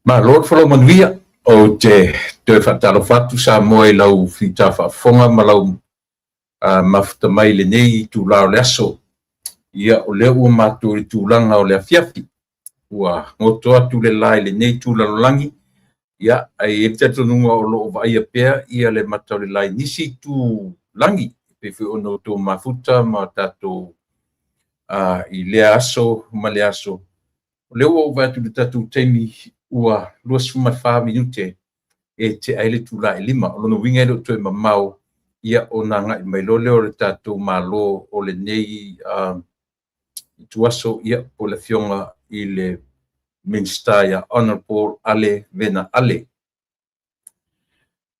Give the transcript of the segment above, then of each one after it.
Malo le folau manuia. Ou te toe faatalofa atu Samoa i lau fita faafofoga ma lau mafuta mai i lenei itula o le aso. Ia, o lea ua matou i le tulaga o le afiafi, ua goto atu le la i lenei itu lalolagi. Ia, ae i ai le talitonuga o lo o vaaia pea ia le mata o le la i nisi itu lagi, e pei foi ona outou mafuta ma tatou i lea aso ma le aso. O lea ua ou vaai atu i le tatou taimi ua 24 minute e tea ai le itula e 5. O lona uiga e le o toe mamao ia ona agai mai loa lea o le tatou Malo o lenei ituaso, ia po o le Afioga i le Minisita ia Honourable Ale Vena Ale.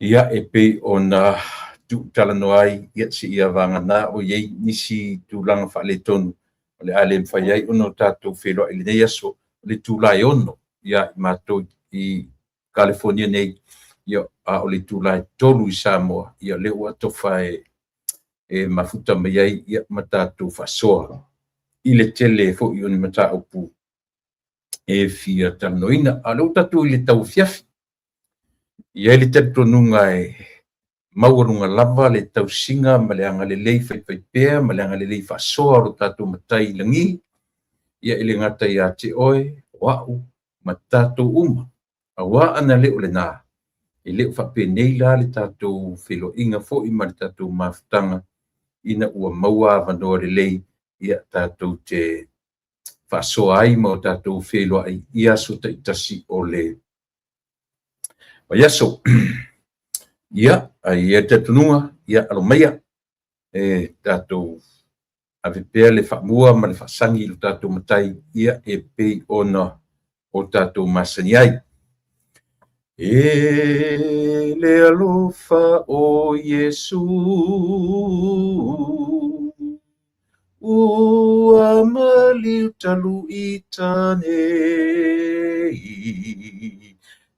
Ia, e pei ona tuutalanoa ai, ia seia vagana o i ai nisi tulaga faaletonu o le a le mafai ai ona tatou feiloai i lenei aso. O le itula e 6 ia i matou i Kalifonia nei, ia, a o le itula e 3 i Samoa, ia lea ua atofa e mafuta mai ai ia ma tatou faasoa i le tele foi o ni mataupu e fia talanoaina. A o lea ua tatou i le tauafiafi, e i ai le talitonuga e maualuga lava le tausiga ma le agalelei faifaipea ma le agalelei faasoa o lo tatou Matai i lagi, ia e le gata ia te oe, o au ma tatou uma. Aua ana le o lena, e le o faapenei la le tatou feiloaiga foi ma le tatou mafutaga ina ua maua avanoa lelei ia tatou te faasoa ai ma o tatou feiloai i aso taitasi o le vaiaso. Ia, ae i ai le talitonuga, ia alo maia e tatou ave pea le faamua ma le faasagi i lo tatou Matai, ia e pei ona o tatou masani ai. E le alofa o Iesu, ua maliu talu i tanei,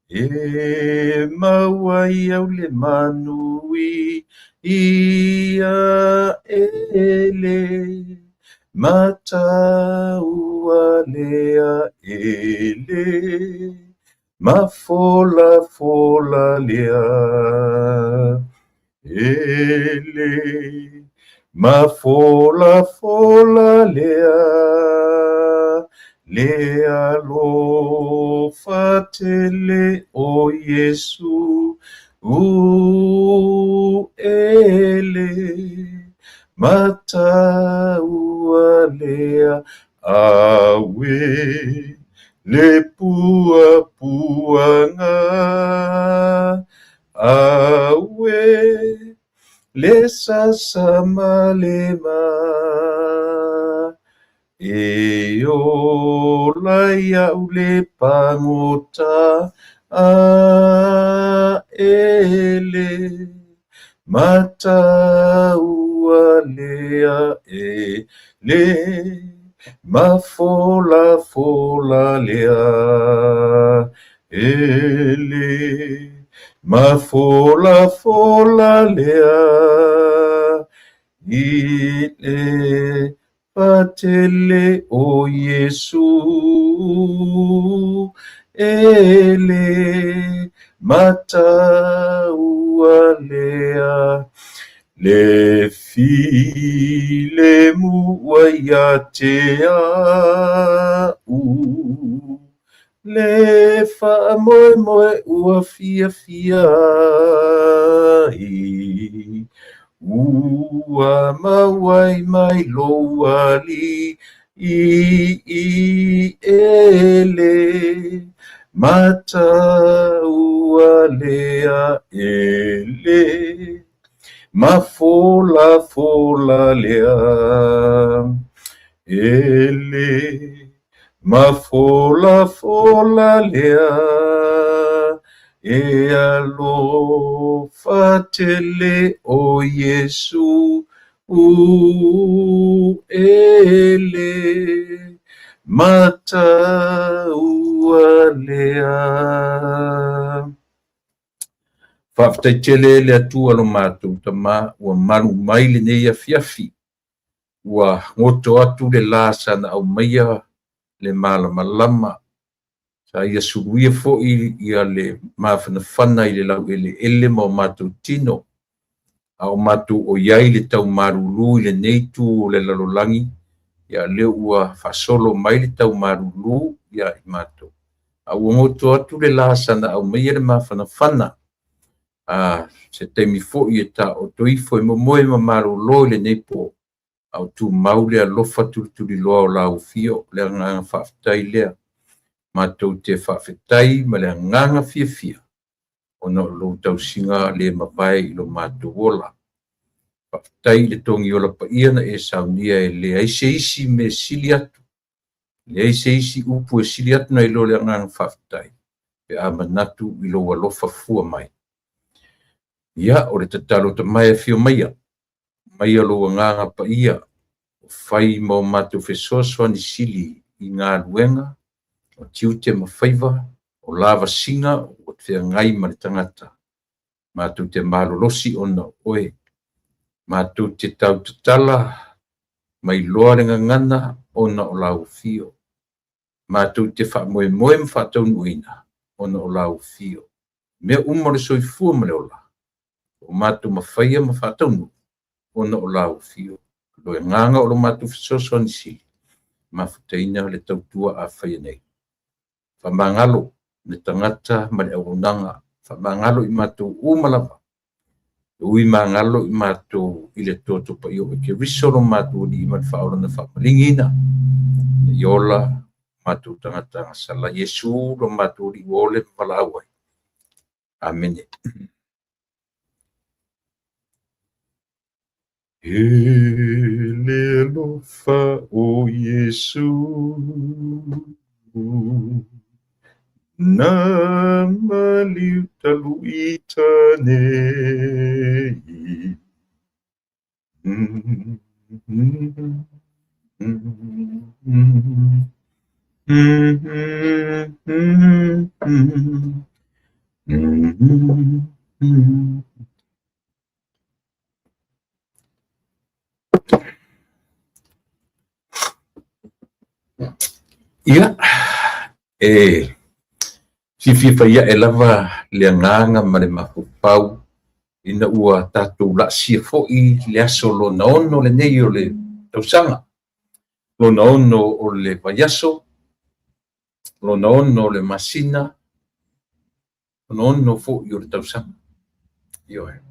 e maua ai au le manui ia ele, mataua lea ele, mafolafola lea ele, mafolafola lea, le alofa tele o Iesu, ele, mataua lea, aue, le puapuaga, aue, le sasamalema, e ola ia'u le pagota a ele, mataua lea ele, mafolafola lea ele, mafolafola lea, i le patele o Iesu, ele, mataua lea, le filemu ua ia te a'u, le faamoemoe ua fiafia ai, ua maua ai mai lou alii. I i e le mataua lea e le mafolafola lea e le mafolafola lea e alofa tele o Iesu u e le mataua lea. Faafetai tele le Atua lo matou Tama ua malu mai lenei afiafi, ua goto atu le la sana aumaia le malamalama, sa ia suluia foi ia le mafanafana i le laueleele ma o matou tino, a o matou o i ai le taumalulu i lenei itu o le lalolagi, ia lea ua faasolo mai le taumalulu ia i matou. A ua goto atu le la sana aumaia le mafanafana, a se taimi foi e taoto ifo e momoe ma malolo i lenei po, a o tumau le alofa tulituliloa o lau afio, le agaga faafetai lea. Matou te faafetai ma le agaga fiafia ona o lou tausiga le mavae i lo matou ola. Faafetai i le togiola paia na e saunia e leai se isi mea sili atu, leai se isi upu e sili atu nai lo le agaga faafetai, pe a manatu i lou alofa fua mai. Ia, o le tatalo tamae afio maia, maia lou agaga paia, fai ma o matou fesoasoani sili i galuega, o tiute ma faiva, o lavasiga o feagai ma le tagata. Matou te malolosi ona o oe, matou te tautatala mai loa le gagana ona o lau afio. Matou te faamoemoe ma faataunuuina ona o lau afio. Mea uma o le soifua ma le ola, o matou mafaia ma faataunuu ona o lau afio. O le agaga o lo matou fesoasoani sili, mafutaina le tautua a faia nei. Faamagalo le tagata ma le auaunaga, faamagalo i matou uma lava, ui magalo i matou i le toto paia o Keriso lo matou Alii ma le Faaolaga faamaligiina, i ola matou tagata gasala Iesu lo matou Alii ua ole ma valaau ai. Amene. E le alofa o Iesu na maliu talu ita nei. Ia, e fiafia faiae lava le agaga ma le mafaufau ina ua tatou laasia foi le aso lona 6 lenei o le tausaga, lona 6 o le vaiaso, lona 6 o le masina, lona 6 foi o le tausaga. Ioe.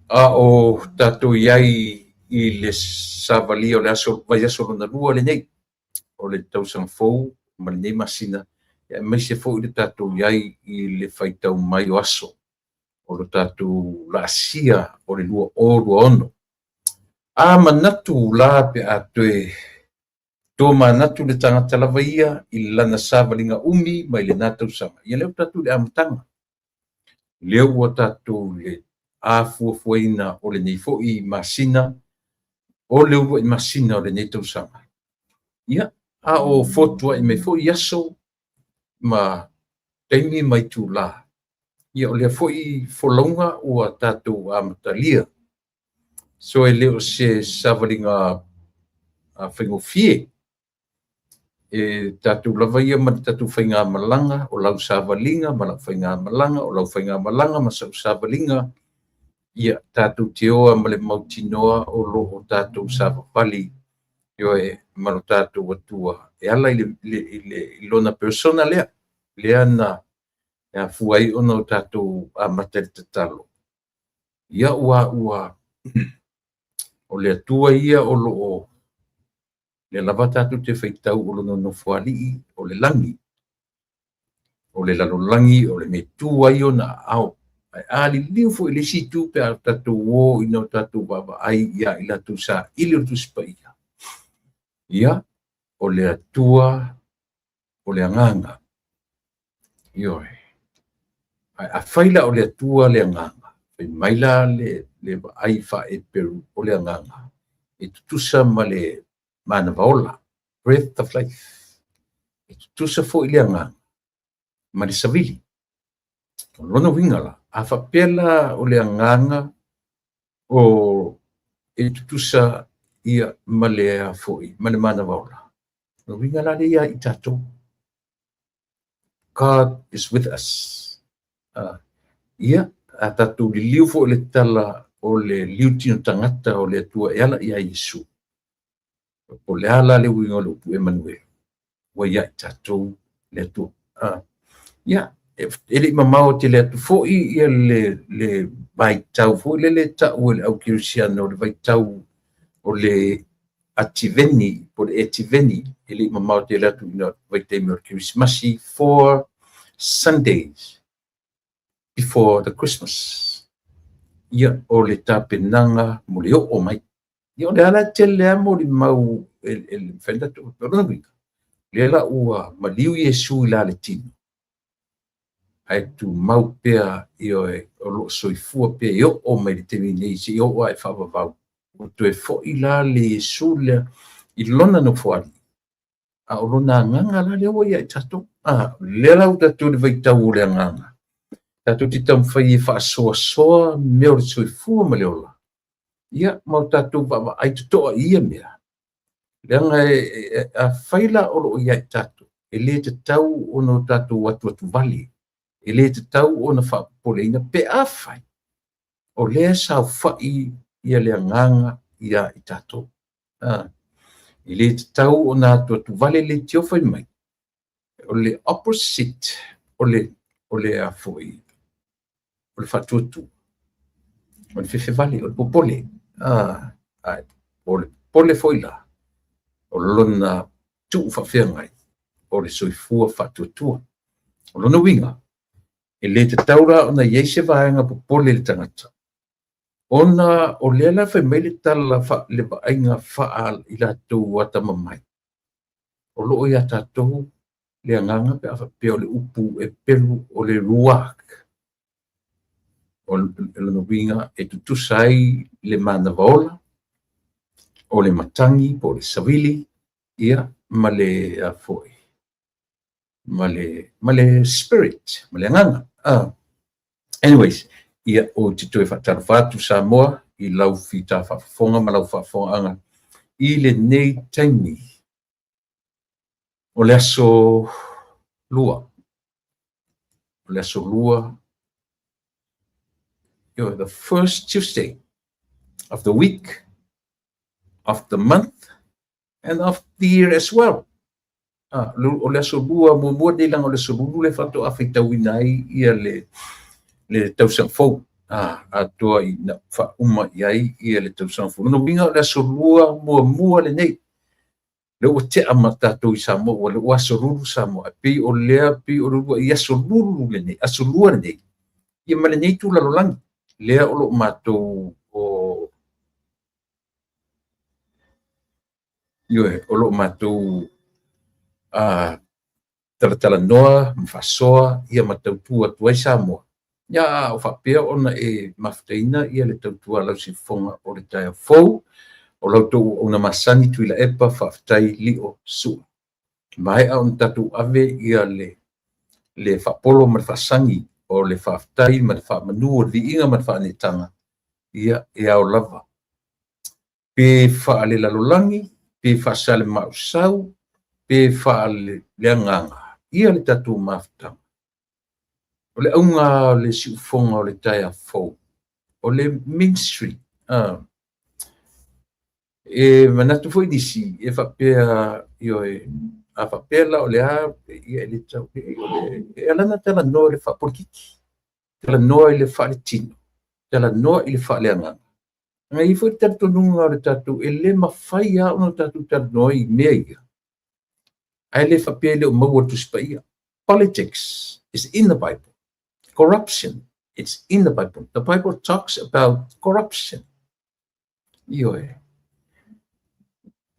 A o tatou iai i le savalia o le aso vaiaso lona 2 lenei o le tausaga fou ma lenei masina, aemaise foi le tatou iai i le faitau mai o aso o lo tatou laasia o le 2026. A manatu la pe a toe to manatu le tagata lava ia i lana savaliga umi mai lena tausaga, ia lea ua tatou i le amataga, lea ua tatou le afuafuaina o lenei foi masina, o le uluai masina o lenei tausaga. Ia, a o fotuai mai foi aso ma taimi ma itula, ia o lea foi folauga ua tatou amatalia. So e le o se savaliga faigofie, e tatou lava ia ma le tatou faigamalaga, o lau savaliga ma lau faigamalaga, o lau faigamalaga ma sau savaliga, ia tatou te oa ma le mautinoa o lo o tatou savavali, ioe, ma lo tatou Atua e ala i le lona persona lea, lea na afua ai ona o tatou amata i le tatalo. Ia ua o le Atua ia o lo o Lea lava tatou te faitau o lona nofoalii o le lagi, o le lalolagi o le mea e tu ai ona aao. Ae a liliu foi i le isi itu pe a tatou o ina o tatou vaavaai ia i latou saili o le Tusi Paia, ia, o le Atua o le Agaga. Ioe. Ae afai la o le Atua le Agaga, fai mai la le vaai faa-Eperu o le Agaga, e tutusa ma le manava ola, breath of life. E tutusa foi le Agaga ma le savili. O lona uiga la, a faapea la o le Agaga o e tutusa ia ma le a foi, ma le manava ola, o lona uiga la lea ia i tatou. God is with us. Ia, a tatou liliu foi le tala o le liutino tagata o le Atua e ala ia Iesu. O le a la le uiga o le upu Emanuele, ua ia i tatou le Atua. Ia, e le i mamao tele atu foi ia le vaitau foi lele ta'u e le au kerisiano, o le vaitau o le Ativeni, po o le Etiveni, e le i mamao tele atu ina vaitaimi o le Kerisimasi, 4 Sundays before the Christmas. Ia, o le tapenaga mo le oo mai. Ia, o le ala tele lava molimau e mafai ona tatou, o lona uiga, lea la ua maliu Iesu i la le tino, ae tumau pea, ioe, o lo o soifua pea e oo mai le taimi nei seia oo lava i faavavau. Ua toe foi la le Iesu lea i lona nofoalii, a o lona Agaga la lea ua ia i tatou. Lea la ua tatou le vaitau o le Agaga, tatou te taumafai e faasoasoa mea o le soifua ma le ola, ia, ma o tatou vaavaai totoa i ia mea. Leaga afai la o lo o ia i tatou, e le tatau ona o tatou atuatuvale, e le tatau ona faapopoleina pe afai o lea saofai ia le Agaga ia i tatou. E le tatau ona atuatuvale le leitio fai mai, o le opposite o le a foi, o le faatuatua, o le fefevale, o le popole. O le popole foi la, o lona tuu faafeagai, o le soifua faatuatua. O lona uiga, e le tatau la ona i ai se vaega popole i le tagata, ona o lea la fai mai le tala le vaaiga faa i latou atamamai, o lo o ia tatou le Agaga pe a faapea o le upu Eperu o le ruach. O lona uiga e tutusa ai le manava ola, o le matagi po o le savili, ia, ma le a foi, ma le spirit, ma le Agaga. Anyways, ia, ou te toe faatalofa atu Samoa i lau fita faafofoga ma lau faafofogaaga i lenei taimi o le aso lua. O le aso lua, the first Tuesday of the week, of the month, and of the year as well. O le aso lua muamua nei, leaga o le aso lulu le faatoa faitauina ai ia le tausaga fou, atoa ina faauma i ai ia le tausaga fou. Lona uiga o le aso lua muamua lenei. Lea ua tea ma tatou i Samoa, ua aso lulu Samoa. E pei o lea, pei o le lua i aso lulu lenei, aso lua lenei, ia ma lenei itu lalolagi. Lea o lo o matou o ioe, o lo o matou talatalanoa ma faasoa ia ma tautua atu ai Samoa. Ia, o faapea ona e mafutaina ia le tautua a lau siufofoga o le taeao fou, o lau tou auauna masani Tuilaepa, faafetai lio sua. Maea ona tatou ave ia le faapolo ma le faasagi o le faafetai ma le faamanu o le viiga ma le faaneetaga, ia e ao lava. Pe faalelalolagi, pe faasale-mausau, pe faaleagaga, ia le tatou mafutaga. O le auga o le siufofoga o le taeao fou, o le ministry. E manatu foi nisi, e faapea, ioe, a faapea la o le a, ia e le tau, e ala ona talanoa i le faapolikiki, talanoa i le faaletino, talanoa i le faaleagaga. Na i ai foi le talitonuga o le tatou, e le mafai lava ona tatou talanoa i mea ia, ae le faapea e le o maua i le Tusi Paia. Politics is in the Bible. Corruption, it's in the Bible. The Bible talks about corruption. Ioe.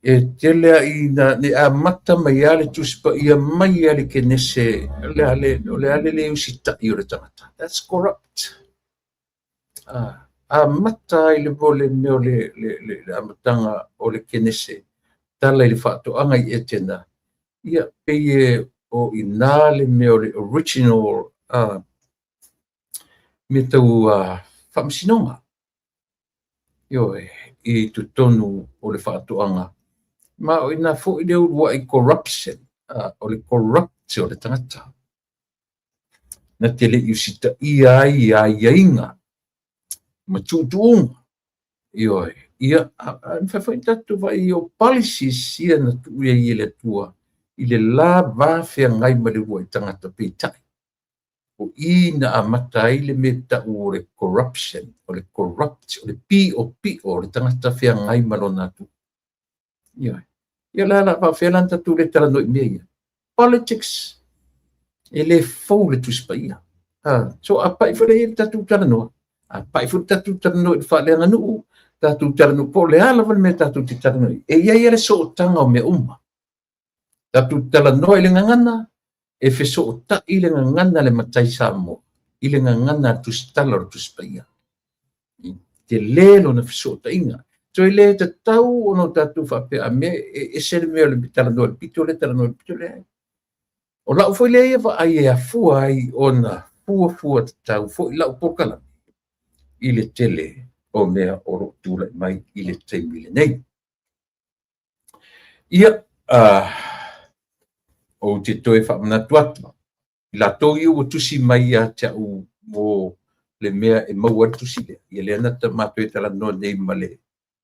E tele a ina ne amata mai lava le Tusi Paia mai lava le Kenese, o le a le, o le a le le usitai o le tagata. That's corrupt. Amata ai le mo le mea o le, le, le, le amataga o le Kenese, tala i le faatoaga i Etena, ia, pei e o i ina le mea o le original mea tau faamasinoga. Ioe, i totonu o le faatoaga. Ma o ina foi le uluai corruption, o le corrupt o le tagata. Na te le i usitaia ai i aiaiga ma tuutuuga. Ioe, ia, a mafai foi ona tatou vaai o policies ia na tuu i ai e le Atua i le la va feagai ma le uluai tagata peitai. O i na amata ai le mea tau o le corruption, o le corrupt, o le piopio o le tagata feagai ma lona atunuu. Ioe. Ia la la faapefea la ona tatou le talanoa i mea ia. Politics, e le fou le Tusi Paia. So a pai foi lea i le tatou talanoa, a pai foi le tatou talanoa i le faaleaganuu, tatou talanoa po o le a lava le mea tatou te talanoa i, e i ai lava le sootaga o mea uma. Tatou talanoa i le gagana, e fesootai le gagana a le matai Samoa i le gagana a le tusitala o le Tusi Paia. I tele lona fesootaiga. So e le tatau ona o tatou faapea a mea e ese le mea o le talanoa i le pito lea, talanoa i le pito lea. O lau foi lea ia vaai e afua ai ona fuafua tatau foi lau polokalame i le tele o mea o lo o tulai mai i le taimi lenei. Ia, ou te toe faamanatu atu i latou ia ua tusi mai ia te au mo le mea e maua ai le tusi lea. Ia lea na matou e talanoa nei ma le,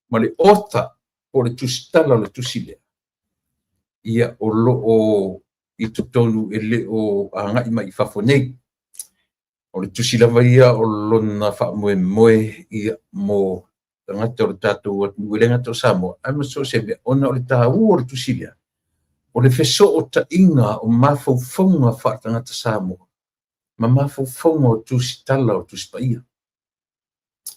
ma le author po o le tusitala o le tusi lea. Ia, o lo o i totonu e le o agai mai i fafo nei. O le tusi lava ia o lona faamoemoe ia mo tagata o le tatou atunuu e le gata o Samoa, ae ma so o se mea, ona o le taua o le tusi lea, o le fesootaiga o mafaufauga faaletagata Samoa ma mafaufauga o tusitala o Tusi Paia.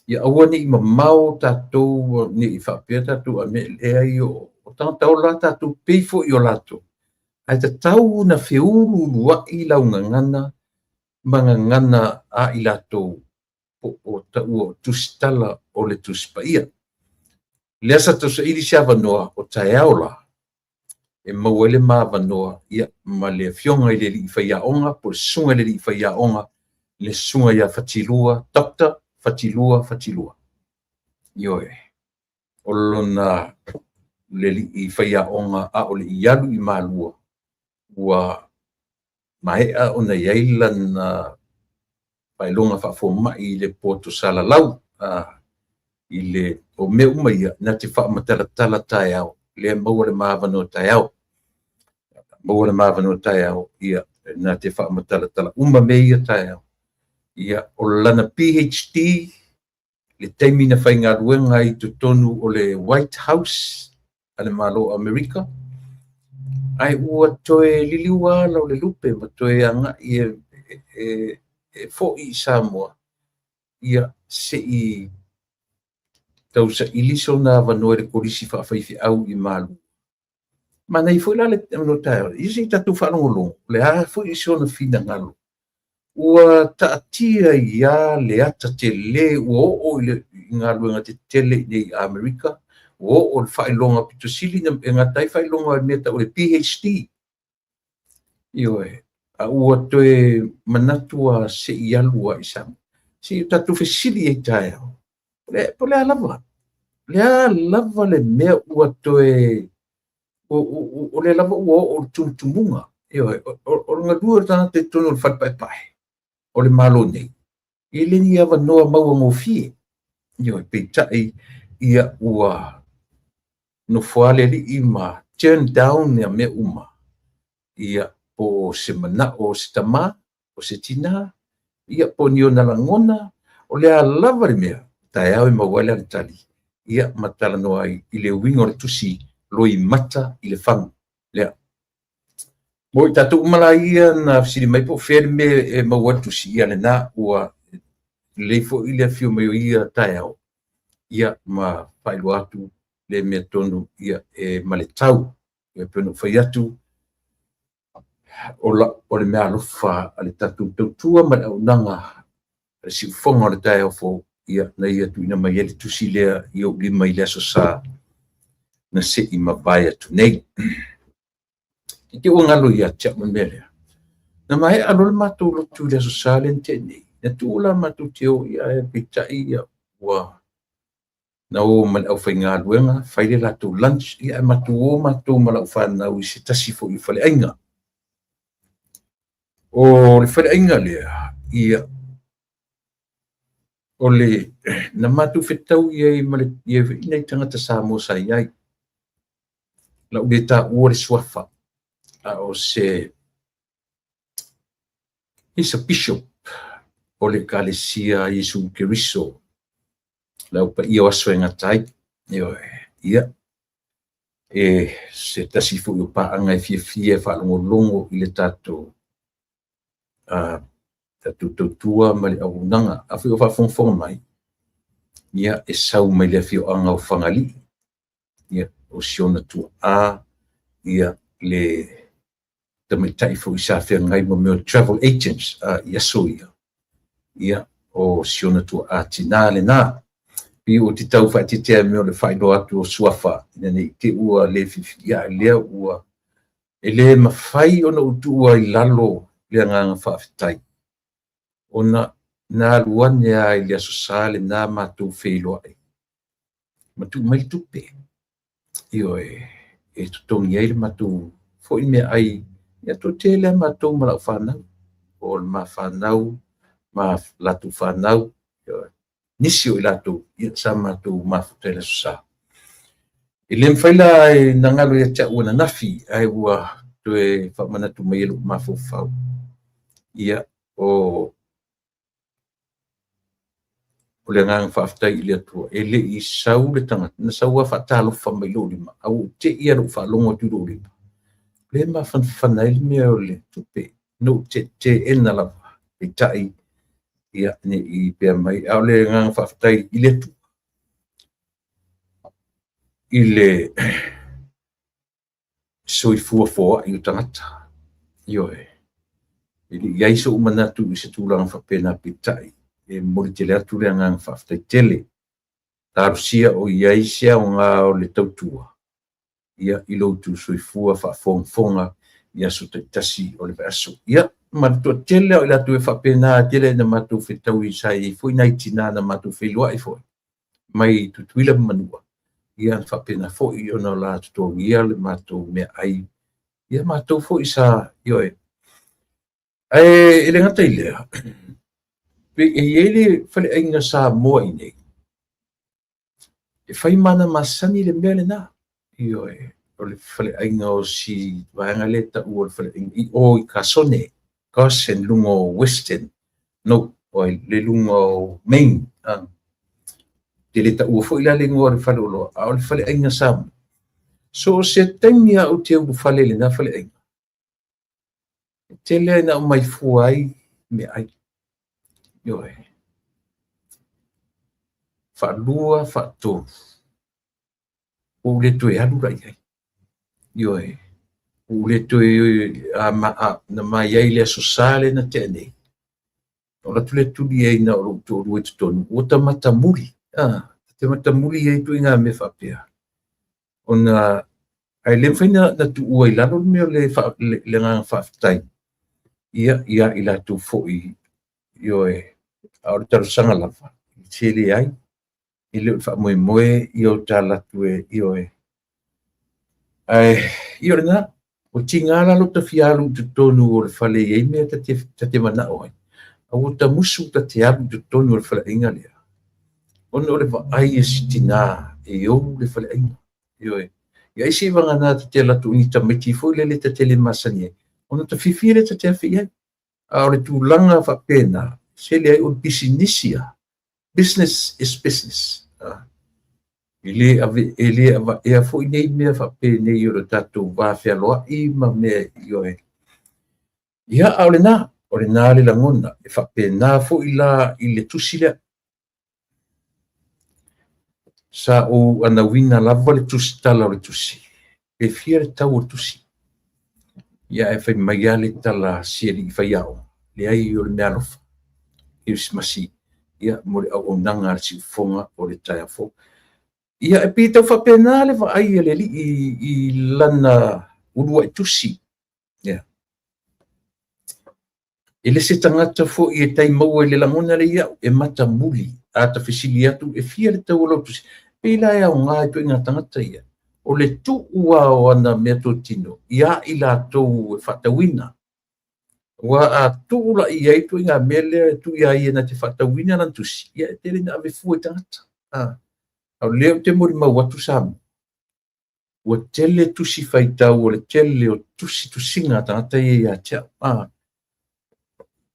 Ia aua ne i mamao tatou, ne i faapea tatou a mea leai o tagata ola tatou pei foi o latou, ae tatau ona feuluuluai lau gagana ma gagana a i latou po o taua o tusitala o le Tusi Paia. Lea sa tausaili se avanoa o taeao la e maua ai le ma avanoa ia ma le afioga i le alii faiaoga po o le susuga i le alii faiaoga, le susuga ia Fatilua, Doctor Fatilua Fatilua. Ioe, o lona le alii faiaoga a o le i alu i Malua, ua maea ona i ai lana faailoga faafomai i le poto salalau i le o mea uma ia na te faamatalatala taeao lea maua le ma avanoa taeao. Maua le ma avanoa taeao ia na te faamatalatala uma mea ia taeao. Ia o lana PhD le taimi na faigaluega ai i totonu o le White House a le Malo o Amerika, ae ua toe liliu ala o le lupe ma toe agai e foi i Samoa, ia se i tausaili sona avanoa i le kolisi faafaifeau i Malua. Manaia foi la le avanoa taeao, ia se i tatou faalogologo, o le a foi sona finagalo. Ua taatia ai lava le ata tele, ua oo i le galuega tetele i nei i Amerika, ua oo i le faailoga pito sili e gata ai faailoga o le mea e tau o le PhD. Ioe, a ua toe manatu lava se i alu lava i Samoa. Se i o tatou fesili ai taeao, po o le a lava, le a lava le mea ua toe, o lea lava ua oo i le tumutumuga. Ioe, o le galue o le tagata i totonu o le fale paepae o le Malo nei, e le ni avanoa mauagofie. Ioe, peitai ia ua nofo lava le alii ma turn down ia mea uma. Ia po o se manao o se tamā, o se tinā, ia po o ni ona lagona, o le a lava le mea, taeao e maua ai le alatali. ia, ma talanoa ai i le uiga o le tusi Loimata i le Fagu lea. Mo i tatou uma la ia na fesili mai po o fea le mea e maua ai le tusi, ia lena ua lelei foi le afio mai o ia taeao, ia, ma faailoa atu le mea tonu, ia, e ma le tau. Ia pei ona ou fai atu, o le meaalofa a le tatou tautua ma le auaunaga a le siufofoga o le taeao fou, ia, na ia tuuina mai ai le tusi lea i ou lima i le Aso Sa na se i mavae atu nei. I te ua galo ia te au le mea lea. Na maea loa le matou lotu i le Aso Sa lea na tea nei, na tuu la matou te o, ia, ae peitai ia, ua na o ma le aufaigaluega, fai le latou lunch, ia, ae matou o matou ma lau fanau i se tasi foi o faleaiga. O le faleaiga lea, ia, o le na matou fetau i ai ma le i ai nai tagata Samoa sa i ai. Lau le taua le suafa, a o se he's a bishop o le Ekalesia Iesu Keriso, le Au Paia o Aso e Gata ai. Ioe, ia, e se tasi foi o paaga e fiafia e faalogologo i le tatou tatou tautua ma le auaunaga. Afai o faafogafoga mai, ia, e sau mai le afioaga o Fagalii, ia, o si ona tuaa, ia, le tamaitai foi sa feagai ma mea o travel agents i aso ia, ia, o si ona tuaa tinā lena. Pei ou te tau faaeteete i mea o le faailoa atu o suafa, ina ne i te i ua le fiafia, a lea ua e le mafai ona ou tuua i lalo le agaga faafetai, ona na alu ane lava i le Aso Sa lena matou feiloai ma tuu mai le tupe, ioe, e totogi ai le matou foi meaai. Ia, toatele lava matou ma lau fanau, o le ma fanau ma latou fanau, ioe, nisi o i latou, ia, sa matou mafuta i le Aso Sa. E le mafai la na galo ia te au ananafi, ae ua toe faamanatu mai e lou mafaufau. Ia, o le agaga faafetai i le Atua, e le i sau le tagata, na sau lava faatalofa mai i lou lima, a ua ou te i lava i lou faalogo atu i lou lima, lea e mafanafana ai le mea o le tupe. Na ou teena lava, peitai, ia, ne i pea mai, a o le agaga faafetai i le Atua, i le soifua foai o tagata. Ioe, e le i i ai sou manatu i se tulaga faapena, peitai, e momoli tele atu le agaga faafetai tele. Talosia o i ai se aoga o le tautua, ia, i lo outou soifua faafogafoga i aso taitasi o le vaiaso. Ia, ma le toatele o i latou e faapena tele ina matou fetaui, sa i ai foi nai tinā na matou feiloai foi mai Tutuila ma Manua, ia, faapena foi ona la totogia le matou meaai, ia, matou foi sa, ioe. Ae e le gata i lea, e i ai le faleaiga Samoa i inei, e fai ma ana masani le mea lena. Ioe, o le faleaiga o si vaega lea e taua o le faleaiga i o i Kasone, Carson, luga o Western, no, oi, le luga o Main. Te le taua foi la le igoa o le faleoloa, a o le faleaiga Samoa. So o se taimi lava ou te ulufale i lena faleaiga, e tele lava ina aumai fua ai meaai. Ioe. Faalua, faatolu, ua ou le toe alu la i ai. Ioe. Ua ou le toe na mai ai le Aso Sa lea na tea nei. O alu atu le tuli ai na o lou toalua i totonu, ua ta matamuli. Ta matamuli ai ituaiga mea faapea. Ona ae le mafai na tuua i lalo le mea o le agaga faafetai, ia, ia i latou foi, ioe, a o le talosaga lava, se leai, e le o le faamoemoe ia o ta alu atu e, ioe. Ae, ia o lena, ua tiga la lou ta fia alu i totonu o le fale e i ai mea ta te manao ai, a ua ta musu ta te alu i totonu o le faleaiga lea, ona o le vaai a si tinā e ou le faleaiga. Ioe. Ia ai se vagana ta te alu atu i ni tamaiti foi lele ta te le masani ai, ona ta fiafia lea ta te afe i ai. A o le tulaga faapena, se leai, o le pisinisi lava. Business is business. E le ave, e le avaea foi nei mea faapenei o le tatou va fealoai ma mea ioe. Ia, a o lena le lagona, e faapena foi la i le tusi lea. Sa ou anauina lava le tusitala o le tusi, pe fia le tau o le tusi. Ia ae fai mai lava le tala a si alii faiaoga, leai o le meaalofa, Kerisimasi, ia mo le auaunaga a le siufofoga o le taeao fou. Ia e pei e tau faapena le vaai a le alii i lana uluai tusi. Ia. E le se tagata foi e tai maua i le lagona lea ia'u, e matamuli. A ta fesili atu e fia le tau o lau tusi, pei la e aoga i ituaiga tagata ia, o le tuu lava o ana meatotino ia i latou e faatauina. Aua a tuu la i ai ituaiga mea lea e tuu iā ia na te faatauina lana tusi, ia e tele ina ave fua i tagata. A o lea ou te molimau atu Samoa, ua tele tusi faitau o le tele o tusitusiga a tagata ia ia te au.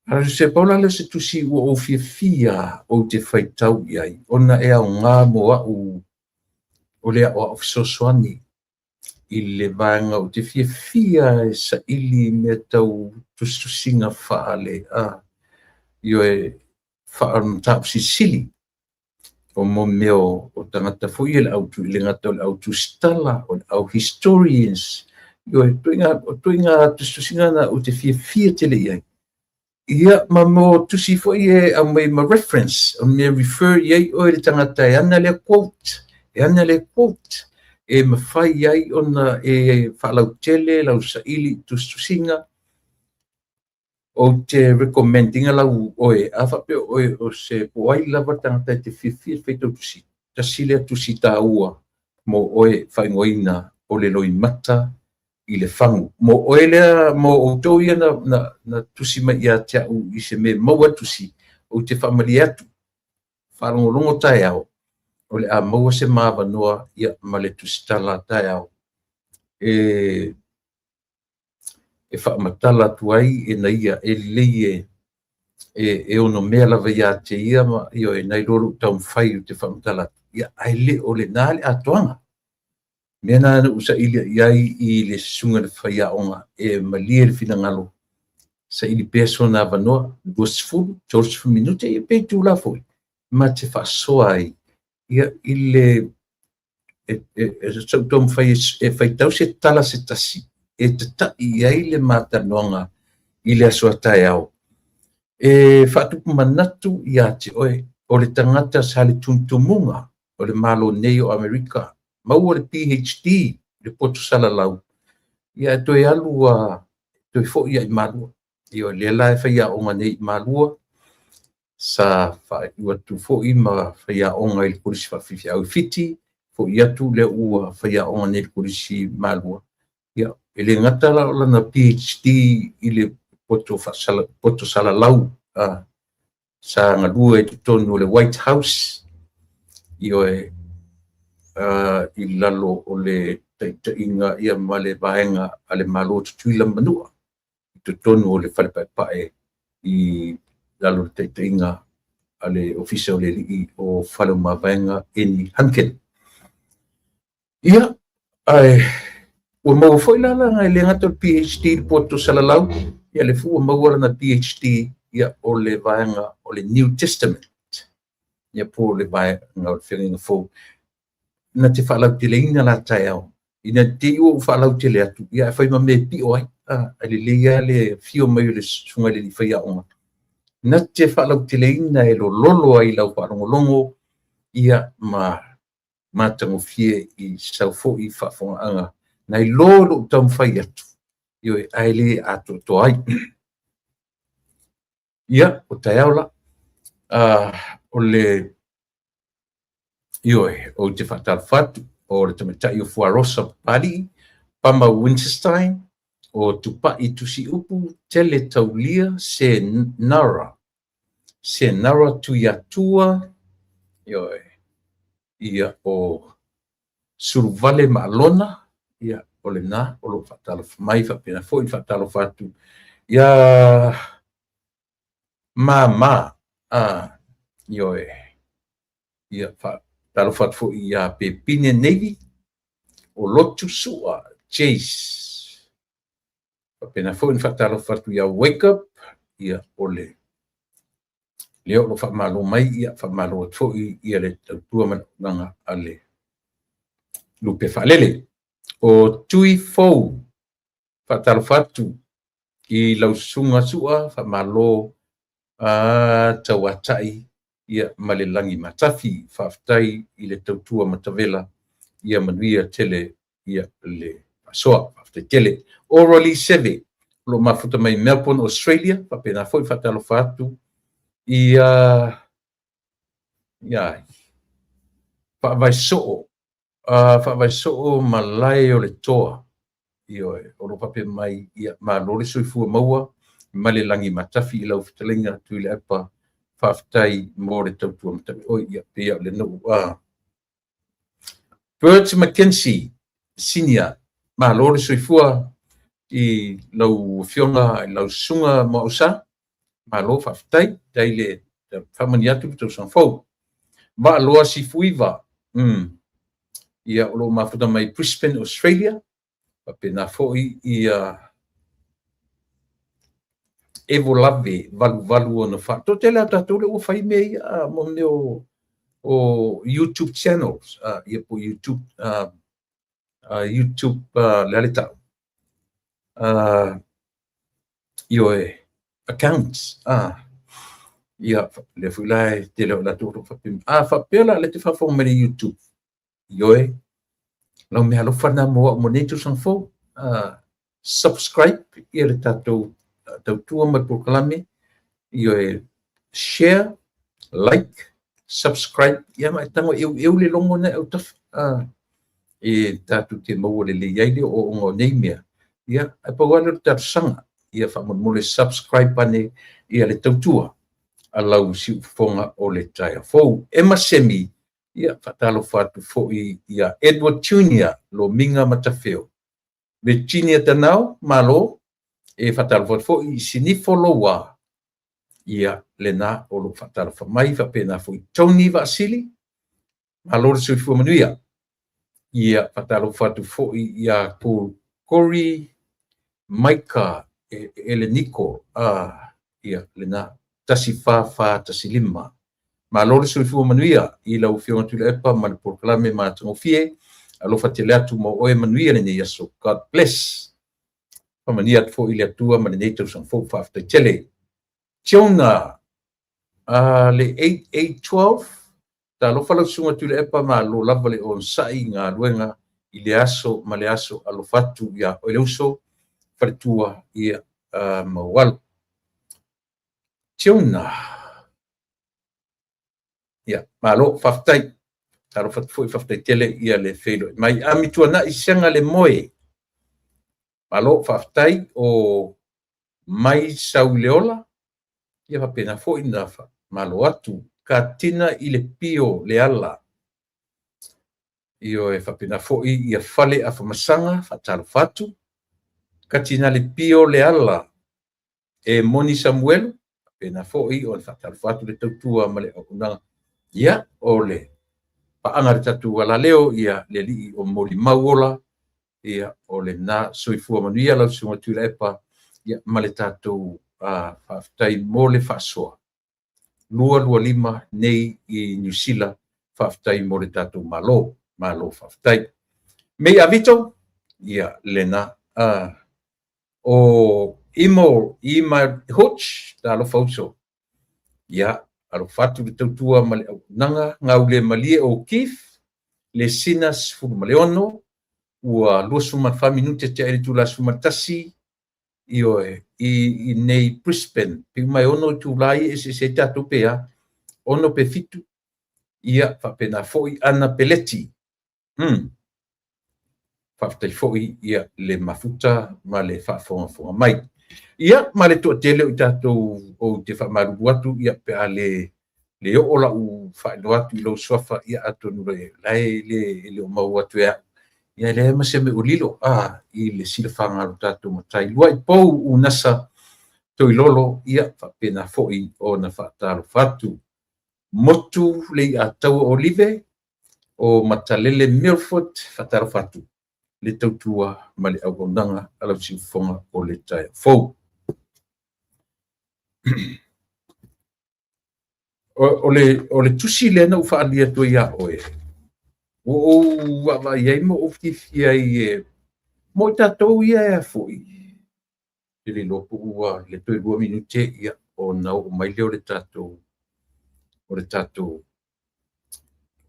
A se pau la lea o se tusi ua ou fiafia ou te faitau i ai, ona e aoga mo au o le aoao fesoasoani i le vaega ou te fiafia e saili i mea tau tusitusiga faale a ioe faa-mataupu silisili o mo mea o tagata foi ia le au i le gata o le au tusitala, o le au historians, ioe, ituaiga tusitusiga na ou te fiafia tele i ai. Ia, ma mo tusi foi e aumai ma reference, o mea refer i ai oe le tagata e ana lea quote, e ana lea quote, e mafai ai ona e faalautele lau saili i tusitusiga. Ou te recommend ina lau oe, a faapea oe o se po o ai lava le tagata e te fiafia e faitau tusi, tasi lea tusi taua mo oe faaigoaina o le loimata i le fagu. Mo oe lea, mo outou ia na tusi mai ia te au i se mea e maua ai tusi, ou te faamalie atu, faalogologo taeao, o le a maua se ma avanoa ia ma le tusitala taeao e faamatala atu ai e na ia e lelei e ono mea lava ia te ia ma ioe nai lo lou taumafai ou te faamatala atu, ia ae le o lena le atoaga. Mea na na ou saili i ai i le susuga i le faiaoga e malie le finagalo, saili pea sona avanoa, 20, 30 minute, ia pe itula foi, ma te faasoa ai ia i le sa ou taumafai e faitau se tala se tasi e tata'i i ai le ma talanoaga i le aso a taeao, e faatupu manatu ia te oe o le tagata sa le tumutumuga o le Malo nei o Amerika, maua le PhD le poto salalau, ia e toe alu a toe foi lava i Malua. Ia o lea la e faiaoga nei i Malua, sa faaiu atu foi ma faiaoga i le Kolisi Faafaifeau i Fiti, foi atu lea ua faiaoga nei i le Kolisi i Malua. Ia, e le gata la o lana PhD i le poto faasala, poto salalau, sa galue i totonu o le White House, ioe, i lalo o le taitaiga ia ma le vaega a le Malo Tutuila ma Manua i totonu o le Fale Paepae i lalo o le taitaiga a le Ofisa o le Alii o Faleomavaega Eni Hunkin. Ia, ae ua maua foi la lana e le gata o le PhD i le poto salalau, ia lea foi ua maua lana PhD ia o le vaega o le New Testament, ia po o le vaega o le Feagaiga Fou. Na te faalauteleina la taeao, ina te i ua ou faalautele atu, ia ae fai ma mea e pio ai, ae lelei lava le afio mai o le susuga i le alii faiaoga, na te faalauteleina e lololo ai lau faalogologo, ia ma matagofie i sau foi faafofogaaga nai lo lou taumafai atu, ioe, ae le atoatoa ai. Ia, o taeao la, o le ioe, ou te faatalofa atu, o le tamaitai o Fuarosa Papalii, Pama Winterstein, o Tupai Tusiupu, Tele Taulia, Se Nara, Se Nara Tuiatua, ioe, ia o Suluvale ma Alona, ia o lena o lo o faatalofa mai, faapena foi le faatalofa atu ia Mama, ioe, ia Talofa atu foi ia Pepine Navy, o Lotu Sua Chase. Faapena foi ona faatalofa atu ia Wake Up, ia o le lea o lo o faamalo mai, ia faamalo atu foi ia le tautua ma le auaunaga a le lupe faalele. O Tui Fou, faatalofa atu i lau susuga Sua, faamalo tauatai ia ma le lagi matafi. Faafetai i le tautua matavela, ia manuia tele ia le faasoa. Faafetai tele. Orally Seve, o lo o mafuta mai Melbourne, Australia, faapena foi faatalofa atu ia Faavaesoo, Faavaesoo malae o le toa. Ioe, o lo o faapea mai, ia malo le soifua maua ma le lagi matafi i lau fetalaiga Tuilaepa, faafetai mo le tautua matavela. Oi, ia pei o le nuu. Bert McKenzie Senior, malo le soifua i lau afioga i lau susuga Muausa, malo faafetai, tai le faamanuia atu le tausaga fou. Vaaloa Sifuiva, ia o lo o mafuta mai Brisbane, Australia, faapena foi ia Evo Lave 8864. Toatele lava tatou lea ua fai mea ia mo mea o YouTube channels, ia po YouTube, YouTube le a le tau, ioe, accounts, ia lea foi la e tele o latou o lo o faapea. A faapea la o lea e te faafofoga mai i le YouTube, ioe, lau mea alofa lena mo au mo nei tausaga fou. Subscribe ia le tatou tautua ma le polokalame, ioe, share, like, subscribe, ia ma e tago e eueu le logo na e autafa, e tatou te maua lelei ai le ooooga o nei mea. Ia, ae pau lava lea o le talosaga, ia faamolemole subscribe ane ia le tautua a lau siufofoga o le taeao fou. Emma Semi, ia faatalofa atu foi ia Edward Junior Lomiga Matafeo. Virginia Tanao, malo, e faatalofa atu foi i Sinifo Loua, ia lena o lo o faatalofa mai, faapena foi Tony Vaasili, malo le soifua manuia. Ia faatalofa atu foi ia Corey Maika Eleniko, ia lena 1415. Malo le soifua manuia i lau afioga Tuilaepa ma le polokalame matagofie. Alofa tele atu mo oe, manuia lenei aso. God bless. Faamanuia atu foi le Atua ma lenei tausaga fou. Faafetai tele. Tiona, le 8812, talofa lau susuga Tuilaepa, malo lava le onosai i galuega i le aso ma le aso. Alofa atu ia oe le uso, faletua, ia maualo. Tiona, ia malo, faafetai. Talofa atu foi, faafetai tele ia le feiloai mai. Ami tuanai sega le moe, malo, faafetai. O mai sau i le ola, ia faapena foi na malo atu. Katina i le pio le ala, ioe, faapena foi ia fale afamasaga, faatalofa atu. Katina le pio le ala, e Moni Samuelu, faapena foi ona faatalofa atu le tautua ma le auaunaga. Ia, o le paaga le tatou alaleo, ia le alii o molimau ola, ia o lena soifua manuia lau susuga Tuilaepa, ia ma le tatou faafetai mo le faasoa. 225 nei i Niu Sila, faafetai mo le tatou malo, malo faafetai. Mei Avito, ia lena o Imo Ima Hutch, talofa uso. Ia, alofa atu le tautua ma le auaunaga, gaule malie o Keith, le sina 16, ua 24 minute te ai le itula 11, ioe, i nei Brisbane, pe uma e 6 itula ia eseese ai tatou pe a, 6 pe 7, ia faapena foi Ana Peleti. Faafetai foi ia le mafuta ma le faafogafoga mai. Ia, ma le toatele o i tatou ou te faamalulu atu, ia pe a le oo lau faailoa atu i lou suafa, ia atonu le la e le o maua atu e au. Ia leai ma se mea o lilo i le silafaga o tatou matai. Luai pou unasa toilolo, ia faapena foi ona faatalofa atu. Motu le iataua Olive, o Matalele Milford, faatalofa atu le tautua ma le auaunaga a lau siufofoga o le taeao fou. O le tusi lea na ou faaalia atu ai ia oe, ua ou vaavaai ai ma ou fiafia ai e mo i tatou ia e a foi, e le iloa po ua le toe 2 minute ia ona oo mai lea o le tatou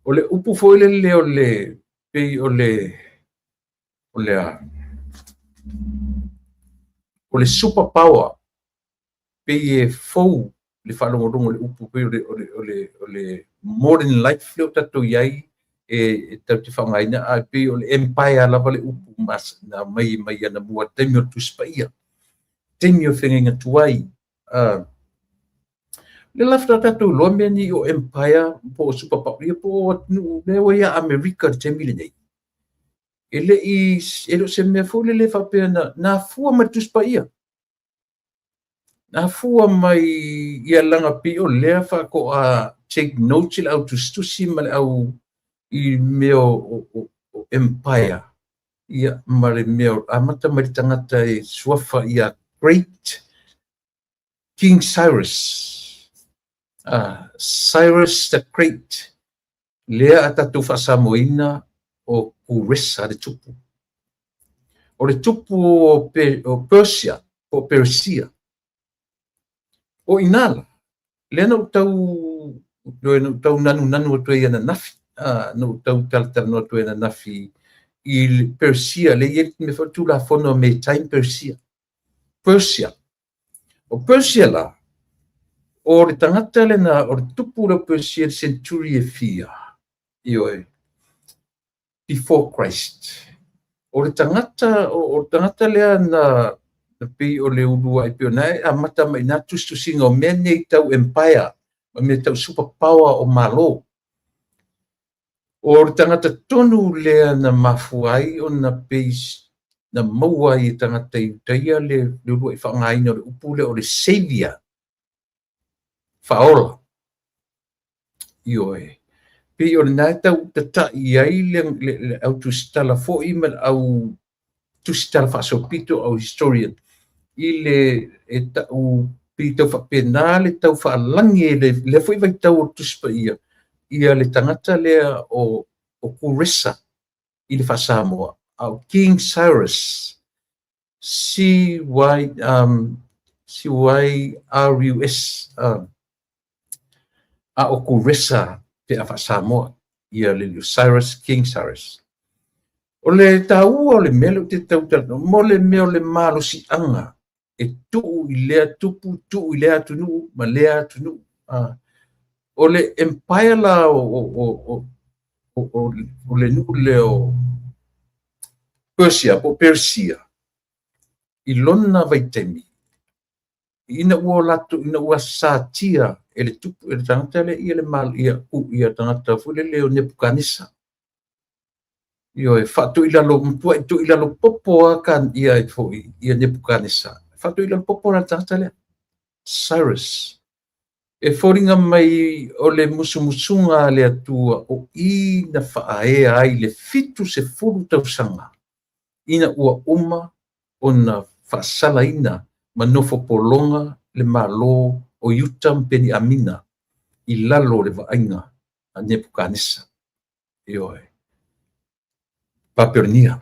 o le upu foi lele o le pei o le o le super power, pei e fou le faalogologo i le upu pei o le modern life lea o tatou i ai e tatou te faaaogaina, ae pei o le empire lava le upu na aumai mai anamua taimi o le Tusi Paia, taimi o le feagaiga tuai. Le la faatoa tatou iloa mea nei o empire po o super power, ia po o atunuu lea ua ia Amerika i le taimi lenei. E le o se mea foi lele faapea na afua mai le Tusi Paia. Na afua mai ia laga pei o lea faatoa take note le au tusitusi ma le au i mea o empire, ia ma le mea amata mai le tagata e suafa ia Great King Cyrus, Cyrus the Great, lea a tatou faasamoaina o Kuresa le tupu. O le tupu o Persia, po o Persia. O ina la, lea na ou tau nanunanu atu ai ananafi, na ou tau talatalanoa atu ai ananafi i Persia, lea e i ai le mea foi Tulafono a Metai Persia. Persia. O Persia la, o le tagata lena, o le tupu lea o Persia, le century e fia, ioe, before Christ. O le tagata lea na pei o le uluai pei o na e amata mai nā tusitusiga o mea nei tau empire, o mea tau super power o Malo. O le tagata tonu lea na mafua ai ona pei na maua ai e tagata i Iutaia le uluai faaaogaina o le upu lea o le Savior, faaola. Ioe. Pei o lena e tau tatai ai le au tusitala foi ma le au tusitala faasolopito au historian i le e tau pei tau faapena le tau faalagi e lea foi vaitau o le Tusi Paia ia le tagata lea o Kuresa i le faasamoa, a o King Cyrus, C-Y-R-U-S, a o Kuresa pe a faasamoa ia le Cyrus, King Cyrus. O le taua o le mea lea ou te tau talanoa, mo le mea o le malosiaga e tuu i lea tupu, tuu i lea atunuu ma lea atunuu. O le empire la o le nuu lea o Persia, po o Persia, i lona vaitaimi, ina ua satia e le tupu, e le tagata lea ia le ia tagata foi lele o Nepukanesa. Ioe, faatoilalo, matuai toilalo popo lava ka ia foi ia Nepukanesa. Faatoilalo popo la le tagata lea, Cyrus. E foliga mai o le musumusuga a le Atua o i na faaea ai le 70 tausaga ina ua uma ona faasalaina ma nofo pologa le Malo o Iuta ma Peniamina i lalo o le vaaiga a Nepukanesa. Ioe. Papelonia,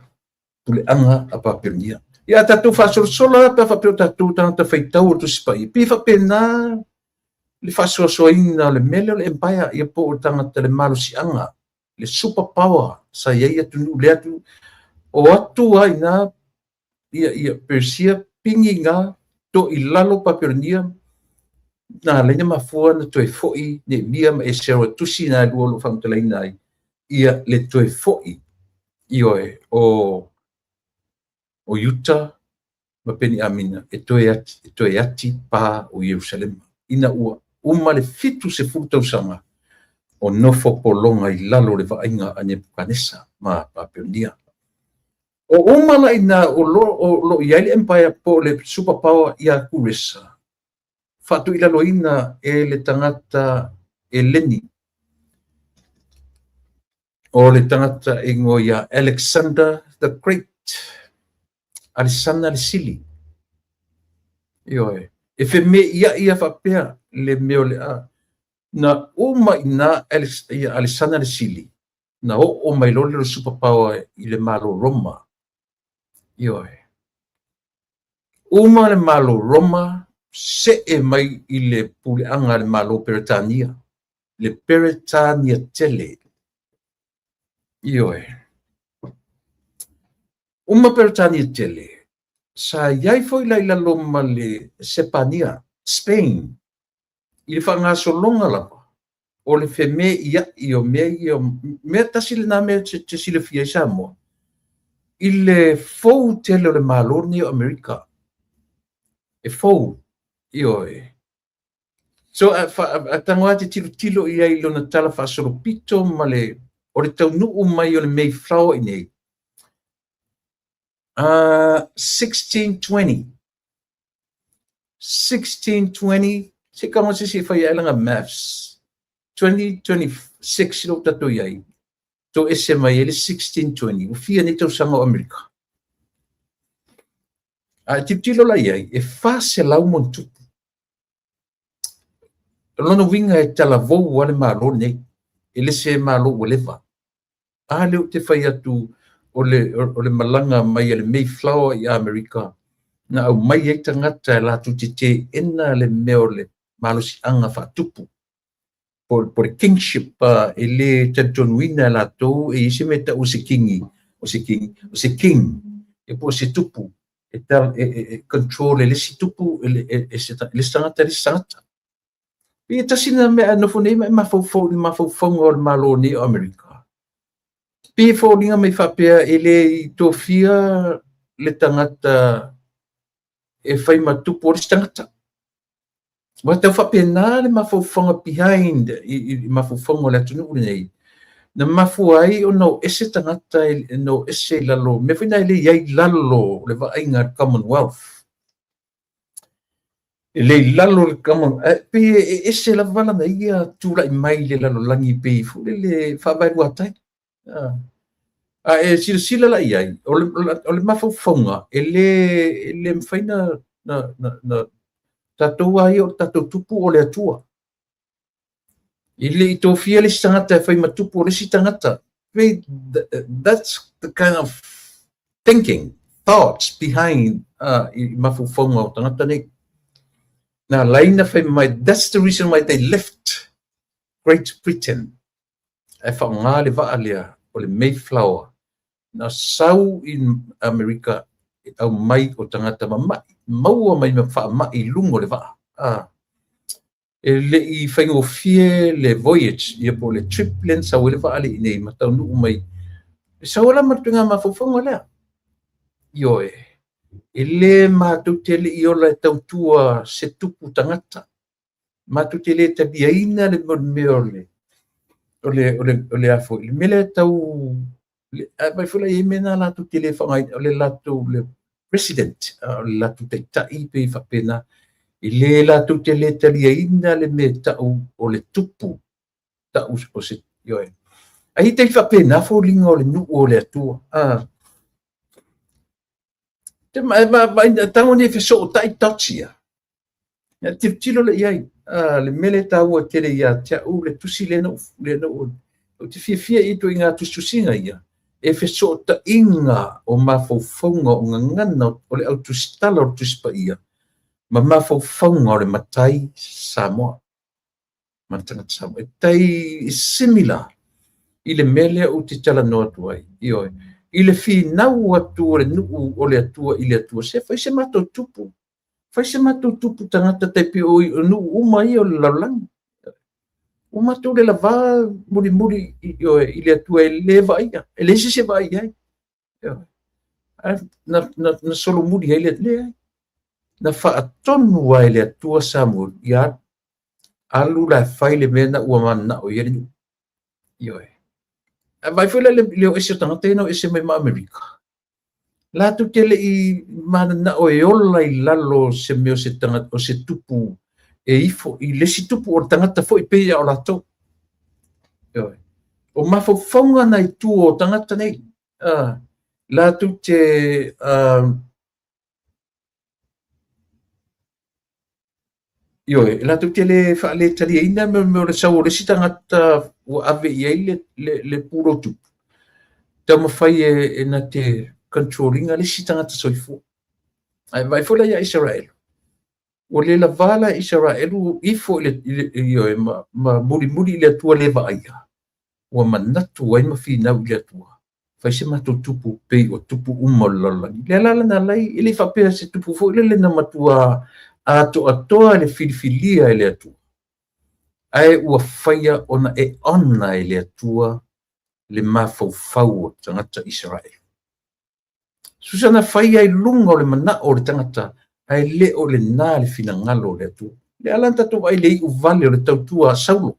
puleaga a Papelonia. Ia tatou faasolosolo pe a faapea o tatou tagata faitau o Tusi Paia, pei faapena le faasoasoaina o le mea lea o le empire, ia po o tagata le malosiaga, le super power sa i ai atunuu le atu o atu ai na ia Persia pingi ngā to i lalo Papelonia na leina mafua na toe foi Nehemia ma Esera tusi na lua o lo faamatalaina ai ia le toe foi ioe o Iuta ma Peniamina e toe ati pa o Ierusalema ina ua uma le 70 tausaga o nofo pologa i lalo le vaaiga a Nepukanesa ma Papelonia. O uma la ina o lo i ai le empire po o le super power ia Kuresa, faatuilaloina e le tagata Eleni. O le tagata e igoa ia Alexander the Great, Alesana le Sili. Ioe. E feme'ia'i a faapea le mea o le a. Na uma i ina ia Alesana le Sili, na oo mai loa le super power i le Malo Roma. Ioe. Uma le Malo Roma, se'e mai i le puleaga a le Malo Peretania, le Peretania tele. Ioe. Uma Peretania tele, sa i ai foi la i lalo ma le Sepania, Spain, i le faagasologa lava o le feme'ia'i o mea ia, mea tasi lena mea te silafia ai Samoa, i le fou tele o le Malo lenei o Amerika. E fou, ioe. So, a tago lava te tilotilo i ai i lona tala faasolopito ma le, o le taunuu mai o le Mayflower i nei, 1620. 1620, se i tago se isi e fai ae lana maths. 2026 lea ua tatou i ai, toese mai ai le 1620, ua fia nei tausaga o Amerika? A e tilotilo la i ai, e 400 ma ona tupu. O lona uiga e talavou lava le Malo lenei, e le se Malo ua leva. A lea ou te fai atu o le malaga mai a le Mayflower i Amerika, na aumai ai tagata e latou te teena le mea o le malosiaga faatupu, po o le kingship, e le talitonuina e latou e i ai se mea e tau o se kingi, o se kingi, o se king, e po o se tupu, e, e, e control e le isi tupu, e se le isi tagata, le isi tagata. E tasi lena mea a nofo nei ma e mafaufau i le mafaufauga o le Malo nei o Amerika. Pei e foliga mai faapea e le i tofia le tagata e fai ma tupu o le isi tagata. Ua tau faapena le mafaufauga behind i mafaufauga o le atunuu lenei. Na mafua ai ona o ese tagata na o ese i lalo, mea foi na e le i ai i lalo o le vaaiga a le Commonwealth. E le i lalo o le Commonwealth, e pei e ese lava lana ia tulai mai i le lalolagi pei foi lele faavaeluatai. A e silasila la i ai, o le mafaufauga e le mafai na tatou a ia o le tatou tupu o le Atua. E le i tofia le isi tagata e fai ma tupu o le isi tagata. That's the kind of thinking, thoughts behind i mafaufauga o tagata nei. Na lai na fai mai, that's the reason why they left Great Britain. Ae faaaoga le vaa lea o le Mayflower na sau i Amerika e aumai o tagata mama'i, maua mai ma faama'i i luga o le vaa. E le i faigofie le voyage, ia po o le trip lea na sau ai le vaa lea i inei ma taunuu mai. E sau ai la ma le ituaiga mafaufauga lea. Ioe, e le matou te le i ola e tautua se tupu tagata. Matou te le taliaina le mea o le o le o le o le a foi le mea lea tau a vai foi la i ai mea na latou te le faaaogaina o le latou le president, o le latou taitai pe faapena, e le latou te le taliaina le mea tau o le tupu tau o se ioe. Ai tai faapena foliga o le nuu o le Atua. Te ma tago nei fesootai dots ia. Ia tilotilo lea i ai. Le mea lea e taua tele ia te au le tusi lea na ou te fiafia i ituaiga tusitusiga ia, e fesootaiga o mafaufauga o gagana o le au tusitala o le Tusi Paia ma mafaufauga o le matai Samoa. Ma le tagata Samoa. E tai similar i le mea lea ou te talanoa atu ai. Ioe. I le finau atu o le nuu o le Atua i le Atua, se fai se matou tupu. Fai se matou tupu tagata tai pei o nuu uma ia o le lalolagi. Ua matou le lavā mulimuli ioe, i le Atua e le vaaia, e leai se isi e vaai i ai. Ae na solomuli ai le leai. Na faatonu ai le Atua Samuel ia alu la e fai le mea na ua mananao i ai le nuu. Ioe. Ae vaai foi la i le o ese o tagata ia na o ese mai ma Amerika. Latou te le i mananao e ola i lalo o se mea o se tagata, o se tupu e ifo i le isi tupu o le tagata foi pei ia o latou. Ioe. O mafaufauga na i tua o tagata nei, latou te ioe, latou te le faaletaliaina mea o le sau o le isi tagata ua ave i ai le pulou tupu, taumafai e na te control ina le isi tagata soifua. Ae vaai foi la ia Isaraelu, ua le lavā la Isaraelu ifo i le ioe ma mulimuli i le Atua le vaaia, ua manatu ai ma finau i le Atua, fai se matou tupu pei o tupu uma o le lalolagi. Lea la na alai, e le faapea se tupu foi lele na matua atoatoa le filifilia e le Atua, ae ua faia ona e ona e le Atua le mafaufau o tagata Isaraelu. Susa na fai ai luga o le manao o le tagata, ae le o lena le finagalo o le Atua. Lea la na tatou vaai i le iu vale o le tautua a Saulo.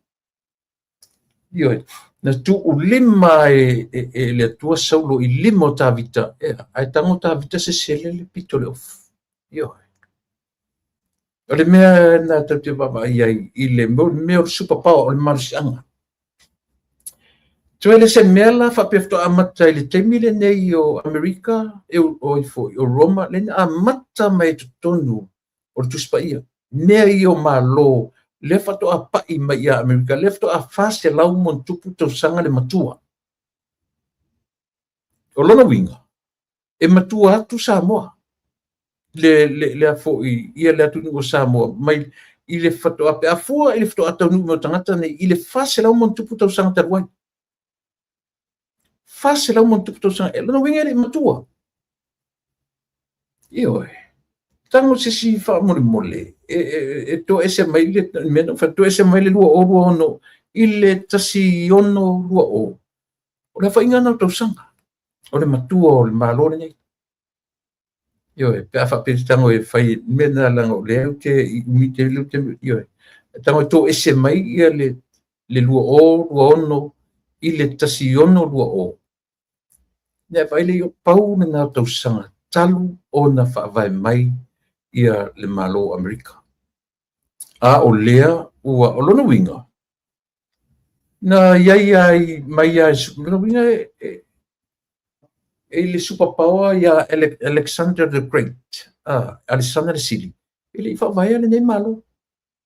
Ioe, na tuulima e le Atua Saulo i lima o Tavita, ae tago Tavita sesele le pito o le ofu. Ioe. O le mea na tatou te vaavaai ai i le mea o le super power, o le malosiaga. Toe le se mea la faapea faatoa amata i le taimi lenei o Amerika, o Roma, le na amata mai totonu o le Tusi Paia. Mea ia o Malo, lea faatoa pai mai ia Amerika, lea faatoa 400 ma tupu tausaga le matua. O lona uiga, e matua atu Samoa, le foi ia le atunuu o Samoa, mai i le faatoa, pe a fua i le faatoa taunuu mai o tagata nei, i le 400 ma tupu tausaga talu ai. 400 ma tupu tausaga, e lona uiga e le i matua. Ioe. Tago se si faamolemole, e toese mai le mea na ou toese mai le 2026 i le 1620. O le aofaiga lena o tausaga o le matua o le Malo lenei. Ioe, pe a faapea tago e fai mea na leaga o lea ou te i umi tele ou te ioe. Tago e toese mai ia le 2026 i le 1620. Ia vaai le pau lena o tausaga talu ona faavae mai ia le Malo o Amerika. A o lea ua o lona uiga, na iai ai mai ai lona uiga e le super power ia Alexander the Great, Alexander le Sili, e le i faavaea lenei Malo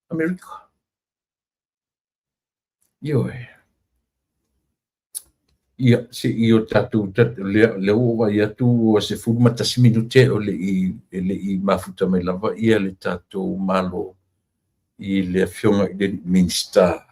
Amerika. Ioe. Ia, se i o tatou, lea ua vaai atu ua 11 minute o le i mafuta mai lava ia le tatou Malo i le afioga i le Minisita.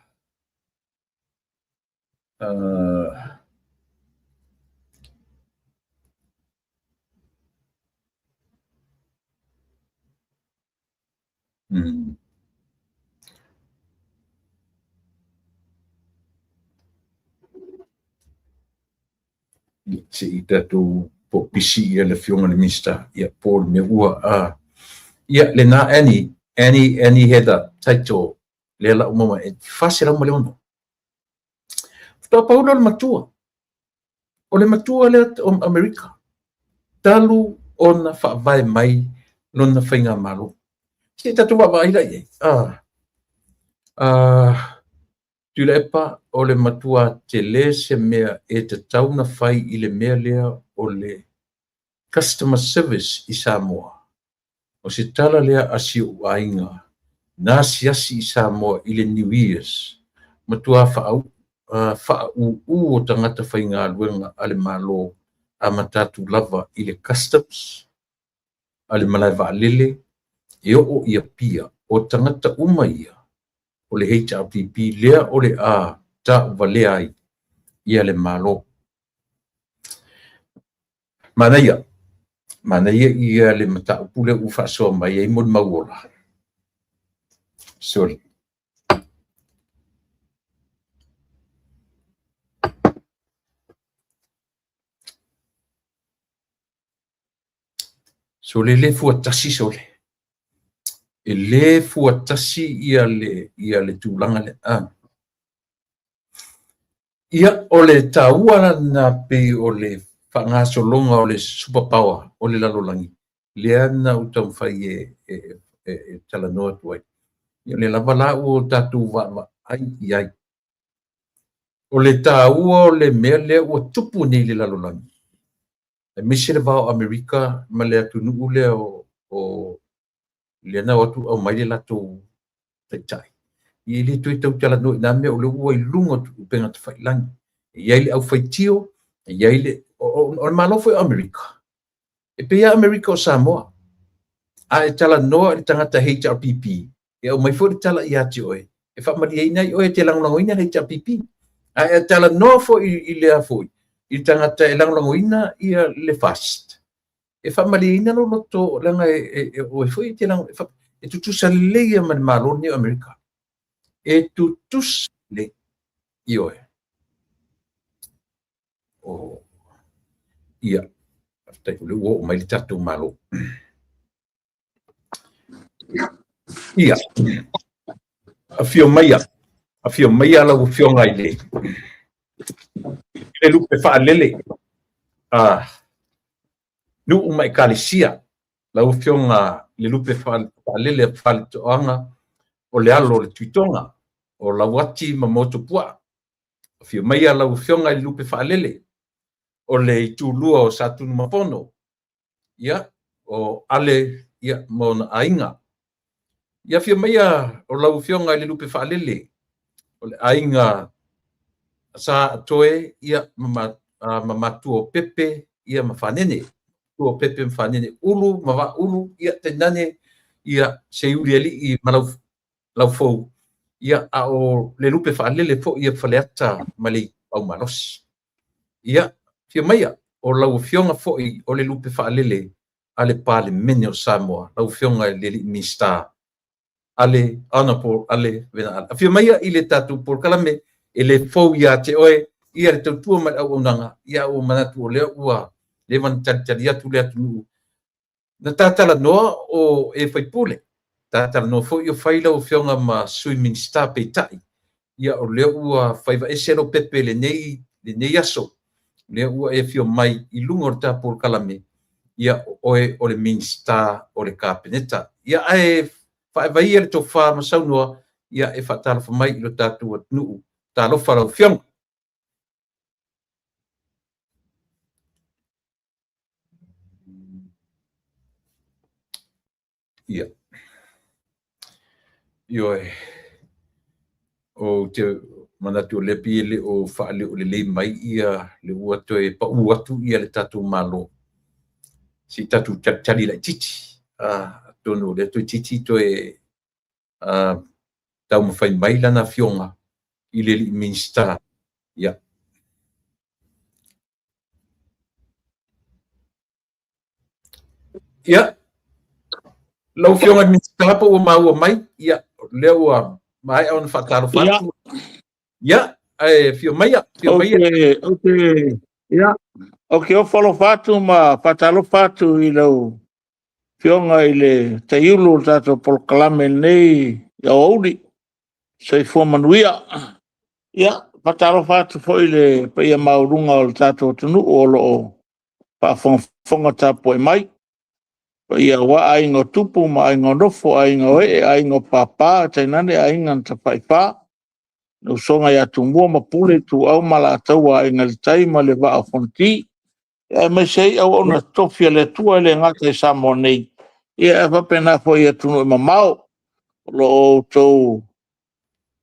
Se i tatou popisi ia le afioga i le Minisita, ia po o le mea ua ia lena Annie Heather title lea la uma mai 406. Faatoa pau lea o le matua. O le matua lea o Amerika talu ona faavae mai lona faigamalo. Se i tatou vaavaai la i ai. Tuilaepa, o le matua tele se mea e tatau na fai i le mea lea o le customer service i Samoa. O se tala lea a si ou aiga na asiasi i Samoa i le New Year's, matua faaūū o tagata faigaluega a le Malo, amata atu lava i le customs, a le malae vaalele, e oo i Apia, o tagata uma ia o le HRPP lea o le a tauvalea ai ia le Malo. Manaia, manaia ia le mataupu lea ua faasoa mai ai mo le mauola. Sorry. Sole le fuatasi sole. E le fuatasi ia le tulaga lea. Ia, o le taua lena pei o le faagasologa o le super power o le lalolagi, lea na ou taumafai e talanoa atu ai. Ia, o lea lava la ua tatou vaavaai i ai. O le taua o le mea lea ua tupu nei i le lalolagi, aemaise le va o Amerika ma le atunuu lea o lea na o atu aumai le latou taitai. E le toe tautalanoa i na mea, o lea ua i luga o upega tafailagi. E i ai le aufaitio, e i ai le... O le Malo foi o Amerika, e pei lava Amerika o Samoa. A e talanoa i le tagata HRPP, e aumai foi le tala ia te oe, e faamalieina ai oe e te lagolagoina le HRPP. A e talanoa foi i le foi, i le tagata e lagolagoina ia le FAST, e faamalieina lou loto, leaga oe foi e te lagolagoina, e tutusa lelei ma le Malo lenei o Amerika. E tutusa lelei. Ioe. O, ia, faafetai o lea ua oo mai le tatou Malo. Ia, afio maia lau Afioga i le lupe faalele a nuu ma ekalesia, lau Afioga i le lupe faalele a Faletoaga o le alo o le Tuitoga, o Lauati ma Motuopuaa. Afio maia lau Afioga i le lupe faalele o le itulua o Satunumafono, ia, o Ale, ia, ma ona aiga. Ia, afio maia o lau Afioga i le lupe faalele o le aiga Sa Atoe, ia, ma matua o Pepe, ia, ma Fanene. Matua o Pepe ma Fanene, Ulu ma Vaaulu, ia, tainane, ia, Seiuli ma lau fou, ia, a o le lupe faalele foi ia Faleata ma le Ituau Malosi. Ia, afio maia o lau Afioga foi o le lupe faalele a le Palemene o Samoa, lau Afioga i le Minisita Ale, Honorable Ale Vena Ale. Afio maia i le tatou polokalame, e le fou ia te oe, ia le tautua ma le auaunaga, ia ua manatu o lea ua leva ona talitali atu le atunuu. Na tatalanoa o e faipule, tatalanoa foi o fai lau Afioga ma Sui Minisita peitai, ia o lea ua faivaese lou pepe lenei aso, lea ua e afio mai i luga o le tatou polokalame, ia o oe o le Minisita o le Kapeneta. Ia ae faaevaia le tofa ma saunoa, ia e faatalofa mai i lo tatou atunuu. Talofa lau Afioga. Ia. Ioe. Ou te manatu o lea pei e le o faaleo lelei mai ia le ua toe pau atu ia le tatou Malo. Se i tatou talitali laitiiti. Atonu o lea toeitiiti toe taumafai mai lana afioga i le alii Minisita. Ia. Ia, lau Afioga i le Minisita po ua maua mai, ia, lea ua maea ona faatalofa atu. Ia, ae afio maia, afio maia. Ia, ou te ofo alofa atu ma faatalofa atu i lau Afioga i le Taiulu o le tatou polokalame i lenei aoauli. Soifua manuia. Ia, faatalofa atu foi i le paia maualuga o le tatou atunuu o lo o faafogafoga tapuai mai. Paia aua aiga o tupu ma aiga o nofo, aiga o ee, aiga o papa, tainane aiga na tafaifa, le usoga ia Tumua ma Pule, Ituau ma Alataua, Aiga i le Tai ma le Vaa o Fonoti, aemaise ai auauna totofi a le Atua e le gata i Samoa nei, ae faapena foi i atunuu e mamao o lo o outou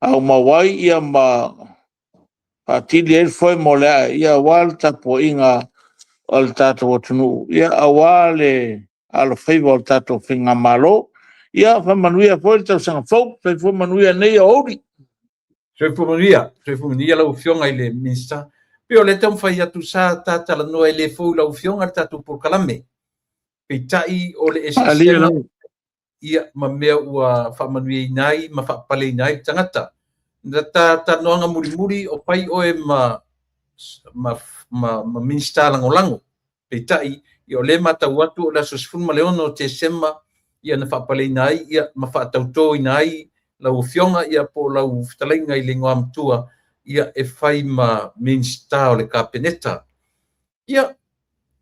aumau ai ma faatili ai le foe mo le ae aua le tapuaiga a le tatou atunuu, aua le alofaiva o le tatou faigamalo. Ia faamanuia foi le tausaga fou. Soifua manuia lenei aoauli. Soifua manuia, soifua manuia lau Afioga i le Minisita. Pei o lea e taumafai atu sa ta talanoa e le fou i lau Afioga le tatou polokalame. Peitai o le eseesega ia ma mea ua faamanuiaina ai ma faapaleina ai le tagata. Na ta talanoaga mulimuli o fai oe ma Minisita Lagolago. Peitai, ia o lea e matau atu o le aso 16 o Tesema ia na faapaleina ai ia ma faatautoina ai lau Afioga ia po o lau fetalaiga i le Igoamatua ia e fai ma Minisita o le Kapeneta. Ia,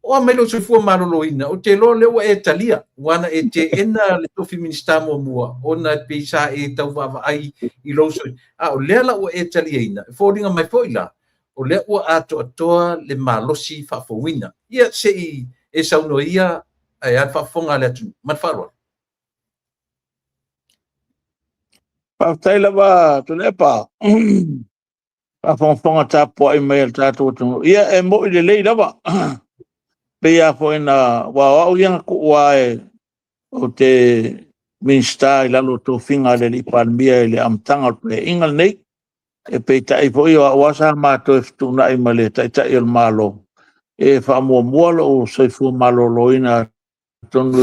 O a mai lou soifua maloloina, ou te iloa o lea ua e talia, ua na e teena le tofi Minisita muamua, ona e pei sa e tau vaavaai i lou soifua. A o lea la ua e taliaina, e foliga mai foi la, o lea ua atoatoa le malosi faafouina. Ia se i e saunoa ia ae a le faafofoga a le atunuu. Ma le faaaloalo. Faafetai lava Tuilaepa. Faafogafoga tapuai mai a le tatou atunuu. Ia e moi lelei lava. Pei lava foi na ua o au ia na tuu lava e ou te Minisita i lalo o tofiga a le alii Palemia i le amataga o le Paeaiga lenei. E peitai foi o au lava sa ma toe fetuunai ma le Taitai o le Malo e faamuamua lou soifua maloloina atonu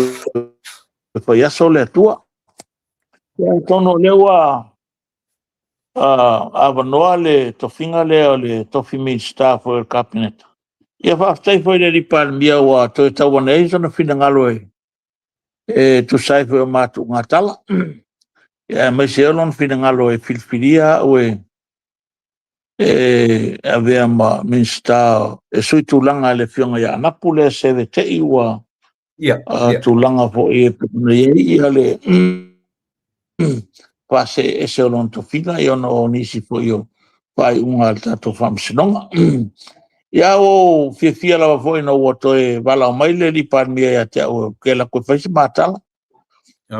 e faiaso le Atua. Ia atonu o lea ua avanoa le tofiga lea o le tofi Minisita foi o le Kapeneta. Ia faafetai foi i le alii Palemia ua toe tau ane ai sona finagalo e tusa ai foi o matuugatala. Ia aemaise ai o lona finagalo e filifilia au e avea ma Minisita e suitulaga i le Afioga ia Anapu lea se tei ua tulaga foi e pei ona i ai ia le faasee ese o lona tofiga ia ona o nisi foi o faaiuga a le tatou Faamasinoga. Ia ua ou fiafia lava foi ina ua toe valaau mai le alii Palemia ia te au ou te alu atu e fai se ma tala.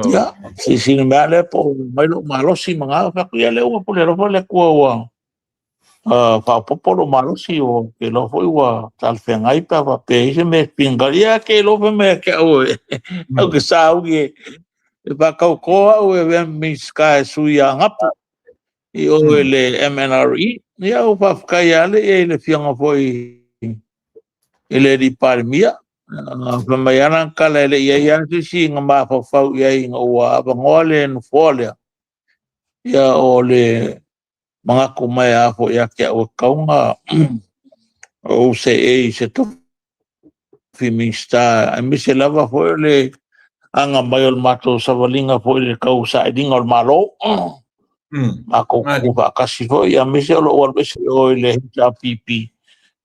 Ia, silasila mai lava lea po o mai lou malosi ma na, ou fai atu, ia lea ua pule alofa le Atua ua faaopoopo lou malosi, ou te iloa foi ua talafeagai pe a faapea e i ai se mea e finagalo. Ia te iloa fai mai ia te au ou te sauni e faatauto au e avea ma Minisita e sui ia Anapu i o i le MNRE. Ia ua faafetai lava i le Afioga foi i le alii Palemia. Fai mai lava lana tala e le i i ai lava se isi na mafaufau i ai ina ua avanoa le nofoa lea. Ia o le manatu mai lava foi ia te au e tatau ona ou seei i se tofi Minisita, aemaise lava foi o le aga mai o le matou savaliga foi i le tau sailiga o le Malo. Matou tutu faatasi foi, aemaise o lou alu ese i le HRPP,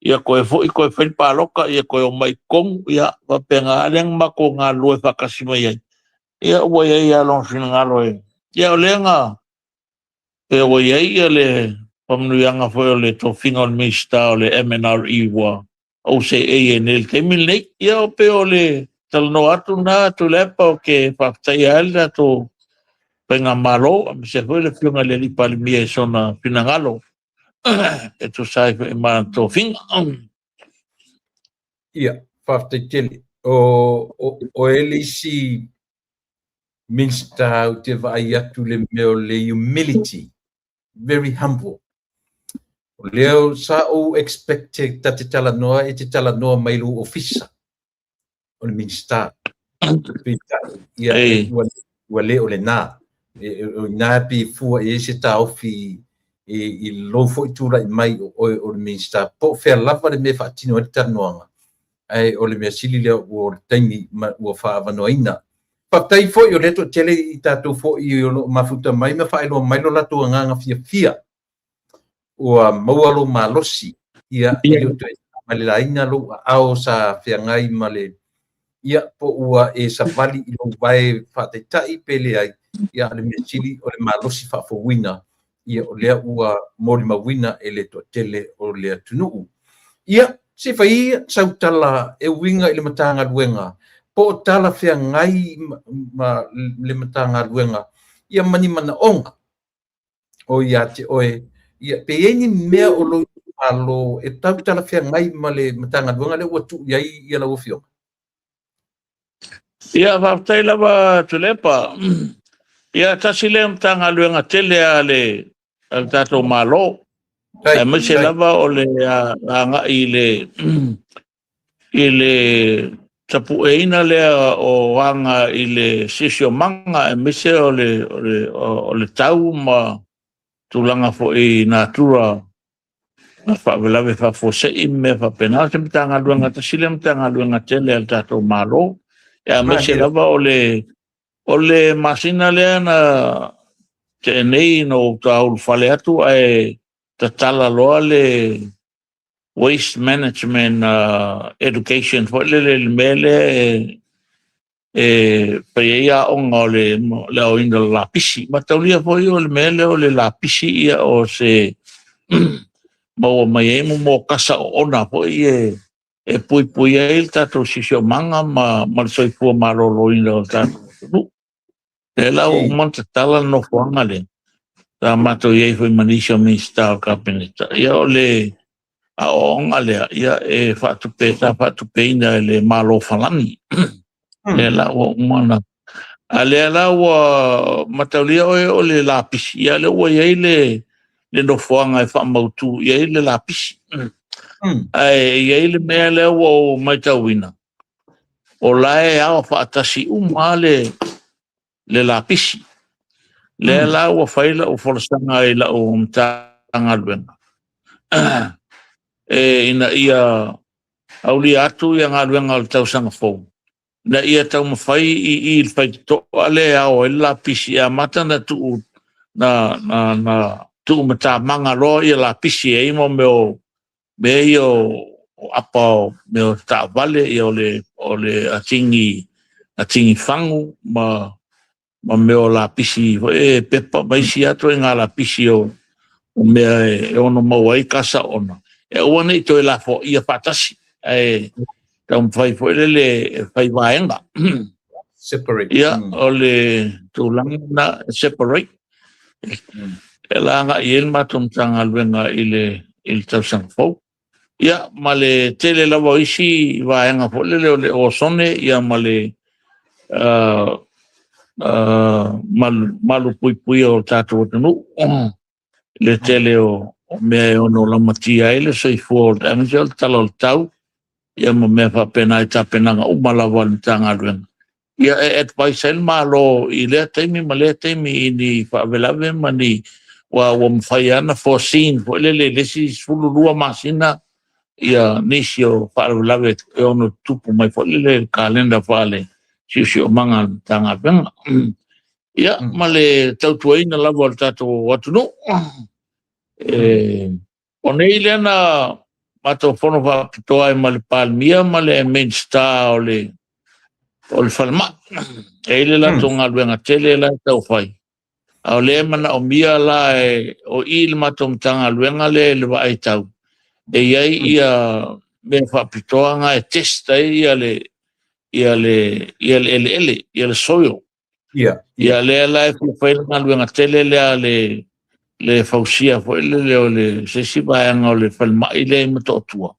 ia toe foi toe fai le palota, ia toe omai i totonu, ia faapena lea na matou galulue faatasi mai ai. Ia ua i ai lava lona finagalo e... Ia o lea na pei ua i ai ia le faamanuiaga foi o le tofiga o le Minisita o le MNRE ua ou seei ai nei i le taimi lenei. Ia o pei o le talanoa atu lena Tuilaepa, ou te faafetaia ai le tatou faigamalo, aemaise foi le Afioga i le alii Palemia i sona finagalo e tusa ai foi ma tofiga. Ia, faafetai tele. O e le isi Minisita ou te vaai atu le mea o le humility, very humble. O lea sa ou expect ta te talanoa e te talanoa mai lou ofisa o le Minisita. Peitai, ia, ua le o lena. O ina pe fua i ai se taofi i lou foi tulai mai o oe o le Minisita. Po o fea lava le mea e faatino ai le talanoaga, ae o le mea sili lea ua o le taimi ma ua faaavanoaina. Faafetai foi o lea toatele i tatou foi o lo o mafuta mai ma faailoa mai lo latou agaga fiafia ua maua lou malosi, ia e le o toe malelaina lou aao sa feagai ma le, ia po ua e savali i lou vae faataitai pe leai, ia o le mea sili o le malosi faafouina, ia o lea ua molimauina e le toatele o le atunuu. Ia se i fai ia sau tala e uiga i le Matagaluega, po o talafeagai ma le Matagaluega, ia ma ni manaoga o ia te oe, ia pe i ai ni mea o lou itumalo e tau talafeagai ma le Matagaluega lea ua tuu i ai ia lau Afioga? Ia, faafetai lava Tuilaepa. Ia, tasi lea Matagaluega tele a le tatou Malo, aemaise lava o le agai i le tapueina lea o aga i le siosiomaga, aemaise o le tau ma tulaga foi i natura na faalavelave faafuasei ma mea faapena. O se Matagaluega, tasi lea Matagaluega tele a le tatou Malo, aemaise lava o le masina lea na tea nei na ou taulufale atu ae tatala loa le waste management education foi lele i le mea lea e fai ai aoga o le aoina o le lapisi. Mataulia foi o le mea lea o le lapisi, ia o se maua mai ai mo kasa oona foi e puipui ai le tatou siosiomaga ma le soifua maloloina o le tatou atunuu. Lea la ua uma ona tatala le nofoaga lea, sa matou i ai foi ma nisi o Minisita o le Kapeneta. Ia o le aoaoga lea, ia e faatupe, sa faatupeina e le Malo o Falani. Lea la ua uma ona... A lea la ua mataulia oe o le lapisi, ia lea ua i ai le nofoaga e faamautu i ai le lapisi. Ae i ai le mea lea ua ou matauina, o la e ao faatasi uma le lapisi. Lea la ua fai lau folasaga i lau Matagaluega, e ina ia aulia atu ia galuega o le tausaga fou, ina ia taumafai i le faitotoa lea e ao ai le lapisi, e amata na tuu na tuumatamaga loa ia lapisi e ai mo mea ia o apa o mea o taavale, ia o le atigi fagu ma mea o lapisi foi e pepa ma isi atu i ngā lapisi o mea e ono maua ai kasa ona. E aua nei toe lafo ia faatasi, ae taumafai foi lele e fai vaega. Separate. Ia, o le tulaga na separate. E la agai ai le matou Matagaluega i le tausaga fou. Ia, ma le tele lava o isi vaega foi lele o le osone, ia ma le malupuipuia o le tatou atunuu. Le tele o mea e ono lamatia ai le soifua o le aemaise o le tala o le tau, ia ma mea faapena i tapenaga uma lava a le Matagaluega. Ia e advise ai le Malo i lea taimi ma lea taimi i ni faalavelave ma ni ua mafai lava ona foreseen foi lele i le isi 12 masina ia nisi o faalavelave e ono tutupu mai foi lele i le kalenda faale siosiomaga a le Matagaluega. Ia, ma le tautuaina lava o le tatou atunuu. O nei lea na matou fono faapitoa ai ma le Palemia ma le Minisita o le Falemai. E i ai le latou galuega tele la e taufai. A o lea e manaomia la o i le matou Matagaluega lea i le vaai tau, e i ai ia mea faapitoa na e test ai ia le eleele, ia le soil. Ia lea la e fai le galuega tele lea le fausia foi lele o le se isi vaega o le falemai lea i Motootua.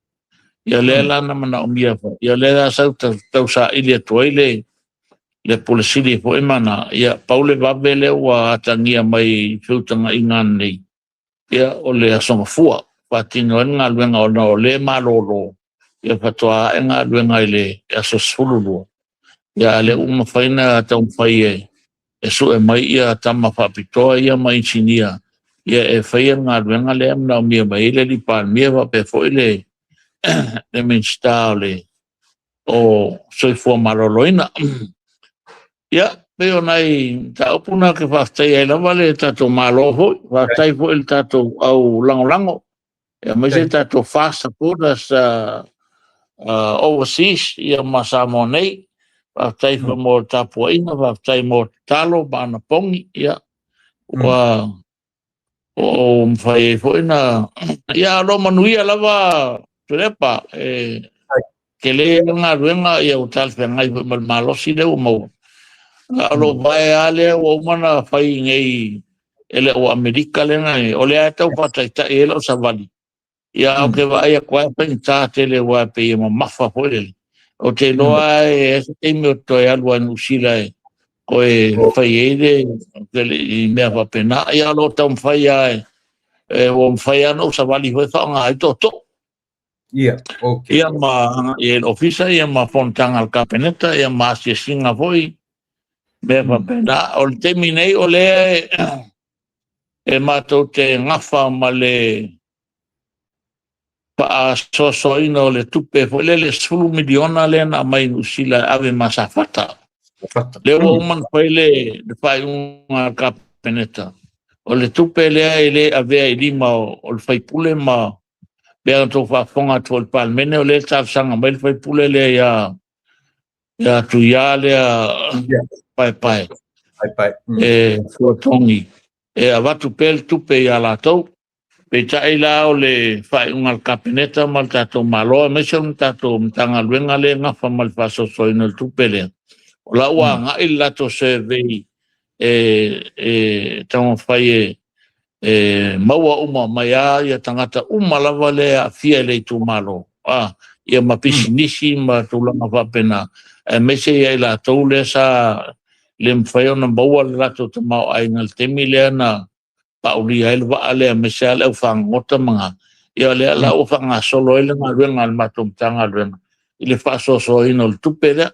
Ia lea la na manaomia foi. Ia lea la sau tausaili atu ai le Pule Sili foi mana. Ia pau le vave lea ua atagia mai i feutagaiga nei. Ia o le aso Gafua faatino ai le galuega ona o le malolo. Ia faatoa ae galuega i le aso 12. Ia lea ua mafai na taumafai e sue mai ia tama faapitoa ia ma inisinia, ia e faia le galuega lea manaomia mai ai le alii Palemia faapea foi le Minisita o Soifua Maloloina. Ia, pei o nai mataupu na ke faafetai ai lava le tatou Malo foi, faafetai foi le tatou au lagolago, ia aemaise tatou fast supporters overseas ia ma Samoa nei. Faafetai foi mo le tapuaiga, faafetai mo tatalo ma anapogi, ia ua o mafai ai foi na ia alo manuia lava Tuilaepa, e tele le galuega ia ua talafeagai foi ma le malosi lea ua maua. A o lou vae lava lea ua uma na fai nei e le au Amerika lea na o lea e tau faataitai ai lau savali. Ia o ke vaai atu ai faigata tele ua pei e mamafa foi lele. O te iloa e se taimi o toe alu ai Niu Sila e toe fai ai le i mea faapena. Ia o lo o taumafai lava e ua mafai lava ona ou savali foi faaaoga ai tootoo. Ia, okay. Ia ma ia le ofisa, ia ma fonotaga a le Kapeneta, ia ma asiasiga foi mea faapena. O le taimi nei o lea e matou te gafa ma le faasoasoaina o le tupe foi lele 10 miliona lea na aumai i Niu Sila e ave ma Safata. Lea ua uma ona fai le faaiuga a le Kapeneta. O le tupe lea e le avea i lima o le faipule ma Pei ona outou faafofoga atu foi i le Palemene, o lea e talosaga mai le sui usufono lea ia Tuia lea Paepae e Fuatogi e avatu pea le tupe ia latou. Peitai la o le faaiuga a le Kapeneta ma le tatou Malo aemaise o le tatou Matagaluega lea e nafa ma le faasoasoaina o le tupe lea, o la ua agai le latou survey e taumafai e maua uma mai lava tagata uma lava lea e aafia i le itumalo, ia ma pisinisi ma tulaga faapena, aemaise ia i latou lea sa le mafai ona maua le latou tamaoaiga i le taimi lea na paulia ai le vaa lea, aemaise lava le aufagogota ma ga. Ia o lea la ua faagasolo ai le galuega a le matou Matagaluega i le faasoasoaina o le tupe lea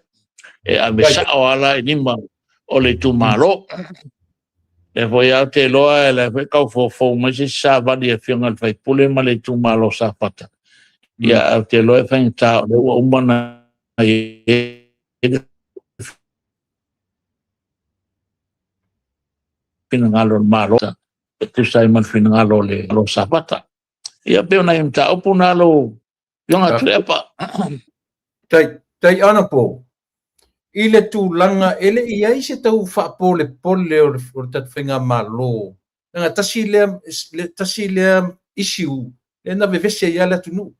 e ave sao lava la i lima o le itumalo. Lea foi lava ou te iloa o la e foi e tau foufou mai se isi savali a le Afioga i le sui usufono ma le itumalo o Safata. Ia ae ou te iloa e faigata o lea ua uma ona i ai le finagalo o le Malo e tusa ai ma le finagalo o le Malo o Safata. Ia pei o nai mataupu na lau Afioga Tuilaepa. Tai Honorable, i le tulaga e le i i ai se tau faapolepole o le tatou faigamalo, leaga tasi lea issue lea na vevesi ai lava le atunuu,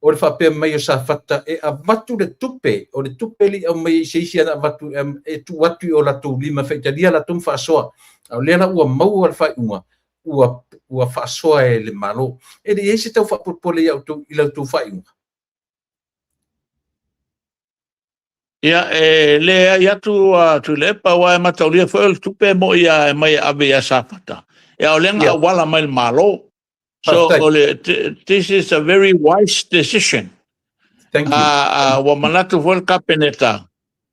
o le faapea mai o Safata e avatu le tupe, o le tupe le i aumai i se isi ana avatu e tuu atu i o latou lima e faitalia latou ma faasoa. A o lea la ua maua le faaiuga ua faasoa e le Malo. E le i i ai se tau faapolepole ia outou i la outou faaiuga? Ia, e leai atu Tuilaepa, aua e mataulia foi o le tupe mo i a e mai e ave ia Safata. Ia o lea na auala mai le Malo. So Faafetai. o le, this is a very wise decision. Thank you. Ua manatu foi le Kapeneta,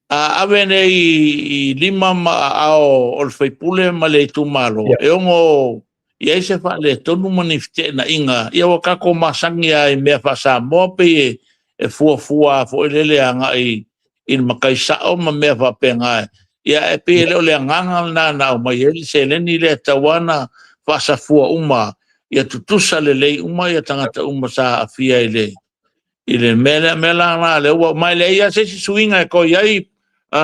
a ave nei i lima ma aao o le sui usufono ma le itumalo, e ono i ai se faaletonu ma ni feteenaiga. Ia ua tatou masani lava i mea faa-Samoa pei e fuafua foi lele agai i le matai sao ma mea faapena. Ia e pei e le o le agaga lena na aumai ai le seleni lea e tatau lava ona faasafua uma ia tutusa lelei uma ia tagata uma sa aafia i le mea lea. Mea la na lea ua ma e leai lava se isi suiga e toe i ai,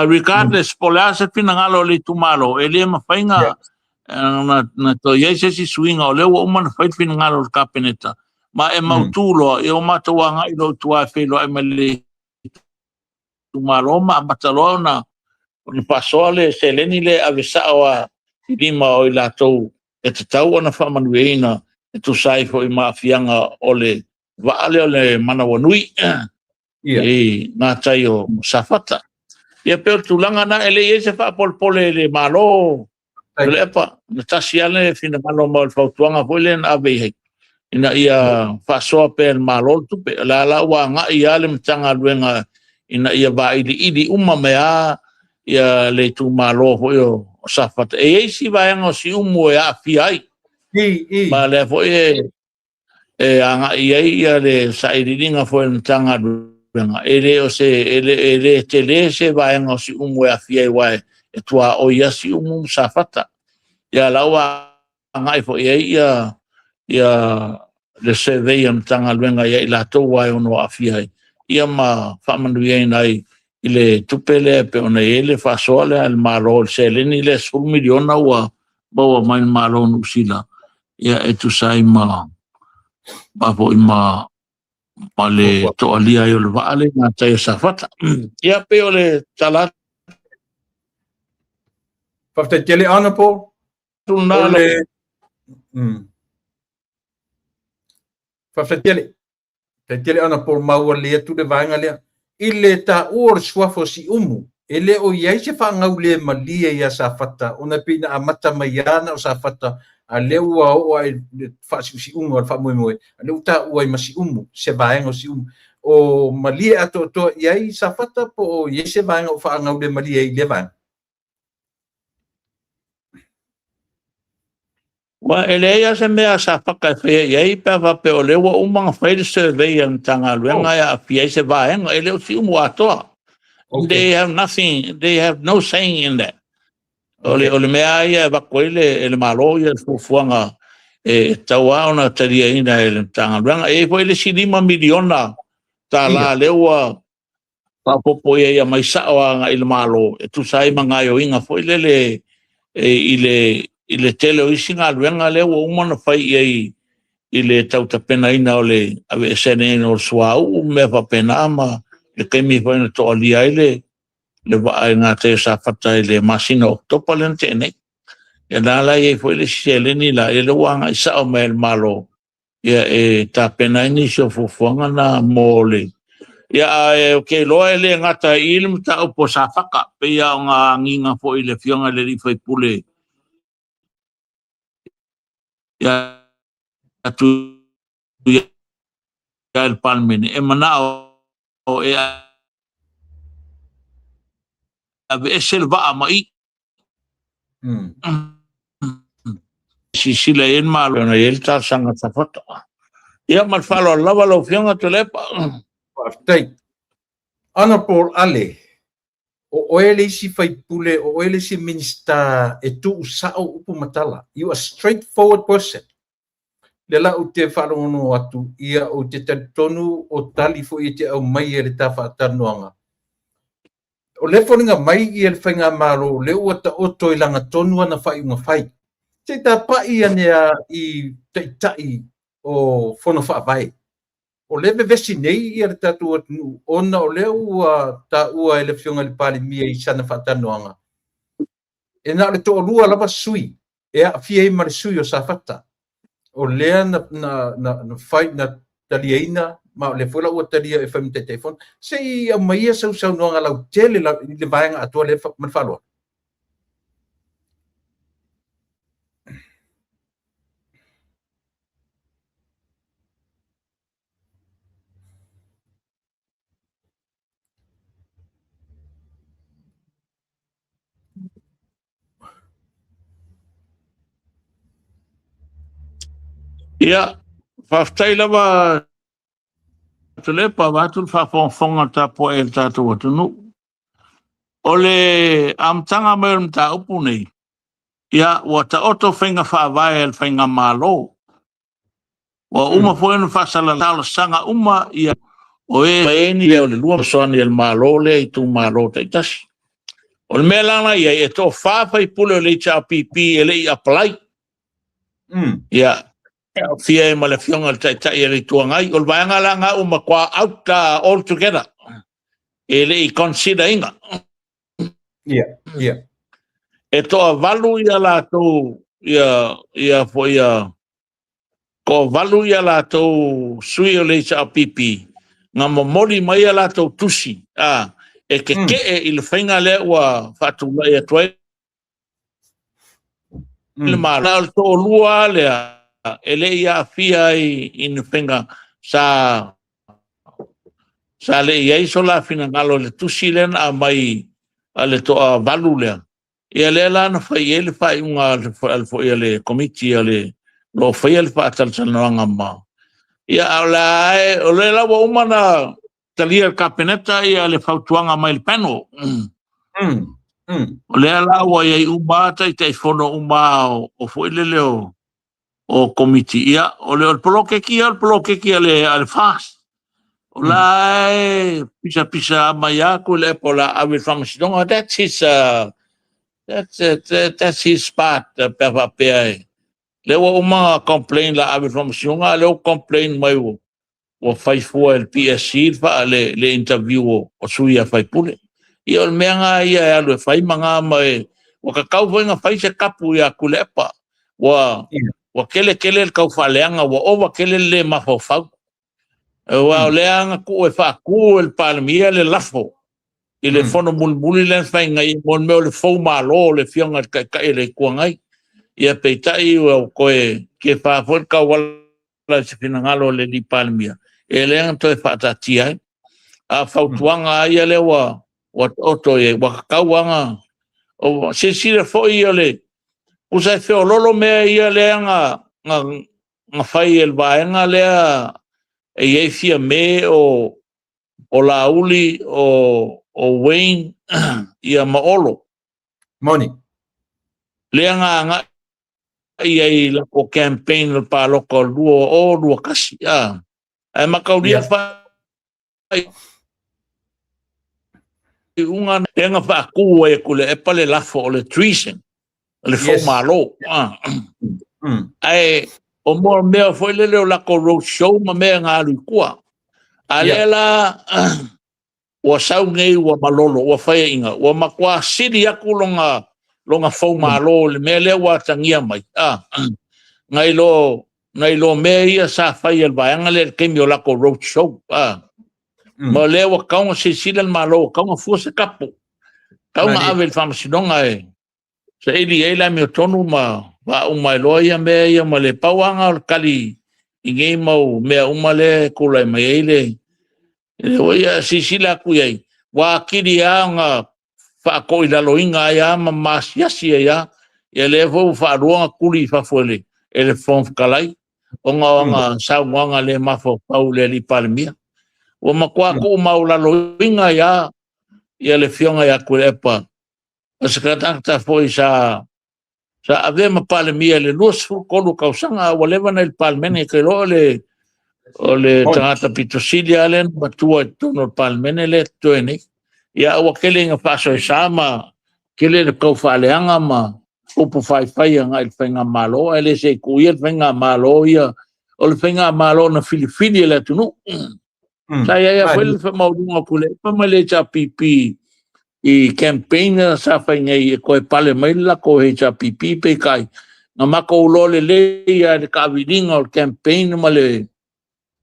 regardless po o le a se finagalo o le itumalo, e le mafai na toe i ai se isi suiga, o lea ua uma ona fai le finagalo o le Kapeneta ma e mautu loa. Ia ua matou agai loa i tua e feiloai ma le itumalo ma amata loa ona faasoa le seleni lea e ave sao lava i lima o i latou e tatau ona faamanuiaina e tusa ai foi ma aafiaga o le vaa lea o le manawanui i gatai o Safata. Ia pei o le tulaga na, e le i ai se faapolepole i le Malo Tuilaepa, na tasi lava le finagalo ma o le fautuaga foi lea na ave i ai ina ia faasoa pea e le Malo le tupe. O le la ua agai lava le Matagaluega ina ia vailiili uma mai lava ia le itumalo foi o Safata. E i ai si vaega o Siumu e aafia ai, ma lea foi e agai ai ia le sailiiliga foi a le Matagaluega. E le o se e le tele se vaega o Siumu e aafia ai, aua e tuaoi lava Siumu ma Safata. Ia la ua agai foi i ai ia le survey a le Matagaluega ia i latou e ono aafia ai, ia ma faamanuiaina ai i le tupe lea e pei ona i ai le faasoa lea a le Malo, le seleni lea 10 miliona ua maua mai le Malo o Niu Sila, ia e tusa ai ma foi ma le toalia ai o le vaa lea i gatai o Safata. Ia pei o le tala Faafetai tele, Honorable. Atu lena. O le Faafetai tele. Faafetai tele, Honorable, maua lelei atu le vaega lea. I le taua o le suafa o Siumu, e le o i ai se faagaule malie ia Safata, ona e pei na amata mai lava na o Safata, a lea ua oo ai le faasiusiuga o le faamoemoe, a lea ua taua ai ma Siumu, se vaega o Siumu. O malie atoatoa i ai Safata po o i ai se vaega o faagaule malie ai i lea vaega? Ua e leai lava se mea a Safata e faia i ai pe a faapea o lea ua uma ona fai le survey a le Matagaluega e aafia ai se vaega, e le o Siumu atoa. They have nothing, they have no saying in that. O le mea ia e avatu ai le e le Malo ia le fuafuaga. e tatau lava ona taliaina e le Matagaluega. E i ai foi le isi $5 miliona tala lea ua faaopoopo i ai e aumai sao agai i le Malo e tusa ai ma gaoioiga foi lele i le tele o isi galuega lea ua uma ona fai i ai i le tautapenaina o le aveeseina o le suauu ma mea faapena ma le taimi foi na toalia ai le vaa i gatai o Safata i le masina o Oketopa lea na tea nei. Ia na la i ai foi le isi seleni la, ia lea ua agai sao mai e le Malo ia e tapena ai nisi o fuafuaga na mo le ia ae ou te iloa e le gata i i le mataupu o Safata pei lava o na agiga foi i le afioga i le alii faipule ia atu ia le Palemene e manao e aveese le vaa mai Silasila i ai le Malo ona e i ai le talosaga a Safata. Ia ma le faaaloalo lava lau Afioga Tuilaepa. Faafetai. Honorable Ale, o oe le isi faipule, o oe le isi Minisita e tuusao upu ma tala. You are straight forward person. Lea la ou te faalogologo atu, ia ou te talitonu o tali foi e te aumai e le ta faatalanoaga. O lea e foliga mai ia le faigamalo o lea ua taoto i lagatonu ana faaiuga fai. Se i tapai ane lava i taitai o Fono Faavae. O lea e vevesi nei ia le tatou atunuu ona o lea ua taua e le Afioga i le Palemia i sana faatalanoaga, e na o le toalua lava sui e aafia ai ma le sui o Safata. O lea na fai, na taliaina, ma o lea foi la ua talia e fai ma Taitaifono. Se i aumaia sau saunoaga lautele i le vaega atoa lea ma le faaaloalo. Ia, faafetai lava Tuilaepa, vaeatu le faafogafoga tapuai a le tatou atunuu. O le amataga mai o le mataupu nei, ia, ua taoto faiga faavae a le faigamalo. Ua uma foi ona faasalalau talosaga uma ia o e ni lea o le lua fesoasoani a le Malo lea i itumalo taitasi. O le mea la na i ai, e toafa faipule o le HRPP e le i apply. Ia, e aofia ai ma le afioga i le Taitai o le Itu Agai. O le vaega la na ua matua out all together. E le i consider ina. Yeah. E toavalu ia latou ia ia foi ia toavalu ia latou sui o le HRPP na momoli mai a latou tusi a e keke'e i le faiga lea ua faatulai atu ai le Malo. O le toalua lea e le i aafia ai i ni faiga sa le i ai so la finagalo i le tusi lea na aumai a le toavalu lea. Ia lea la na fai ai le faaiuga a le komiti a le lo o faia le faatalatalanoaga ma. Ia a o la o lea la ua uma na talia le Kapeneta ia le fautuaga mai le panel. O lea la ua i ai uma Taitaifono uma o foi lele o komiti. Ia, o le poloketi ia, o le poloketi a le FAST. O la e pisapisa mai atu le epo la ave i le faamasinoga. That's his part pe a faapea e. Lea ua uma complain la ave i le faamasinoga, a lea ua complain mai ua fai fua e le PSC le interview o sui a faipule. Ia o le mea nga ia e alu e fai ma nga ma e ua tatau foi na fai se kapu ia Tuilaepa. Ua tele tele le tau faaleaga, ua ova tele le le mafaufau. Aua o lea na tuu e faatu e le Palemia le lafo i le fono mulimuli lea na fai nei mo le mea o le fou malo o le afioga i le Taitai o le Itu Agai. Ia peitai ua toe kefa foi le tauala i se finagalo o le alii Palemia, e lea na toe faataatia ai. A fautuaga ia lea ua taoto i ai, ua tatau lava na silasila foi o le tusa e feololo mea ia lea na fai e le vaega lea e i ai Fiame o Laauli o Wayne ia ma Olo. Moni. Lea na agai ai i lakou campaign o le palota o le 2021, a. Ae mataulia faaiuga lea na faatu ai e Tuilaepa le lafo o le treason, o le foumalo. Ae o mo mea foi lele o lakou road show ma mea na alu i tua. A lea la ua sau nei ua malolo, ua faiaina, ua matua sili atu lona lona foumalo i le mea lea ua atagia mai, a, nai lo nai lo mea ia sa fai e le vaega lea i le taimi o latou road show, a. Ma o lea ua tatau ona silasila le Malo, ua tatau ona fua se tapu, tatau ona ave i le Faamasinoga e saili i ai le amiotonu ma faauma ai loa ia mea ia ma le pau lava lena o le tali i nei mau mea uma lea e tulai mai ai le ia silasila atu i ai, ua atili lava ona faatoilaloina ai lava ma maasiasi ai lava. Ia lea foi ua faalua ona tuli i fafo e le e le Fofoga Fetalai ona o ana saunoaga le mafaufau i le alii Palemia. Ua matua tuumaualaloina ai lava ia le Afioga ia Tuilaepa, o se tagata foi sa sa avea ma Palemia i le 23 tausaga, a ua leva ona i le Palemene, ou te iloa o le tagata pito sili lava lea na matua i totonu o le Palemene lea e totoe nei. Ia ua tele ina faasoesa ma tele le tau faaleaga ma upu faifai agai i le faigamalo, ae le se i tuu ia le faigamalo ia, o le faigamalo na filifili e le atunuu. Sa i ai lava foi le faamaualuga o Tuilaepa ma le HRPP i campaign sa fai nei e toe pale mai le latou HRPP, peitai na matou iloa lelei lava i le taaviliga o le campaign ma le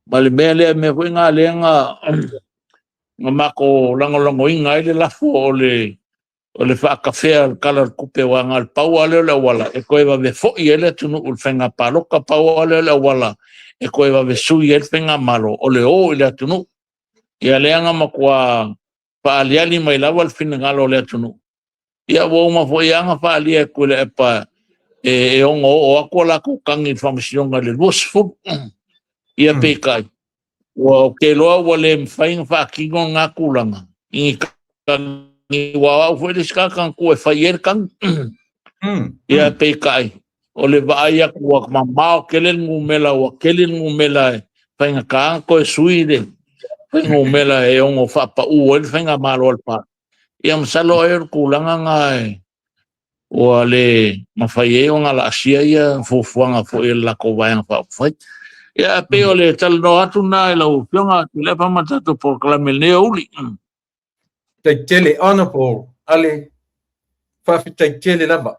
ma le mea lea, mea foi na lea na na matou lagolagoina ai le lafo o le o le faatafea o le Tala o le Tupe, aua na o le pau lava lea o le auala e toe vave foi ai le atunuu i le faiga palota, pau lava lea o le auala e toe vave sui ai le faigamalo, o le o i le atunuu. Ia lea na matua faaaliali mai lava le finagalo o le atunuu. Ia ua uma foi lava ona faaalia e Tuilaepa e ono oo atu a latou tagi i le Faamasinoga i le 20. Ia peitai, ua ou te iloa ua le mafai ona faatino lena tulaga i ni tagi, aua o au foi le isi tagata na tuu e fai i ai le tagi. Ia peitai, o le vaai atu ua mamao tele le numera, ua tele le numera e faigata ona toe sui le fuainumera e ono faapau ai le faigamalo a le Pāti. Ia masalo ai o le tulaga lena e ua le mafai ai ona laasia ia fuafuaga foi a le latou Vaega Faaupufai. Ia pei o le talanoa atu lena i lau Afioga Tuilaepa ma le tatou polokalame i lenei aoauli. Faafetai tele Honourable Ale, faafetai tele lava.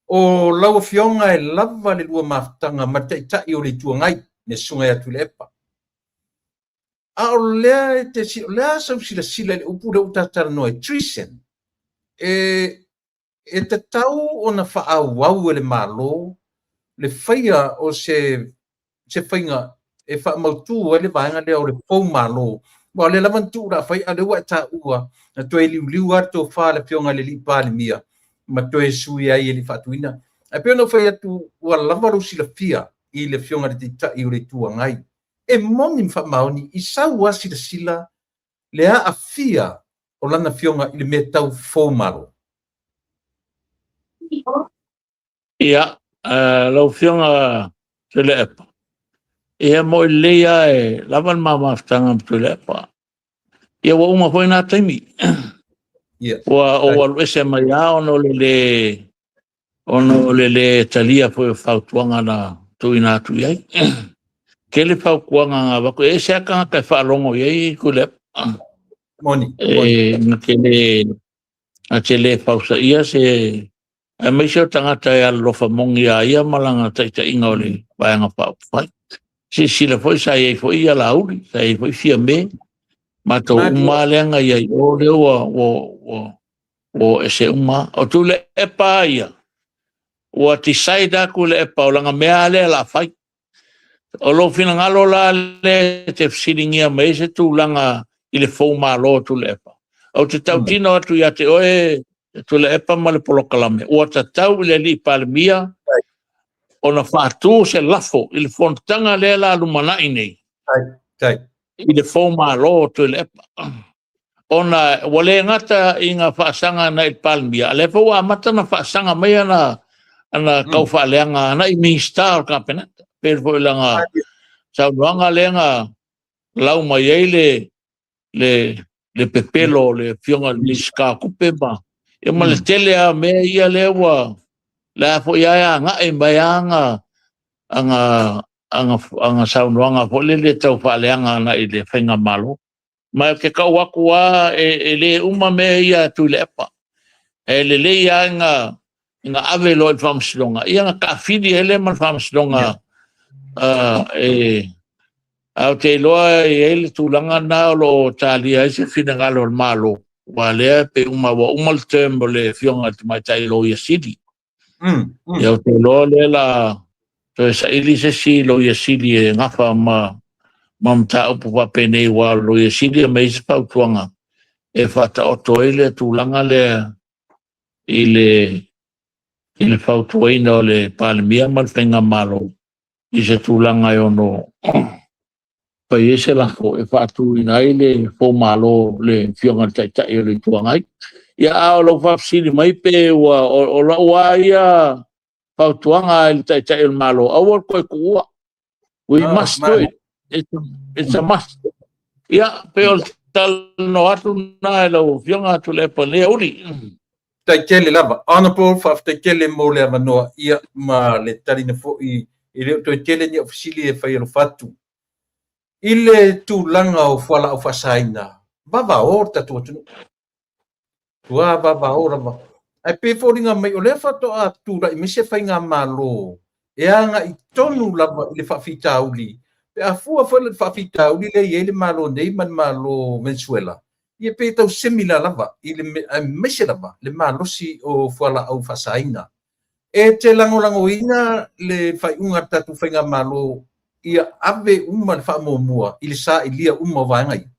O lau Afioga e lava le lua mafutaga ma le Taitai o le Itu Agai, le Susuga ia Tuilaepa. A o lea e te, o le a sau silasila i le upu lea ua ta talanoa ai, treason, e, e tatau ona faaauau e le Malo le faia o se, se faiga e faamautu ai le vaega lea o le fou Malo. Aua o lea lava na tuu o le a fai, a o lea ua e taua na toe liuliu lava le tofa a le Afioga i le alii Palemia ma toe sui ai e le i faatuina. Ae pei ona ou fai atu, ua lava lou silafia i le Afioga i le Taitai o le Itu Agai. E moni ma faamaoni i sau lava silasila le aafia o lana Afioga i le mea tau fou Malo. Ia, lau Afioga Tuilaepa, ia mo i lelei lava e lava le ma mafutaga ma Tuilaepa. Ia ua uma foi na taimi. Ua ou alu ese mai lava ona o le le ona o le le talia foi o fautuaga na tuuina atu i ai. Tele fautuaga na avatu, e ese lava tagata e faalogo i ai Tuilaepa. Moni. E na te le na te le fausaia se aemaise o tagata e alolofa moni ia ia ma lana taitaiga o le Vaega Faaupufai. Silasila foi sa i ai foi ia Laauli, sa i ai foi Fiame, matou uma lea na i ai o lea ua ua ua ua ese uma. O Tuilaepa ia, ua decide lava Tuilaepa o lana mea lava lea o le a fai. O lou finagalo la lea e te fesiligia mai ai se tulaga i le foumalo o Tuilaepa, ou te tautino atu ia te oe Tuilaepa ma le polokalame, ua tatau i le alii Palemia ona faatu se lafo i le fonotaga lea la lumanai nei i le foumalo o Tuilaepa, ona ua le gata i ngā faasaga na i le Palemia, a lea foi ua amata ona faasaga mai ana ana tau faaleaga agai Minisita o le Kapeneta. Pei foi lana saunoaga lea na lau mai ai le pepelo o le Afioga i le Minisita o Tupe ma ia ma le tele lava o mea ia lea ua le a foi lava e agai mai lava ana saunoaga foi lele tau faaleaga agai i le faigamalo. Ma ou te tau atu lava e le uma mea ia a Tuilaepa. E lelei lava ina ave loa i le Faamasinoga, ia ona taafili ai lea ma le Faamasinoga. E ae ou te iloa e i ai le tulaga lena o lo o talia ai se finagalo o le Malo, aua o lea pei uma ua uma le term o le Afioga i le Tamaitai Loia Sili. Ia ou te iloa lea la toe saili se isi Loia Sili e gafa ma mataupu faapenei, aua o le Loia Sili e aumai se fautuaga e faataoto ai le tulaga lea i le fautuaina o le Palemia ma le Faigamalo i se tulaga e ono fai ai se lafo e faatuina ai le foumalo le Afioga i le Taitai o le Itu Agai. Ia, a o lou faafesili mai pe ua o lau lava ia fautuaga i le Taitai o le Malo, aua le toe tuua. We must do it. It's a must. Ia, pe o le talanoa atu lena i lau Afioga Tuilaepa i lenei aoauli. Faafetai tele lava. Honourable, faafetai tele mo le avanoa ia ma le talina foi e le o toe tele ni au fesili e fai alofa atu. I le tulaga o fualaau faasaina, vavao le tatou atunuu. Tua vavao lava. Ae pei e foliga mai o lea faatoa tulai mai se faigamalo e agai tonu lava i le faafitauli. Pe a fua foi le faafitauli lea e i ai le Malo nei ma le Malo Venezuela, ia pe tau similar lava i le aemaise lava le malosi o fualaau faasaina. E te lagolagoina le faaiuga a le tatou faigamalo ia ave uma le faamuamua i le sailia uma o vaega ia?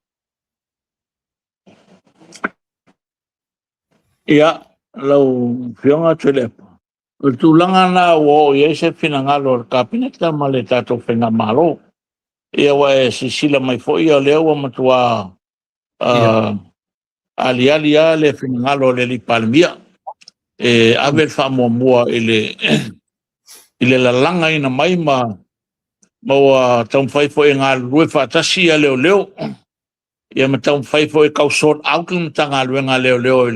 Ia, lau Afioga Tuilaepa, o le tulaga lena ua oo i ai se finagalo o le Kapeneta ma le tatou faigamalo. Ia, ua e silasila mai foi o lea ua matua aliali lava le finagalo o le alii Palemia e ave le faamuamua i le lalagaina mai ma ua taumafai foi e galulue faatasi ia leoleo, ia ma taumafai foi e tau sort out le Matagaluega a Leoleo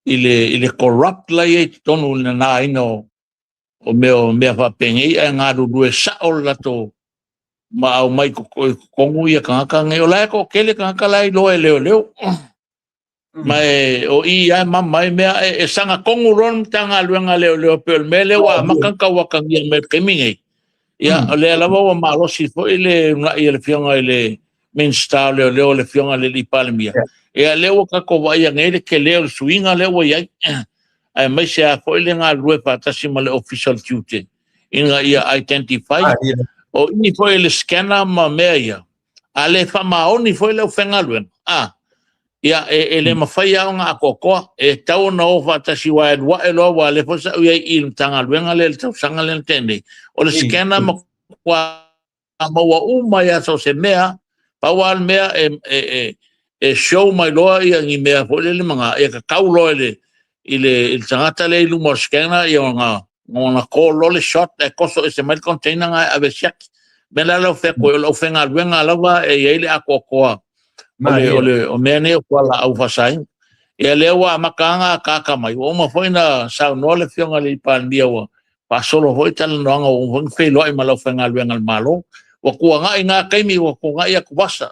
i le corrupt la i ai totonu i le nanaina o mea faapenei, ae galulue sao le latou ma aumai i totonu ia tagata nei. O la e toatele tagata la e iloa e leoleo. Ma e o i lava e mama ai mea, e sagatonu loa le Matagaluega a Leoleo pei o le mea lea ua amata ona tauatagia mai i le taimi nei. Ia, o lea lava ua malosi foi le uunai a le Afioga i le Minisita o Leoleo, le Afioga i le alii Palemia. Ia, lea ua tatou vaaia nei le tele o le suiga lea ua i ai, aemaise lava foi le galulue faatasi ma le Ofisa o le Tiute ina ia identify. O i foi le scanner ma mea ia, a le faamaoni foi le aufaigaluega, ia, e le mafai lava ona atoatoa, e tatau ona o faatasi aua e alu ae loa, aua o lea foi sa ou i ai i le Matagaluega lea i le tausaga lea na tea nei. O le scanner matua maua uma ia so o se mea, pau lava le mea e show mai loa ia ni mea foi lele ma ia tatau loa i le tagata lea i luma o le scanner, ia ona call loa le shot ae toso ese mai le container na e ave e siaki. O le mea la lea o fai atu ai, o le aufaigaluega lava e i ai le atoatoa o mea nei o fualaau faasaina. Ia lea ua amata ona ataata mai, ua uma foi na saunoa le Afioga i le Palemia, ua faasolo foi talanoaga, ua uma foi na feiloai ma le aufaigaluega a le Malo. Ua tuanai na taimi, ua tuanai atuvasa.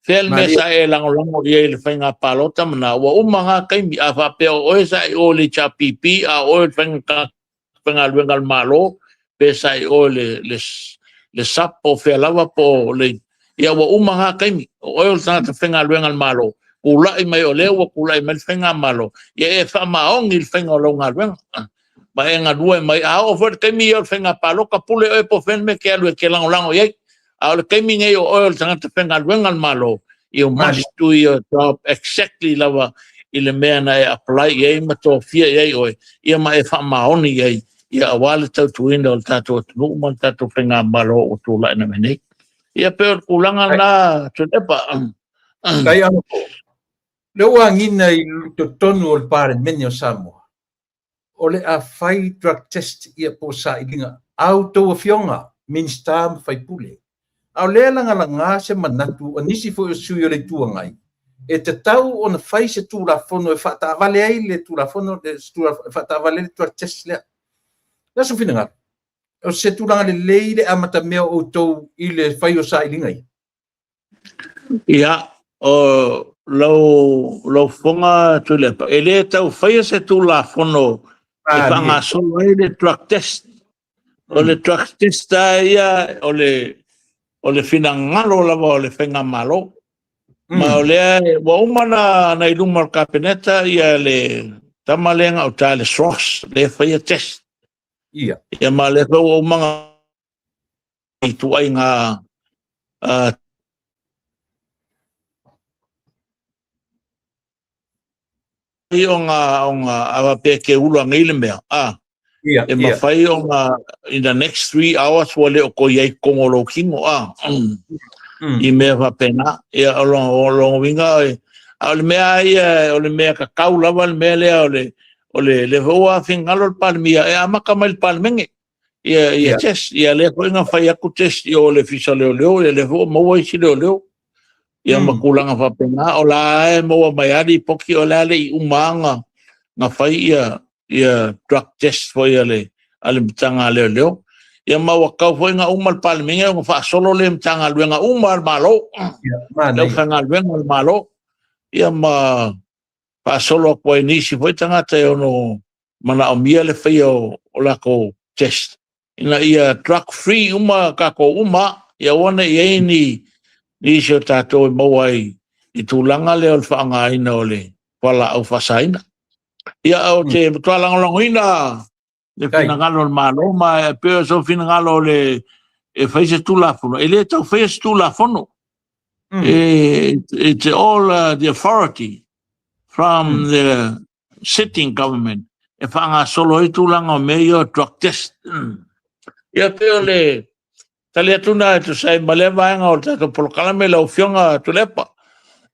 Fea le mea sa e lagolago i ai i le faiga palota ma na, ua uma na taimi. A faapea o oe sa i o i le HRPP, a o oe le faigaluega a le Malo, pe sa i o i le SAP po o fea lava po o le... Ia ua uma na taimi. O oe o le tagata faigaluega a le Malo, tulai mai o lea ua tulai mai le faigamalo, ia e faamaoni i le faiga o lau galuega. Ma e galue mai, a oo foi le taimi ia o le faiga palota, pule oe po o fea le mea e te alu e te lagolago i ai. A o le taimi nei o oe o le tagata faigaluega a le Malo, you must do your job exactly lava i le mea na e apply i ai ma tofia i ai oe, ia ma e faamaoni i ai, ia aua le tautuina o le tatou atunuu ma le tatou faigamalo ua tulai mai nei. Ia pei o le tulaga lena, Tuilaepa. Tai ano, lea ua agiga i totonu o le Palemene o Samoa, O le a fai drug test ia po o sailiga a outou afioga, Minisita ma Faipule. A o lea e lagalaga se manatu o nisi foi o sui o le Itu Agai, e tatau ona fai se Tulafono e faataavale ai le Tulafono, e faataavale ai le drug test lea. O le a sou finagalo? O se tulaga lelei le amatamea o outou i le fai o sailiga ia? Ia, o lau fofoga Tuilaepa, e le tau faia se Tulafono e faagasolo ai le drug test. O le drug test lava ia, o le finagalo lava o le faigamalo. Ma o lea ua uma na i luma o le Kapeneta ia le tama lea gauta le SROS, lea e faia test. Ia ma lea foi ua uma ituaiga ona a faapea e te ula nei le mea, e mafai ona in the next 3 hours ua le o toe i ai i totonu o lou tino, i mea faapena. Ia, o lona uiga, a o le mea ia, o le mea tatau lava le mea lea, o le lea foi ua finagalo le Palemia e amata mai le Palemene ia test. Ia lea foi na fai atu test i o le Ofisa o Leoleo, ia lea foi ua maua isi leoleo. Ia ma tulaga faapena, o la e maua mai lava lipoti, o le a le i uma na fai ia drug test foi a le Matagaluega. Ia ma ua tau foi na uma le Palemene ona faasolo le Matagaluega uma a le Malo, le aufaigaluega a le Malo. Ia ma faasolo atu ai nisi foi tagata e ono manaomia le faia o latou test, ina ia drug free uma tatou uma, ia aua ne i i ai ni nisi o tatou e maua ai i tulaga lea o le faaaogaina o le fualaau faasaina. Ia, ou te matua lagolagoina le finagalo o le Malo, ma e pei o sou finagalo o le e fai se Tulafono, e le tau faia se Tulafono. It's all the authority from the sitting government e faagasolo ai tulaga o mea ia o drug test. Ia pei o le tali atu na e tusa ai ma lea vaega o le tatou polokalame, lau Afioga Tuilaepa.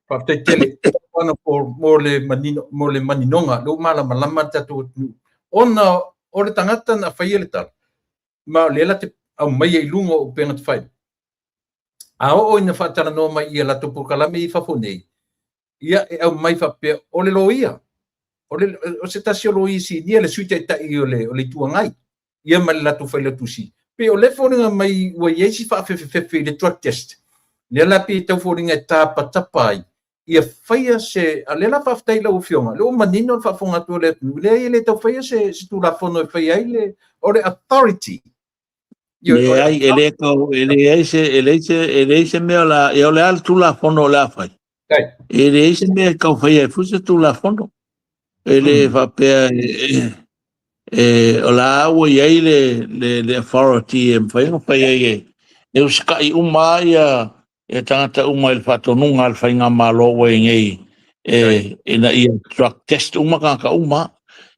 Faafetai tele ona mo le manino, mo le maninoga lea ua malamalama le tatou atunuu, ona o le tagata na faia le tala, ma o lea la te aumaia i luga o upega tafailagi. A oo ina faatalanoa mai ia latou polokalame i fafo nei, ia e aumai faapea o le loia, o se tasi o loia sinia, le Sui Taitai o le Itu Agai, ia ma le latou failautusi. Pei o lea foliga mai ua i ai si faafefefefe i le drug test. Lea la pei e tau foliga e tapatapa ai ia faia se a lea la. Faafetai i lau Afioga, lea ua manino le faafofoga atu o le atunuu. Leai, e le tau faia se Tulafono e faia ai le o le authority. Leai, e le tau, e leai se, e leai se, e leai se mea o la, ia o le a le Tulafono o le a fai? E leai se mea e tau faia ai foi se Tulafono. E le faapea o la ua i ai le authority e mafai ona fai ai e usitai uma ia tagata uma i le faatonuga a le faigamalo ua i nei ina ia drug test uma tagata uma.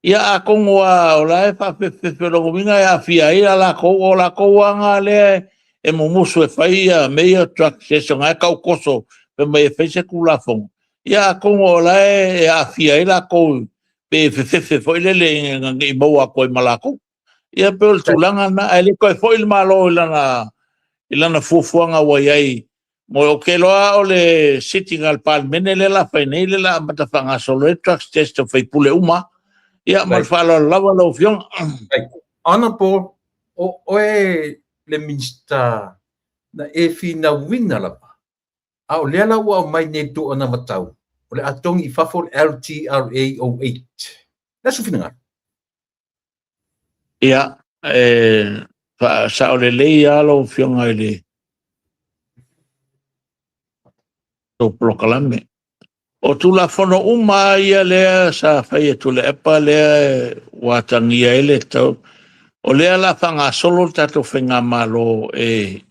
Ia atonu lava o la e faafefefe, lona uiga e aafia ai a latou, o latou aga lea e mumusu e fai ia mea ia drug test, o na e tautoso fai mai e fai se Tulafono. Ia atonu o la e aafia ai latou pe fefefe foi lele ina ne i maua atu ai ma latou. Ia pei o le tulaga lena, ae le toe foi le Malo i lana fuafuaga ua i ai. Mo ou te iloa o le sitting a le Palemene lea la fai nei, lea la amata faagasolo ai drug test o faipule uma. Ia, ma le faaaloalo lava lau Afioga. Honorable, o oe le Minisita na e finauina lava, a o lea la ua aumai nei tuuanavatau, o le a togi i fafo le LTRA 08. Le aso finagalo. Ia, e faasao lelei lava lau Afioga i le polokalame. O Tulafono uma ia lea sa fai e Tuilaepa lea ua atagia ai le tau, o lea la faagasolo le tatou faigamalo e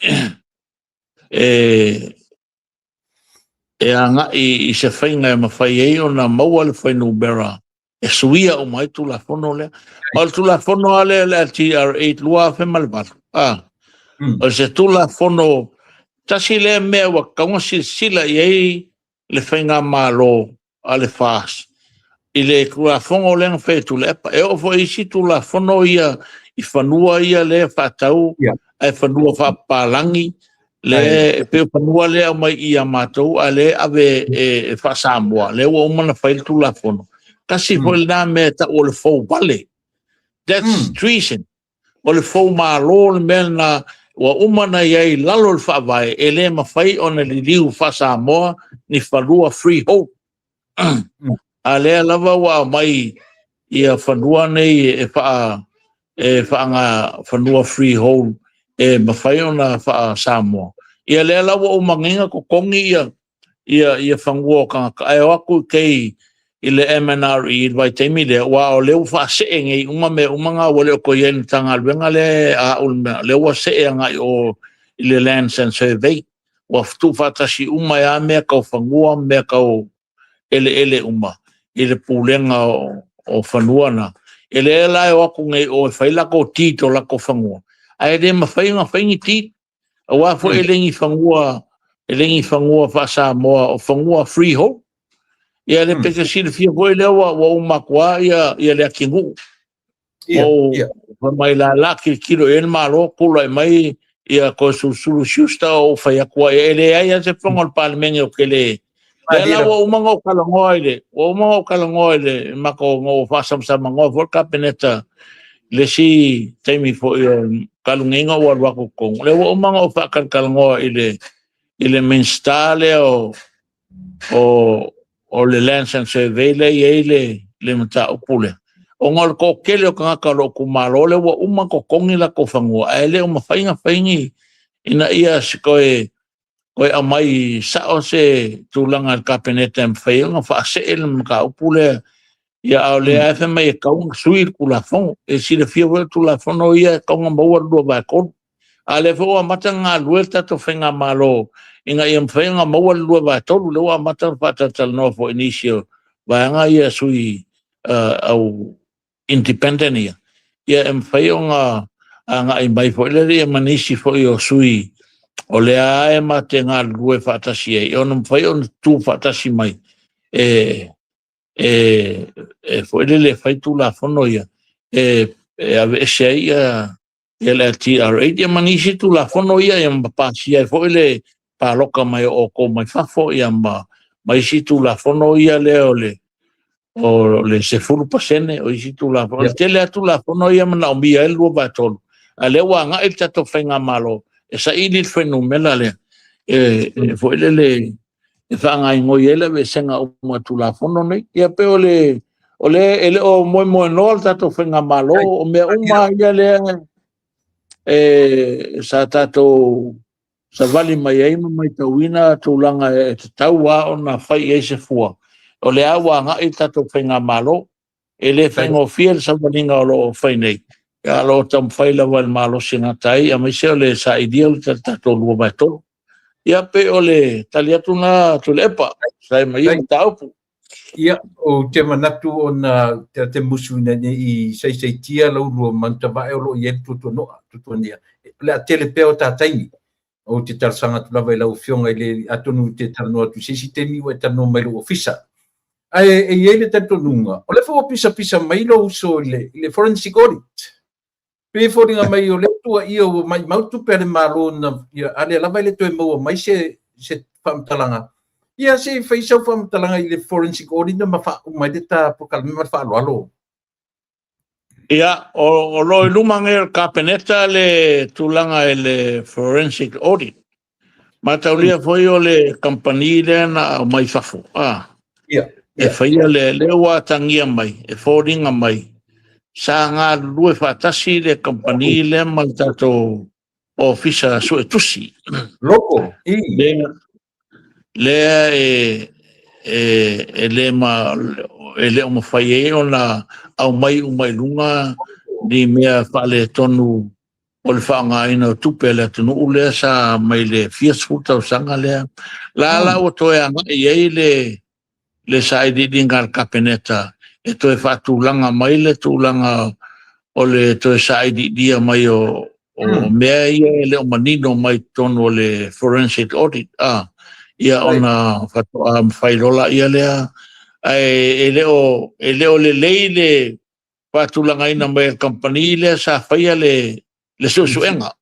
agai i se faiga e mafai ai ona maua le fuainumera e suia uma ai Tulafono lea. Ma o le Tulafono lava lea, le LTRA 2008, o se Tulafono tasi lea mea ua tatau ona silasila i ai le faigamalo a le FAST. i le Tulafono lea na fai e Tuilaepa. E oo foi i isi Tulafono ia i fanua ia lea e faatau ae fanua faapapalagi lea e pei o fanua lea e aumai i i a matou a lea e ave e faa-Samoa, lea ua uma ona fai le Tulafono. Tasi foi lena mea e tau o le fou vale. That's treason. O le fou malo le mea lena ua uma ona i ai i lalo o le Faavae, e le mafai ona liliu faa-Samoa ni fanua freehold. A lea lava ua aumai ia fanua nei e faa e faaga fanua freehold e mafai ona faa-Samoa. Ia lea la ua uma nei ona totogi ia ia ia fanua o tagata ae o atu i tai i le MNRE i le vaitaimi lea, aua o lea ua faasee nei uma mea uma na ua le o toe i ai i le Matagaluega lea a au le mea, lea ua see agai o i le Lands and Survey. Ua tuufaatasi uma ai lava mea tau fanua ma mea tau eleele uma i le pulega o fanua na. E lea la e o atu nei o e fai latou deed o latou fanua, ae le mafai ona fai ni deed, aua foi e le ni fanua, e le ni fanua faa-Samoa, o fanua freehold. Ia le pe te silafia foi lea ua uma atu lava ia le atinuu. Ia, fai mai la la tilotilo i ai le Malo, tulai mai ia Toeolesulusulu Schuster o fai atu ai, e leai lava se fono a le Palemene o tele. Lea la ua uma ona ou talanoa i le, ua uma ona ou talanoa i le matou, na ou faasamsamanoa foi le Kapeneta i le isi taimi foi o talu nei ona ou alu atu i totonu. Lea ua uma ona ou faatalatalanoa i le, i le Minisita lea o, o, o le Lands and Survey lea e i ai le, le mataupu lea. Ona o le toatele o tagata o lou itumalo lea ua uma totogi latou fanua, ae le o mafai ona fai ni, ina ia se toe, toe aumai sao se tulaga i le Kapeneta e mafai ai ona faasee le mataupu lea. Ia, a o lea e fai mai e tatau ona sui le Tulafono. E silafia foi o le Tulafono ia e tatau ona maua le 2/3. A o lea foi ua amata ona galulue le tatou faigamalo ina ia mafai ona maua le 2/3, lea ua amata ona faatalatalanoa foi i nisi o vaega ia sui au independent ia, ia e mafai ona agai mai foi lea ma nisi foi o sui o lea e ma te galulue faatasi ai, ona mafai ona tu faatasi mai e e foi lele e fai Tulafono ia e aveese ai ia le LTRA ia ma nisi Tulafono ia, ia ma pasia ai foi le paloka mai o outou mai fafo ia ma isi Tulafono ia lea o le 10% o isi Tulafono. O le tele lava Tulafono ia manaomia ai le 2/3, a lea ua agai le tatou faigamalo e saili le fuainumera lea e foi lele e faagaoioi ai le aveesega uma o Tulafono nei. Ia pei o le o le e le o moemoenoa le tatou faigamalo, o mea uma ia lea e sa tatou savali mai ai ma matauina tulaga e tatau lava ona fai i ai se fua. O lea ua agai le tatou faigamalo. E le faigofie le savaliga o lo o fai nei, a o lo o taumafai lava i le malosi e gata ai, aemaise o le sailia o le tatou 2/3. Ia pei o le tali atu lena Tuilaepa, sai mai ia mataupu. Ia, ou te manatu ona te musu ina ne i saisaitia lau lua manutavae o lo o i ai le tuatuanoa, tuatuania. O le a tele pea o ta taimi. Ou te talosaga atu lava i lau Afioga i le, atonu ou te talanoa atu i se isi taimi ua e talanoa mai i lou ofisa. Ae e i ai le talitonuga, o lea foi ua pisapisa mai lou uso i le forensic audit. Pei e foliga mai o lea tuuaia ua maimau tupe a le Malo na, ia, a lea lava e le toe maua mai se faamatalaga. Ia, se i fai sau faamatalaga i le forensic audit ma faauma ai le ta polokalame ma le faaaloalo. Ia, o lo o i luma nei o le Kapeneta le tulaga i le forensic audit. Mataulia foi o le kamupani lea na aumai fafo, a, e faia le, lea ua atagia mai, e foliga mai, sa galulue faatasi le kamupani lea ma le tatou ofisa suetusi. Loko, i. Lea e le ma, e le o mafai ai ona aumai uma i luga ni mea faaletonu o le faaaogaina o tupe a le atunuu lea sa mai le fia sefulu tausaga lea. La la ua toe agai i ai le sailiiliga a le Kapeneta e toe faatulaga mai le tulaga o le toe sailiilia mai o mea ia e le o manino mai totonu o le forensic audit, a ia ona faatoa mafai loa laia lea. Ae e le o lelei le faatulagaina mai e le kamupani lea sa faia le suesuega.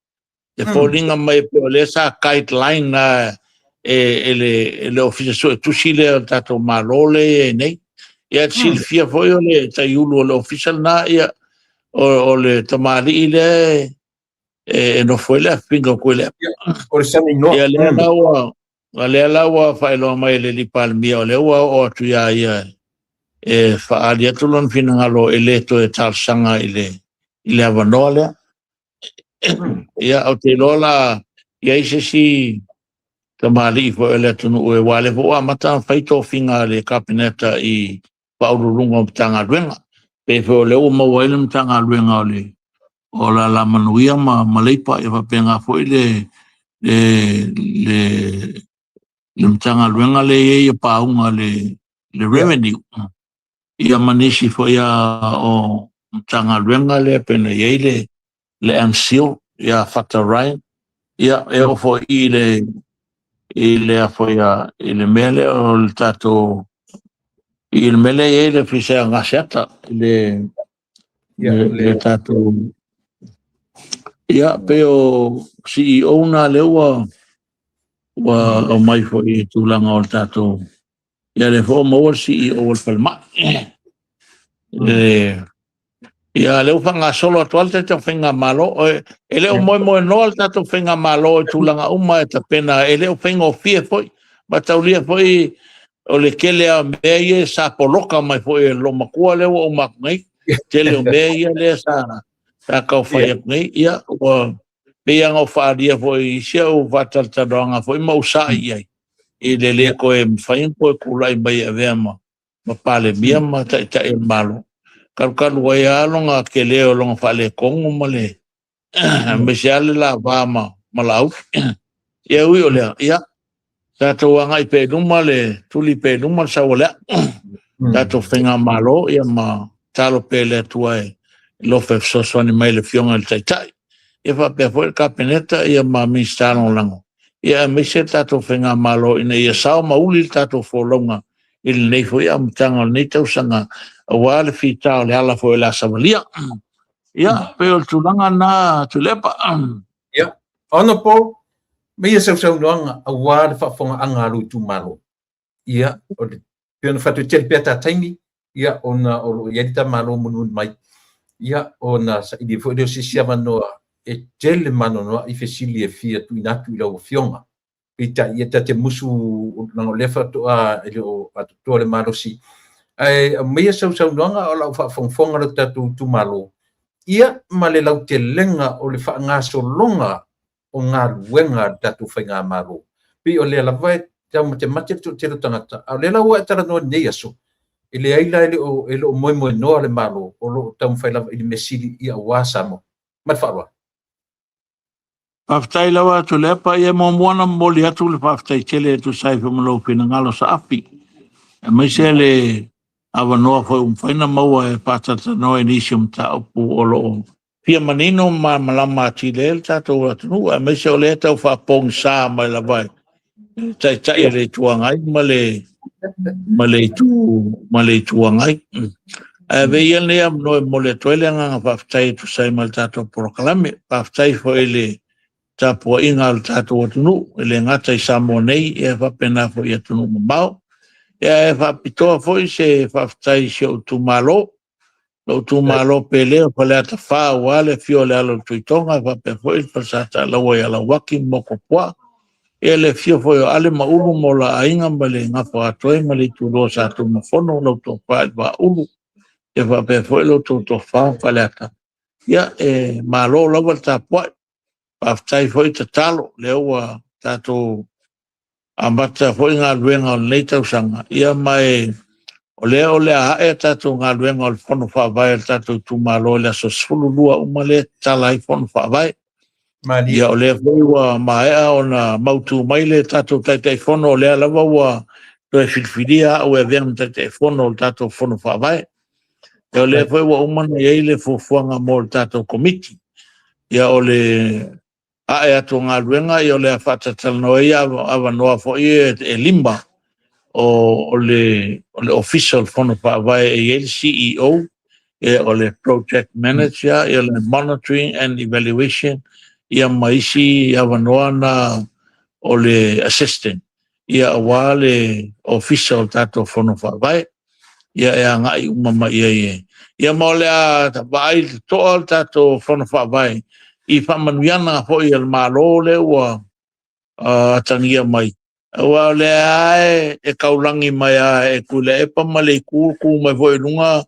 E foliga mai pe o lea sa guideline e le Ofisa Suetusi lea o le tatou Malo lea e i ai nei. Ia e silafia foi o le taiulu o le ofisa lena, ia, o le tamalii lea e nofo ai le afiga o Tuilaepa. O le Sami Noa. Ia lea la ua lea la ua faailoa mai e le alii Palemia, o lea ua oo atu ia ia e faaali atu lona finagalo e le toe talosaga i le avanoa lea. Ia, ou te iloa la i ai se isi tamalii foi o le atunuu e aua o lea foi ua amata ona fai tofiga a le Kapeneta i faauluuluga o Matagaluega. Pei foi o lea ua maua ai le Matagaluega o le Alamanuia ma Leipa, ia faapena foi le Matagaluega lea e i ai pauga le revenue. Ia ma nisi foi o Matagaluega lea pei ona i ai le MCIL, ia Fata Ryan. Ia e oo foi i le foi i le mea lea o le tatou i le mea lea e i ai le Ofisa Gaseata i le tatou, ia pei o CEO na lea ua aumai foi i tulaga o le tatou, ia le foi maua le CEO o le falemai. Ia lea ua faagasolo atu lava le tatou faigamalo. E le o moemoenoa le tatou faigamalo i tulaga uma e tapena, e le o faigofie foi. Mataulia foi o le tele lava o mea ia sa poloka mai foi e le loomatua lea ua uma atu nei. Tele o mea ia lea sa tau fai atu nei. Ia ua pei lava ona ou faaalia foi i isi au faatalatalanoaga foi ma ou sa'i i ai, i le le toe mafai ona toe tulai mai e avea ma Palemia ma Taitai o le Malo. Kalukalu ai lava lona tele o lona faaletonu ma le aemaise lava le lava ma Laauli. Ia ui o lea, ia tatou agai pea i luma le tuli pea i luma le saualea. Tatou faigamalo ia ma talo pea i le Atua e lofa e fesoasoani mai i le Afioga i le Taitai. Ia faapea foi le Kapeneta ia ma Minisita Lagolago. Ia aemaise le tatou faigamalo ina ia sao ma uli le tatou folauga i lenei foi amataga o lenei tausaga aua le fita o le ala foi o le a savalia. Ia, pei o le tulaga lena, Tuilaepa. Ia, Honorable, ma ia sausaunoaga aua le faafofogaaga a lou itumalo. Ia, o le pei ona fai atu e tele pea ta taimi, ia ona o lo o i ai le ta Malo mulimuli mai. Ia, ona saili foi lea o se isi avanoa e tele maanoanoa i fesili e fia tuuina atu i lau Afioga. Peitai, ia ta te musu leaga o lea faatoa e le o atoatoa le malosi. Ae aumaia sausaunoaga o lau faafogafoga lo tatou itumalo, ia ma le lautelega o le faagasologa o galuega a le tatou faigamalo. Pei o lea lava e taumatemate le toatele o tagata, a o lea la ua e talanoa i lenei aso, e leai la e le o moemoenoa le Malo, o lo o taumafai lava i le mea sili ia aua Samoa. Ma le faaaloalo. Faafetai lava, Tuilaepa. Ia muamua ona momoli atu le faafetai tele e tusa ai foi ma lou finagalo saafi, aemaise le avanoa foi ua mafai ona maua e faatalatalanoa i nisi o mataupu o lo o fia manino ma malamalama atili ai le tatou atunuu, aemaise o lea tau faapogisa mai lava e le Taitai o le Itu Agai ma le Itu Agai. Ae avea ia lenei avanoa e momoli atu ai le agaga faafetai e tusa ai ma le tatou polokalame. Faafetai foi i le tapuaiga a le tatou atunuu, e le gata i Samoa nei, ia faapena foi i atunuu mamao. Ia e faapitoa foi se faafetai i si ou itumalo, lou itumalo pele o Faleata 4, aua le afio o le alo o le Tuitoga, faapea foi le Falesataalaua ia Lauaki ma Motuopuaa. Ia le afio foi o Ale ma Ulu ma o la aiga ma le Gafa o Aatoe ma le Itulua o Satunumafono, lau tofa i le Vaaulu, ia faapea foi lo outou tofa Faleata. Ia e malo lava le tapuai. Faafetai foi tatalo, lea ua tatou amata foi galuega o lenei tausaga. Ia ma e o lea o le a ae a tatou galuega o le Fono Faavae a le tatou itumalo i le aso 12 uma lea e tatala ai Fono Faavae. Ia o lea foi ua maea ona mautu mai le tatou Taitaifono, o lea lava ua toe filifilia au e avea ma Taitaifono o le tatou Fono Faavae. Ia o lea foi ua uma ona i ai le fuafuaga mo le tatou Komiti. Ia o le ae atu o galuega, ia o le a faatalatalanoa ai avanoa foi e 5. o le Ofisa o le Fono Faavae e i ai le CEO, ia o le Project Manager, ia le Monitoring and Evaluation, ia ma isi avanoa na o le Assistant, ia aua le Ofisa o le tatou Fono Faavae, ia e agai uma mai i ai e. Ia ma o le a vaai totoa le tatou Fono Faavae i faamanuiaga foi a le Malo lea ua atagia mai. Aua o lea e kaulagi mai a e Tuilaepa ma le itu tu mai foi i luga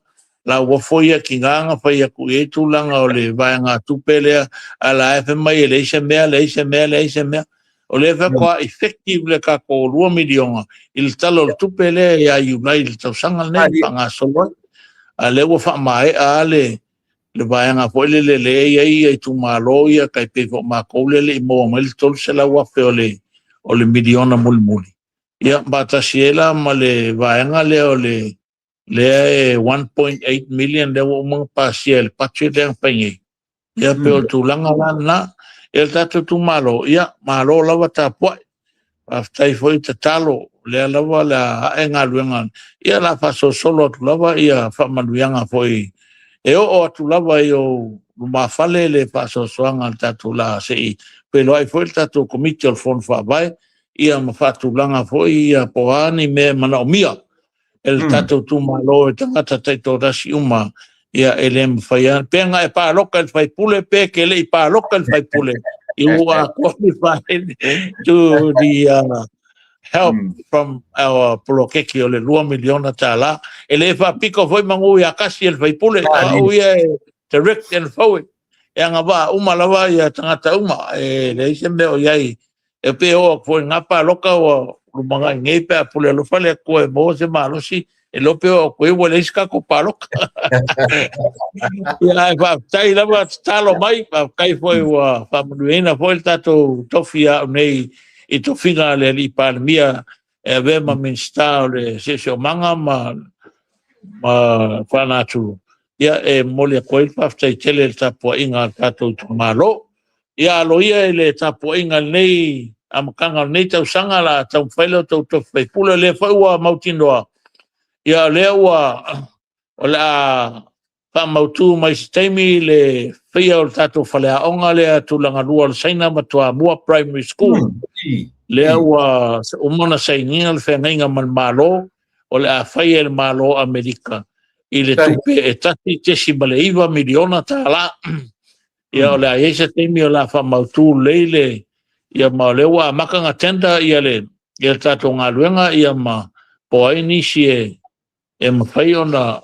la uafo ia tiga na fai atu i ai tulaga o le vaega tupe lea, a la e fai mai e leai se mea, leai se mea, leai se mea. O lea faatoa effective le tatou 2 miliona i le tala o le tupe lea ia Iulai i le tausaga lenei faagasolo ai. A lea ua faamaea le vaega foi lele lea e i ai ia itumalo ia tai pei foi o matou lea e le i maua mai le 300,000 o le miliona mulimuli. Ia faatasi ai la ma le vaega lea o le lea e 1.8 million lea ua uma ona pasia e le budget lea na fai nei. Ia pei o le tulaga la lena. Ia le tatou itumalo, ia malo lava tapuai. Faafetai foi tatalo, lea lava le a ae galuega. Ia la faasolosolo atu lava ia faamanuiaga foi e oo atu lava i ou lumafale le faasoasoaga a le tatou la se i feiloai foi le tatou komiti o le Fono Faavae, ia ma faatulaga foi ia po o a ni mea e manaomia e le tatou itumalo e tagata taitoatasi uma, ia e le mafai lava. Pe na e paloka i le faipule, pe ke le i paloka i le faipule, you are qualified to the help from our poloketi o le 2 miliona tala. E le faapito foi manu ia kasi e le faipule, a o ia e direct and forward. E agavaa uma lava ia tagata uma, e leai se mea o i ai. E pe oo atu foi i ngā paloka ua lumangai nei pe a pule alofa le Atua e maua se malosi, e le o pe oo atu ai ua leai se tatou paloka. Ia, ae faafetai lava tatalo mai, faafetai foi ua faamanuiaina foi le tatou tofi au nei i tofiga a le Alii Palemia e avea ma Minisita o le Siosiomaga ma Faalatulu. Ia, e momoli atu ai le faafetai tele i le tapuaiga a le tatou itumalo. Ia, aloaia i le tapuaiga i lenei amataga o lenei tausaga, la taumafai lea o tou tofi faipule, o lea foi ua mautinoa, ia o lea ua o le a faamautu mai se taimi le faia o le tatou faleaoga lea tulaga lua o le Saina ma Toamua Primary School. Lea ua uma ona sainia le feagaiga ma le Malo, o le a fai e le Malo o Amerika i le tupe e $1.9 miliona tala. Ia o le a i ai se taimi o le a faamautu lelei le ia ma o lea ua amata ona tender ia le tatou galuega ia ma po o ai nisi e mafai ona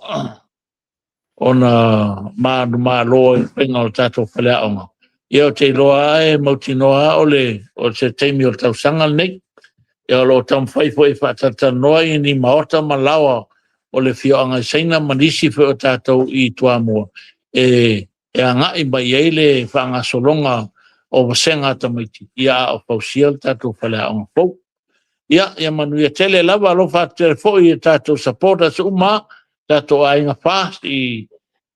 manumalo i le faiga o le tatou faleaoga. Ia o te iloa e mautinoa o le se taimi o le tausaga lenei. Ia o lo o taumafai foi e faatalatalanoa i ni maota ma laoa o le afioaga i Saina ma nisi foi o tatou i Toamua e agai mai ai le faagasologa o vasega a tamaiti ia a o fausia le tatou faleaoga fou. Ia, ia manuia tele lava, alofa atu tele foi i tatou supporters uma, tatou aiga FAST i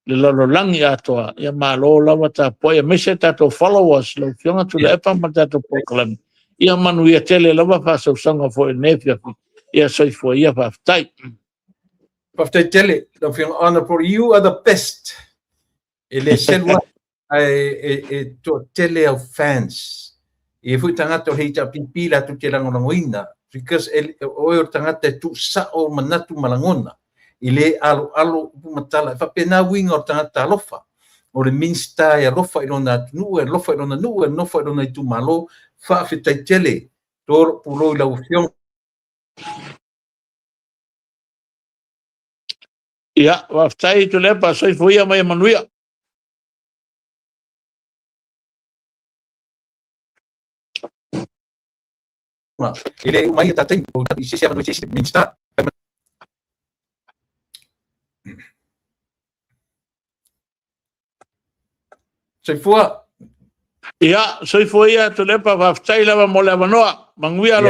le lalolagi atoa. Ia malo lava tapuai, aemaise tatou followers, lau Afioga Tuilaepa ma le tatou polokalame. Ia manuia tele lava faasausaga foi i lenei afiafi. Ia soifua ia, faafetai. Faafetai tele, lau Afioga Honorable, you are the best. E le selu ai, e toatele au fans. E foi tagata o HRPP la tu te lagolagoina, because o oe o le tagata e tuusao manatu ma lagona, i le alo alo upu ma tala. E faapena uiga o le tagata alofa, o le Minisita e alofa i lona atunuu, e alofa i lona nuu, e alofa i lona itumalo. Faafetai tele, tolo pulou i lau Afioga. Ia, faafetai Tuilaepa, soifua ia ma ia manuia. E le uma ai a ta taimi, o i se isi avanoa i se isi Minisita. Soifua. Ia, soifua ia Tuilaepa, faafetai lava mo le avanoa. Manuia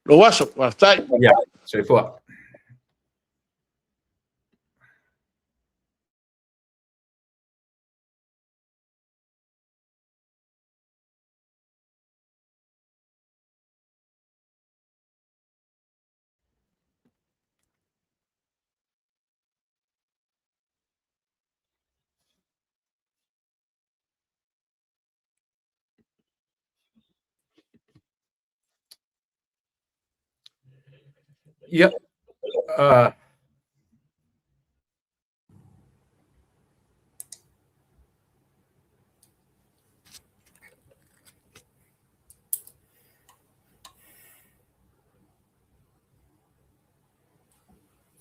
lou aso, faafetai. Ia, soifua. Ia,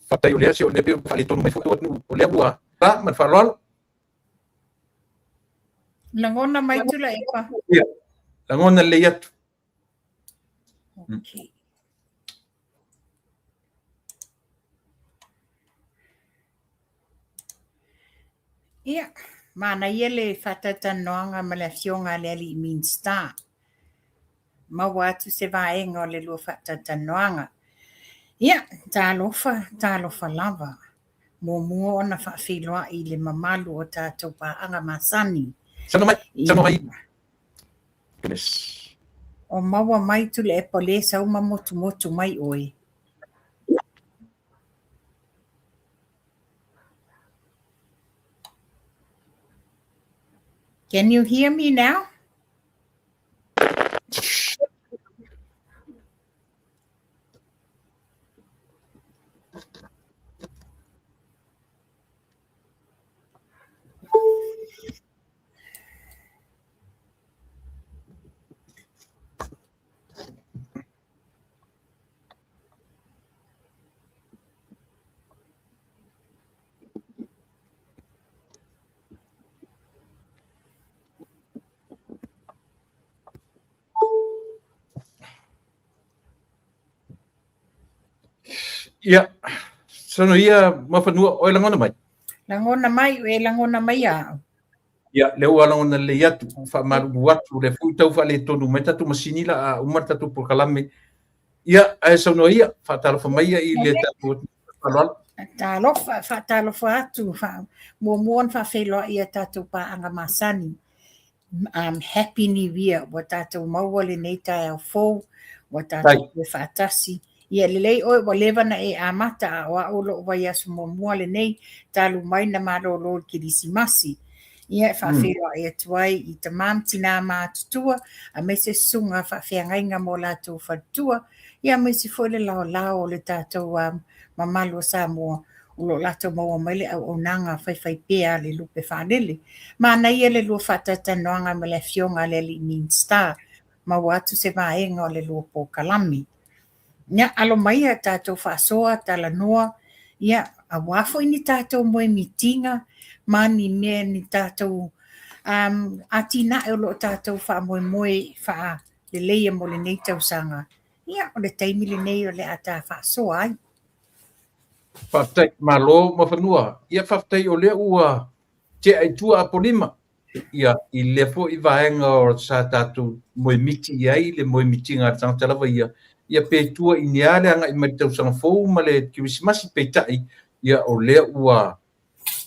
faafetai o lea se o lea pei ua faaletonu mai foi atunuu o lea ua la ma le faaaloalo. Lagona mai Tuilaepa. Ia, lagona lelei atu. Okay. Ia, manaia le faatalatalanoaga ma le Afioga a le Alii Minisita. Maua atu se vaega o le lua faatalatalanoaga. Ia, talofa, talofa lava. Muamua ona faafeiloai i le mamalu o tatou paaga masani. Saunoa mai, saunoa mai. Goodness. O maua mai Tuilaepa o lea e sau ma motumotu mai oe. Can you hear me now? Ia, saunoa ia Muafanua, o e lagona mai? Lagona mai, e lagona mai au. Ia, lea ua lagona lelei atu, ua faamalulu atu, lea foi tau faaletonu mai tatou masini la a uma le tatou polokalame. Ia, ae saunoa ia, faatalofa mai ia i le tatou faaaloalo. Talofa, faatalofa atu, muamua ona faafeiloai i a tatou paaga masani. Happy New Year, ua tatou maua lenei taeao fou, ua tatou toe faatasi. Ia lelei oe ua leva na e amata a o au lo'u vaiaso muamua lenei talu mai na malolo i le Kerisimasi. Ia e faafeiloai atu ai i tama ma tinā matutua aemaise susuga faafeagaiga ma o latou faletua, ia aemaise foi le laolao o le tatou mamalu o Samoa o lo o latou maua mai le auaunaga faifaipea a le Lupe Faalele. Manaia le lua faatalatalanoaga ma le Afioga a le Alii Minisita, maua atu se vaega o le lua polokalame. Ia, alo maia tatou faasoa, talanoa, ia, aua foi ni tatou moemitiga ma ni mea ni tatou atinae o lo o tatou faamoemoe faaleleia mo lenei tausaga. Ia, o le taimi lenei o le a ta faasoa ai. Faafetai, malo Muafanua. Ia faafetai o lea ua tea i tua Apolima. Ia, i lea foi vaega o sa tatou moemiti i ai le moemitiga a le tagata lava ia, ia pe tua i ni a le agai mai le tausaga fou ma le Kerisimasi, peitai, ia o lea ua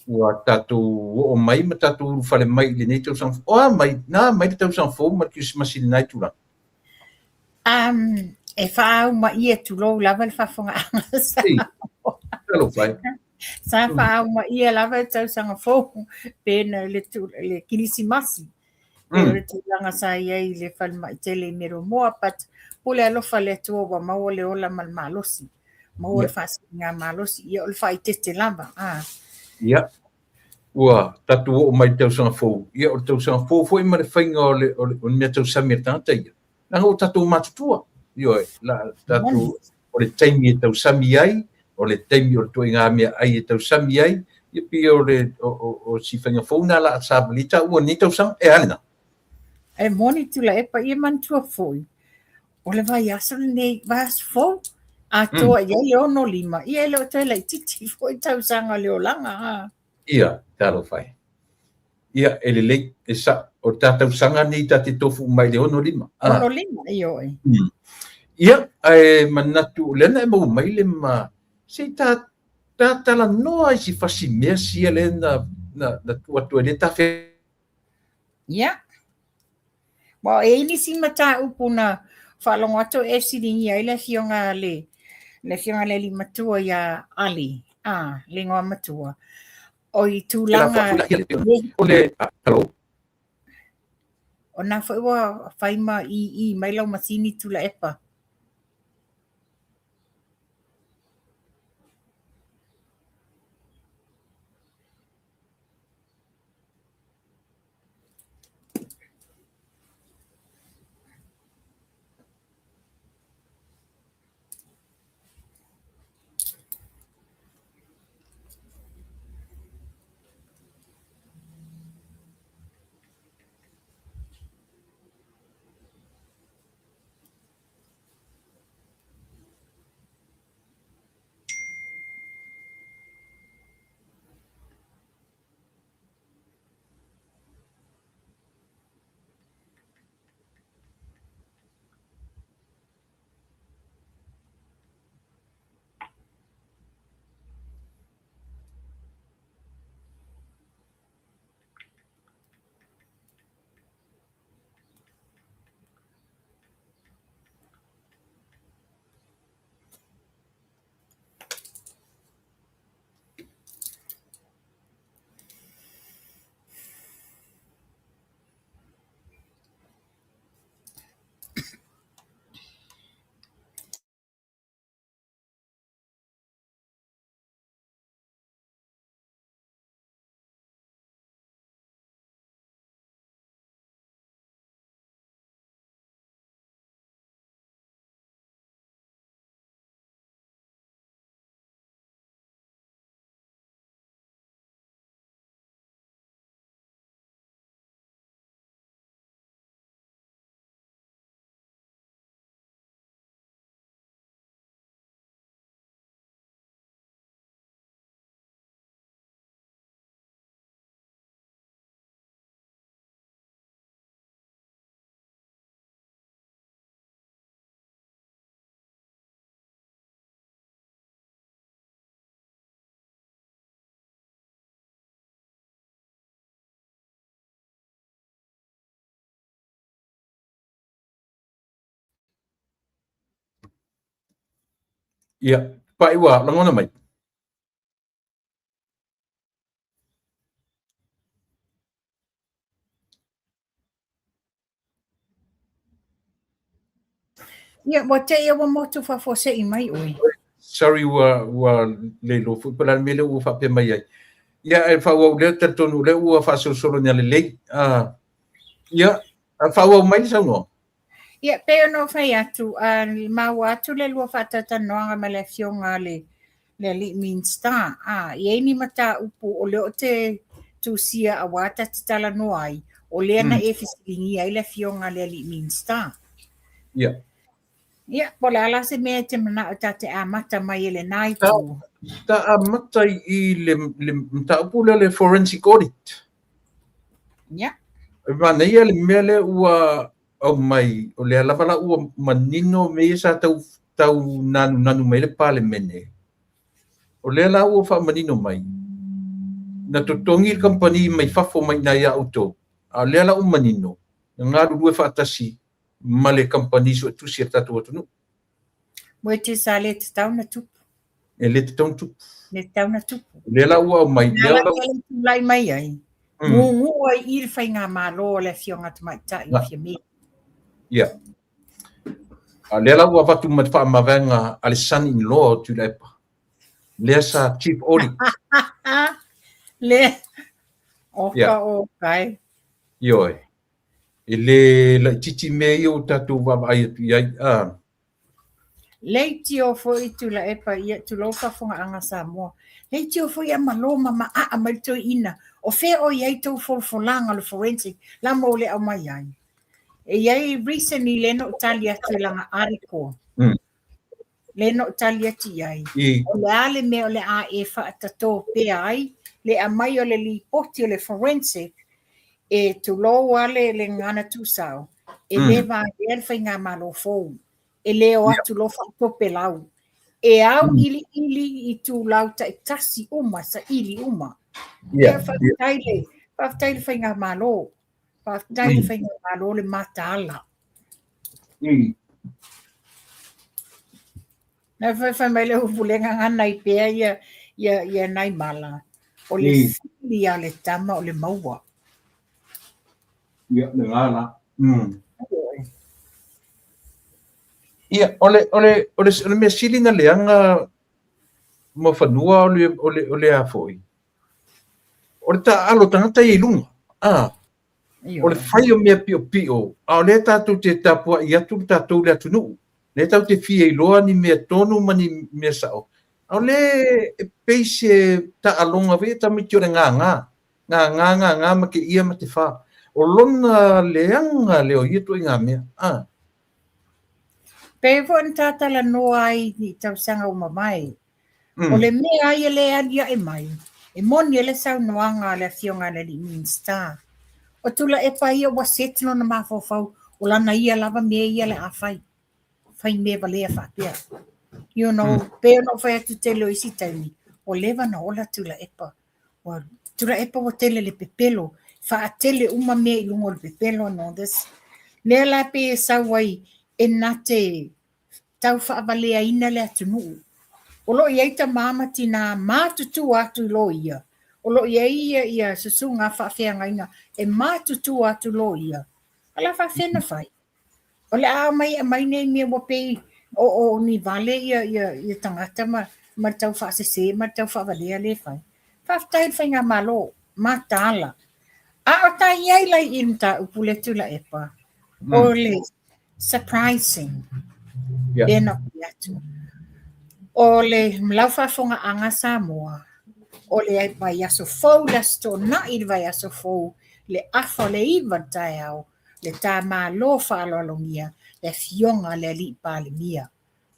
ua tatou oo mai ma tatou ulufale mai i lenei tausaga fou. O a mai, na mai le tausaga fou ma le Kerisimasi i lena itulagi? E faaaumaia, tulou lava le faafofogaaga Samoa. Talofa e. Sa faaaumaia lava le tausaga fou pe na le, le Kerisimasi. Pe o le tulaga sa i ai i le falemai tele i Meromoa, but pule alofa le Atua ua maua le ola ma le malosi. Maua le faasiligamalosi. Ia o le faaeteete lava. Ah. Ia. Ua tatou oo mai i le tausaga fou. Ia o le tausaga fou foi ma le faiga o le, o le, o le mea tausami a le tagata ia. Leaga ua tatou matutua. Ioe, la, tatou, o le taimi e tausami ai, o le taimi o le ituaiga meaai e tausami ai, ia pei o le o, o, o si faiga fou na la savali taua lenei tausaga, e a lena? E moni Tuilaepa, ia manatua foi, o le vaiaso lenei, vaiaso fou, atoa i ai le 65, ia e le o toe laitiiti foi tausaga o le olaga. A. Ia, talofa e. Ia, e lelei, e sa'o, o le ta tausaga lenei ta te tofu mai le 65. Ah. 65, ioe. Ia, ae manatu, o lea na e maua mai le ma, se i ta, ta talanoa i si fasi mea sia lea na, na, na tuu atu ai lea ta fe. Ia. Ua e i ai nisi mataupu na faalogo atu e fesiligia ai le afioga a le, le afioga i le alii matua ia Ali, a, le igoa matua. O i tulaga o na foi ua fai ma ii mai lau masini Tuilaepa. Ia, pai ua lagona mai. Ia, ua te ia ua motu faafuasei mai oe. Sorry, ua le iloa foi po o le a le mea lea ua faapea mai ai. Ia, e faaauau lea, talitonu o lea ua faasolosolo ina lelei. Ia, faaauau mai le saunoaga. Ia, pei ona ou fai atu, maua atu le lua faatalatalanoaga ma le afioga a le le alii Minisita, e i ai ni mataupu o lea ou te tusia aua ta te talanoa ai, o lea na e fesiligia ai le afioga a le alii Minisita. Ia. Ia, po o le a la se mea e te manao ta te amata mai e lena itu? Ta amata i le mataupu lea le forensic audit. Ia. E manaia le mea lea ua aumai, o lea lava la ua manino mea ia sa tau, tau nanunanu mai le Palemene. O lea la ua faamanino mai, na totogi le kamupani mai fafo mai i ina ia outou, a o lea la ua manino, na galulue faatasi ma le kamupani suetusi a le tatou atunuu. Which is a le tatau na tupu. E le tatau na tupu. Le tatau na tupu. O lea la ua aumai. Lea la tulai mai ai. Gugu ai i le faigamalo a le Afioga Tamaitai o Fiame. Ia. A lea la ua avatu ma le faamavaega a le son-in-law o Tuilaepa. Lea sa chief audit. Lea. Oka oka e. Ioe. E le laitiiti mea ia ua tatou vaavaai atu i ai. Leitio foi Tuilaepa ia tulou faafofogaaga Samoa. Leitio foi a malo ma maaa mai le toeaina. O fea o i ai tou folafolaga o le forensic la mo le aumai ai. E i ai recently lea na ou tali atu i lana article. Lea na ou tali atu i ai. O le a le mea o le a e faatatō pea ai le aumai o le lipoti o le forensic e tulou a le gagana tuusao e le valea le faigamalo fou. E le o atu loa faatopelau. E auiliili itulau taitasi uma, saili uma. Ia, faafetai le, faafetai le faigamalo. Faafetai le faigamalo le mataala. Na fai fai mai le upu le gagana i pea ia, ia, ia nai mala. O le fili a le tama o le maua. Ia, lena la. Ia, o le, o le, o le, o le mea sili na leaga ma fanua o le, o le, o le a foi. O le taaalo tagata ia i luga. Ah. O le fai o mea piopio, a o lea tatou te tapuai atu le tatou le atunuu. Lea tatou te fia iloa ni mea tonu ma ni mea sao. A o lea e pei se taaloga foi ia tamaiti o le gagā. Gagā, gagā ma te ia ma te whā. O lona leaga lea o ia ituaiga mea. Ah. Pei foi ona ta talanoa ai i tausaga ua mavae. O le mea ia lea e aliae mai, e moni ai le saunoaga a le Afioga i le Alii Minisita. O Tuilaepa ia ua set lona mafaufau o lana ia lava mea ia le a fai. Fai mea valea faapea. You know, pei ona ou fai atu tele o isi taimi, ua leva ona ola Tuilaepa. Ua Tuilaepa ua tele le pepelo, faatele uma mea i luga o le pepelo and all this. Mea la pei e sau ai e na te tau faavaleaina le atunuu. O lo o i ai tama ma tinā matutua atu i lo ia. O lo o i ai ia, ia susuga faafeagaiga e matutua atu lo ia. A la faafefea ona fai? O le a aumai aumai nei mea ua pei o, o ni vale ia, ia, ia tagata ma, ma le tau faasese ma le tau faavalea lea e fai. Faafetai i le Faigamalo, mataala. A o ta i ai la i le mataupu lea Tuilaepa, o le surprising lea na fai atu. O le lau faafofogaaga Samoa, o le vaiaso fou, le Aso Toonai i le vaiaso fou, le afa o le 9 i le taeao, le ta Malo faaaloalogia, le Afioga a le Alii Palemia.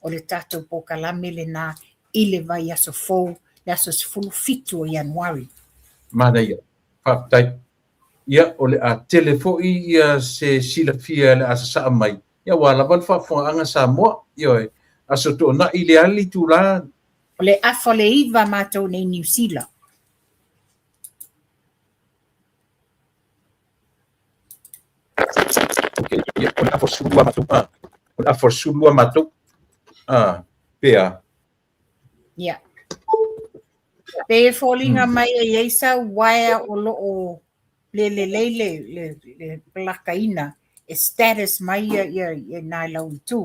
O le tatou polokalame lena i le vaiaso fou, le aso 17 o Ianuari. Manaia. Faafetai. Ia, o le a tele foi ia se silafia le a sasaa mai, ia aua lava le faafofogaaga Samoa. Ioe, Aso Toonai le a le itula? O le afa o le 9 matou nei i Niu Sila. Okay, ia, o le afa o le 12 matou. Ah, o le afa o le 12 matou. Ah, pea. Ia. Pei e foliga mai e i ai sau uaea o lo o le lelei le le le palakaina e status mai ia ia i ina i lau itu.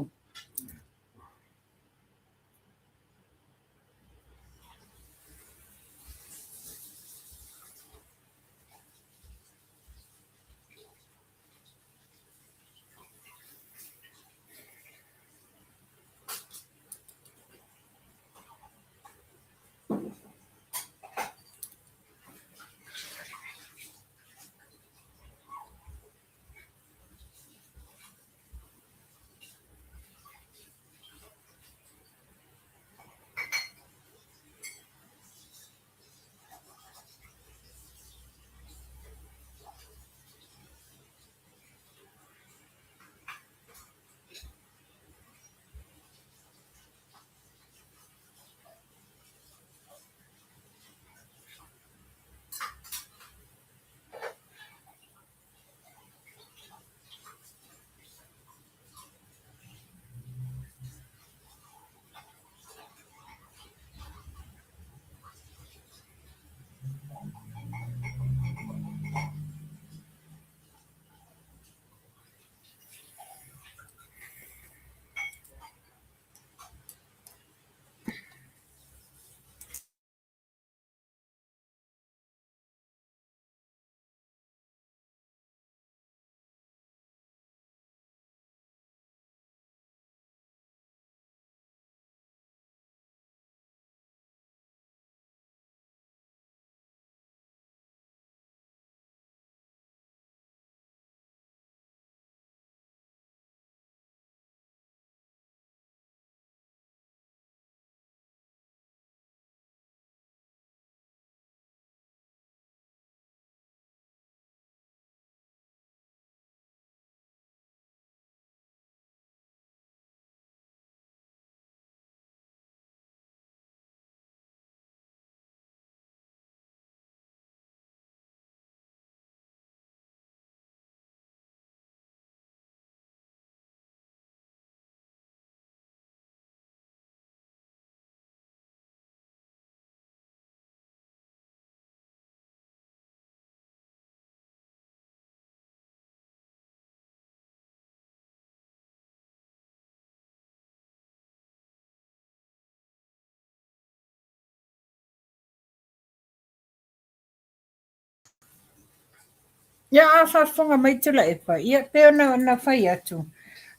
Ia, a faafofoga mai Tuilaepa, ia pei ona na fai atu,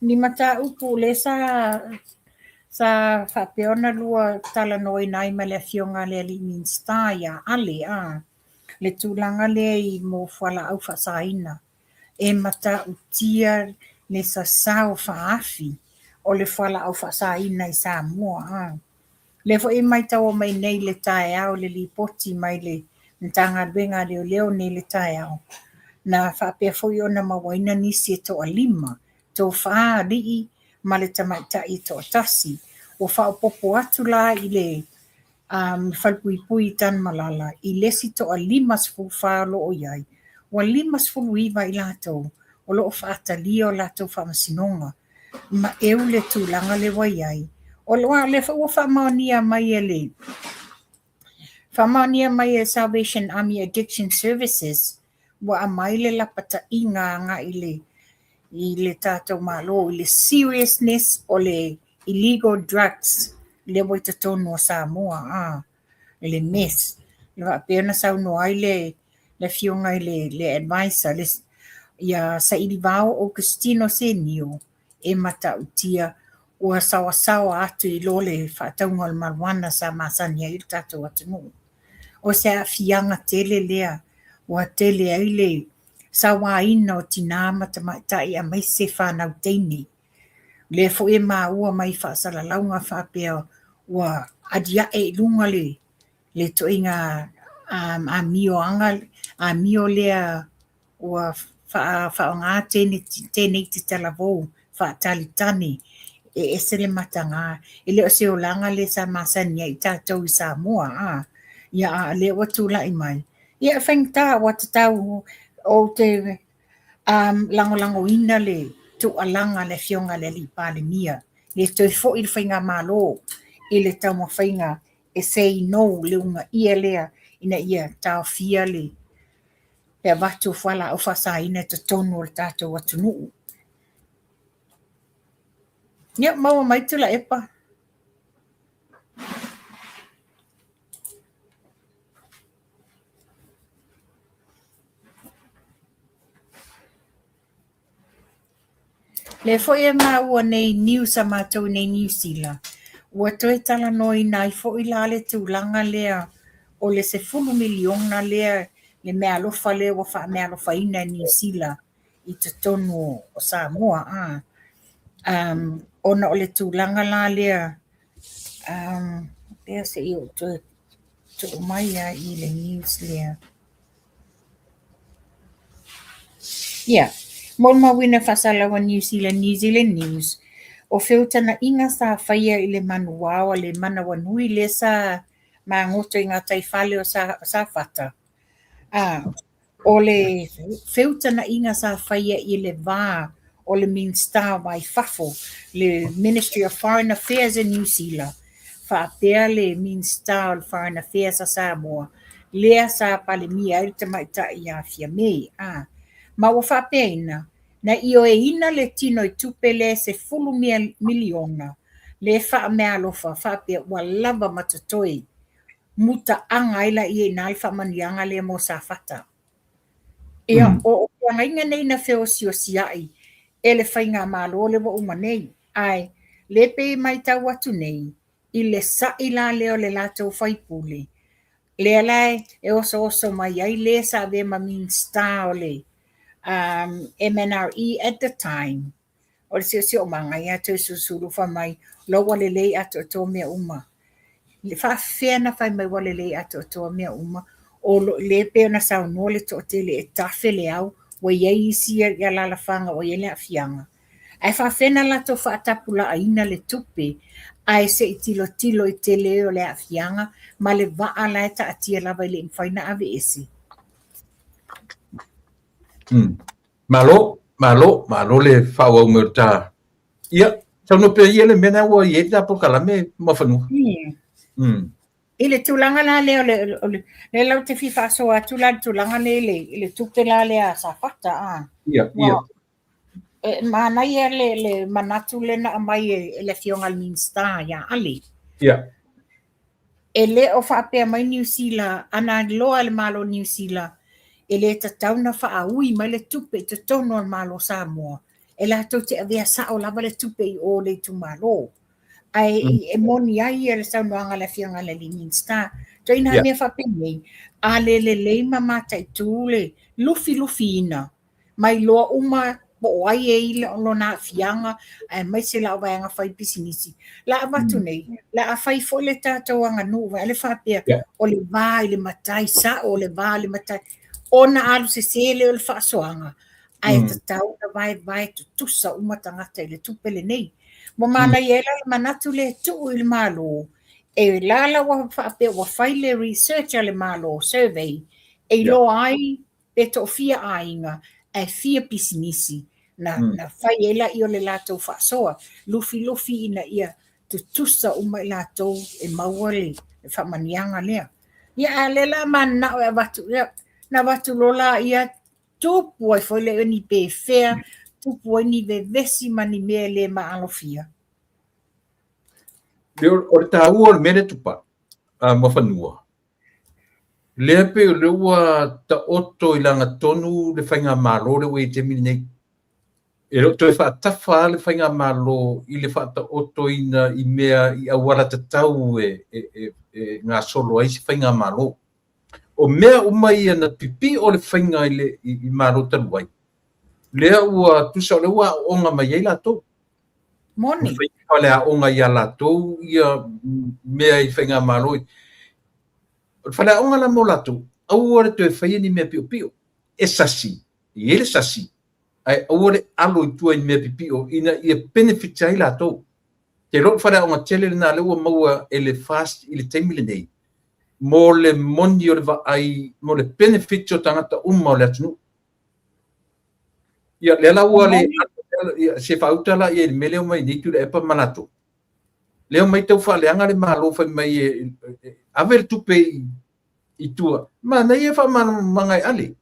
ni mataupu lea sa sa faapea ona lua talanoaina ai ma le Afioga a le alii Minisita ia Ale, a, le tulaga lea i mo fualaau faasaina. E matautia le sasao faaafi o le fualaau faasaina i Samoa, a. Lea foi e maitaua mai nei i le taeao le lipoti mai le Matagaluega a Leoleo nei i le taeao, na faapea foi ona mauaina nisi e toalima, toafa alii ma le tamaitai e toatasi. Ua faaopoopo atu la i le falepuipui i Tanumalala i le isi toa-54 o lo o i ai, ua 59 i latou o lo o faatalia o latou faamasinoga. Maeu le tulaga lea ua i ai. O lea foi ua faamaonia mai e le faamaonia mai e Salvation Army Addiction Services ua aumai le lapataiga agai i le i le tatou Malo i le seriousness o le illegal drugs lea ua i totonu o Samoa a le meth. Na faapea ona saunoa ai le le Afioga i le le advisor le ia Sailivao Augustino Senio e matautia ua saoasaoa atu i lo le faatauga o le marijuana sa masani ai le tatou atunuu. O se aafiaga tele lea ua tele ai le sauaina o tinā ma tamaitai aemaise fanau teine. O lea foi e maua mai faasalalauga faapea ua aliae i luga le le ituaiga amioga amio lea ua faaaoga teneiti talavou faatalitani e ese le mataga. E le o se olaga lea sa masani ai tatou i Samoa, a ia a o lea ua tulai mai. Ia e faigata ua tatau ou te lagolagoina le tuualaga a le Afioga i le Palemia, le toe foi le faigamalo i le taumafaiga E say no le uunaia lea ina ia taofia le le avatu o fualaau faasaina i totonu o le tatou atunuu. Ia, maua mai Tuilaepa. Lea foi e maua nei news a matou nei Niu Sila, ua toe talanoaina ai foi la le tulaga lea o le 10 miliona lea le meaalofa lea ua faameaalofaina e Niu Sila i totonu o Samoa a ona o le tulaga la lea lea se i ou toe tuu mai lava i le news lea. Ia, molimauina faasalalau a Niu Sila New Zealand News, o feutagaiga sa faia i le manuao a le manawanui lea sa magoto i gataifale o Safata, ā, o le feutagaiga sa faia i le va o le Minisita o Va i Fafo, le Ministry of Foreign Affairs a Niu Sila, faapea le Minisita o le Foreign Affairs a Samoa, lea sa Palemia ai le tamaitai ia Fiame. A, ma ua faapeaina, na ioeina le tino i tupe lea e 10 miliona le faameaalofa faapea ua lava ma totoe mutaaga ai laia i ina le faamanuiaga lea mo Safata. Ia, o feagaiga nei na feosiosiai e le faigamalo lea ua uma nei, ae le pei e matau atu nei i le sa'i la lea o le latou faipule, lea la e osooso mai ai le sa avea ma Minisita o le MNRE at the time, o le siosiomaga ia Toesulusulu fai mai, la ua lelei atoatoa mea uma. Le faafefea na fai mai ua lelei atoatoa mea uma, o lo le pei ona saunoa le toatele e tafe le au, ua i ai isi alaalafaga ua i ai le aafiaga. Ae faafefea na latou faatapulaaina le tupe ae se i tilotilo i tele o le aafiaga ma le vaa la e taatia lava e le i mafai ona aveese. Malo, malo, malo le faaauau mai o le ta. Ia, saunoa pea ia le mea lena ua i ai le ta polokalame Muafanua. I le tulaga la lea o le, o le, lea la ou te fia faasoa atu la i le tulaga lea i le, i le tupe la lea a Safata, a. Ia, ia. E manaia le, le manatu lea na aumai e, e le Afioga i le Minisita ia Ale. Ia. E le o faapea mai Niu Sila, ana iloa e le Malo o Niu Sila, e le tatau ona faaui mai le tupe i totonu o le Malo o Samoa, e latou te avea sao lava le tupe i o i le itumalo. Ae e moni ai le saunoaga a le Afioga i le alii Minisita. Ituaiga mea faapenei, a le lelei ma mataitu le lufilufiina ma iloa uma po o ai e i lona aafiaga aemaise la o vaega fai pisinisi. La avatu nei, la a fai foi le tatou aganuu vae le faapea o le va i le matai sao, o le va i le matai, ona alu sese lea o le faasoaga, ae tatau ona vaevae tutusa uma tagata i le tupe lenei. Ua manaia ai la le manatu lea e tuu i le Malo, e la la ua faapea ua fai le research a le Malo, survey, e iloa ai pe toafia aiga ae fia pisinisi na, na fai ai laia o le latou faasoa, lufilufi ina ia tutusa uma i latou e maua le faamanuiaga lea. Ia, a o lea la mananao e avatu, ia, na avatu loa laia, tupu ai foi lea ni pefea, tupu ai ni vevesi ma ni mea e le maalofia. O le taua o le mea lea Tupa, Muafanua, Lea pei o lea ua taoto i lagatonu le faigamalo lea ua i ai i le taimi lenei. E le o toe faatafa lava le faigamalo i le faataotoina i mea i auala tatau e gasolo ai se faigamalo. O mea uma ia na pipio le faiga i le Malo talu ai, lea ua tusa o lea ua aooga mai ai latou. Moni. Ua fai faleaoga ia latou ia mea i faigamalo. O le faleaoga la mo latou, aua le toe faia ni mea piopio. E sasi, e i ai le sasi, ae aua le alo i tua i mea pipio ina ia benefit ai latou. Te iloa o le faleaoga tele lena lea ua maua e le FAST i le taimi lenei, mo le moni o le vaai, mo le benefit o tagata uma o le atunuu. Ia, lea la ua le, se faauta la i ai i le mea lea e omai nei Tuilaepa ma latou. Lea mai tau faaleaga le Malo fai mai e ave le tupe i tua. Manaia e faamalamalamaga e Ale.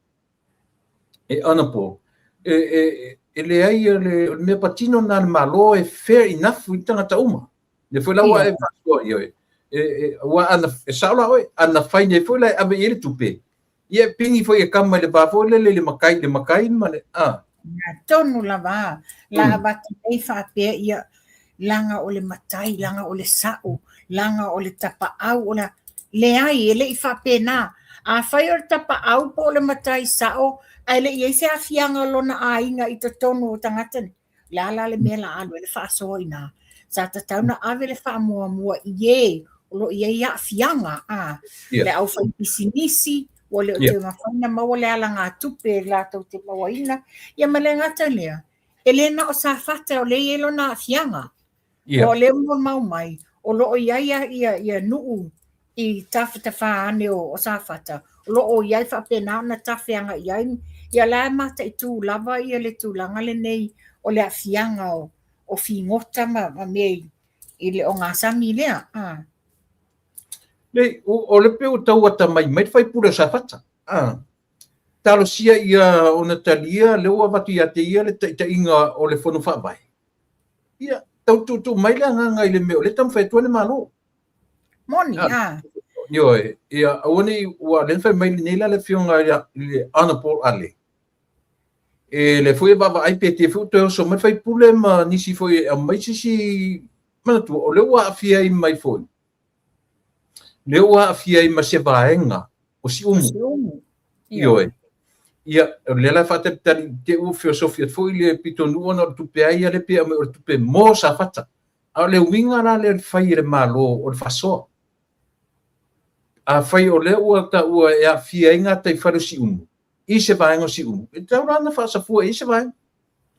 E Honorable, e leai o le mea patino lena a le Malo e fair enough i tagata uma. Lea foi la ua e faasoa i oe. Aua ana, e sao la oe, ana fai nei foi la e ave i ai le tupe, ia e pigi foi e kama i le va foi lele i le matai, le matai ma le, a. Tonu lava, la avatu nei faapea ia, laga o le matai, laga o le sa'o, laga o le tapaau, o le a. Leai, e le i faapena. Afai o le tapaau po o le matai sa'o, ae le i i ai se aafiaga o lona aiga i totonu o tagata nei, o le a la le mea la alu ai le faasoa i ina? Sa tatau ona ave le faamuamua i e o lo o i ai aafiaga, a, le aufaipisinisi, ua le o toe mafai ona maua le alagatupe latou te mauaina, ia ma le gata i lea, e le na o Safata o lea e i ai lona aafiaga. O lea ua mau mai, o lo o i ai ia nuu i tafatafā ane o Safata, o lo o i ai faapena ona tafe agai i ai, ia la e mataitu lava ia le tulaga lenei o le aafiaga o figota ma mea i le ogasami lea. Nei, o le pei ua tau atamai mai le faipule o Safata. Talosia ia ona talia lea ua avatu ia te ia le taitaiga o le Fono Faavae. Ia, tau tuutuu mai le agaga i le mea o lea e taumafai atu ai le Malo. Moni, a. Ioe, ia aua ne i, ua lea na fai mai nei la le Afioga i le Honourable Ale, e lea foi e vaavaai pe te foi ua toe oso mai le faipule ma nisi foi e aumai se isi manatua, o lea ua aafia ai mai foi, lea ua aafia ai ma se vaega o Siumu. Siumu. Ioe. Ia, o lea la e faatalitali i te ua feosofi atu foi le pitonuu ona o le tupe a ia lea pei e aumai o le tupe mo Safata. A o le uiga la lea o le fai e le Malo o le faasoa. Afai o lea ua taua e aafia ai gataifale o Siumu i se vaega o Siumu, e tatau la ona faasafua i ai se vaega.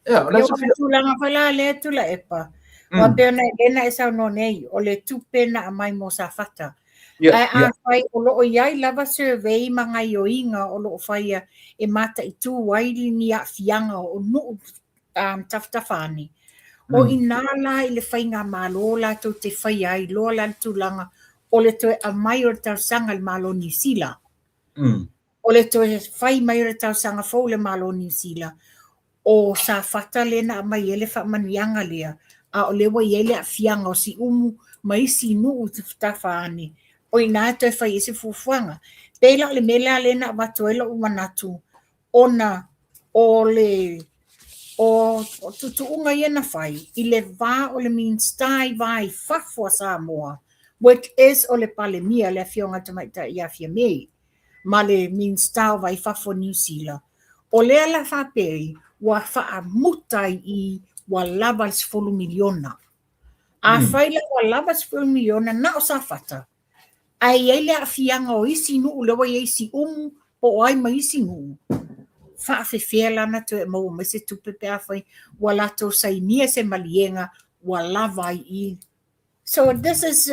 Ia, o le tulaga foi la lea Tuilaepa, aua pei ona lea na e saunoa nei, o le tupe na aumai mo Safata. Ae afai o lo o i ai lava survey ma gaioiga o lo o faia e mataitu ai ni aafiaga o nuu tafatafa ane, o ina la i le faigamalo latou te faia ai loa la le tulaga o le toe aumai o le talosaga i le Malo o Niu Sila. O le toe fai mai o le talosaga fou i le Malo o Niu Sila, o Safata lea na aumai ai le faamanuiaga lea, a o lea ua i ai le aafiaga o Siumu ma isi nuu tafatafa ane, o i ina e toe fai ai se fuafuaga. E pei la o le mea lea lea na avatu ai lou manatu, ona o le o tuutuuga ia na fai i le va o le Minisita i va i fafo a Samoa, which is o le Palemia, le Afioga i le Tamaitai ia Fiamē, ma le Minisita o Va i Fafo o Niu Sila, o lea la faapea ai, ua faamuta ai i ua lava le $10 miliona. Afai la ua lava le $10 miliona na o Safata, ae i ai le aafiaga o isi nuu lea ua i ai Siumu po o ai ma isi nuu, faafefea la ona toe maua mai se tupe pe afai ua latou sainia se maliega ua lava ai i So this is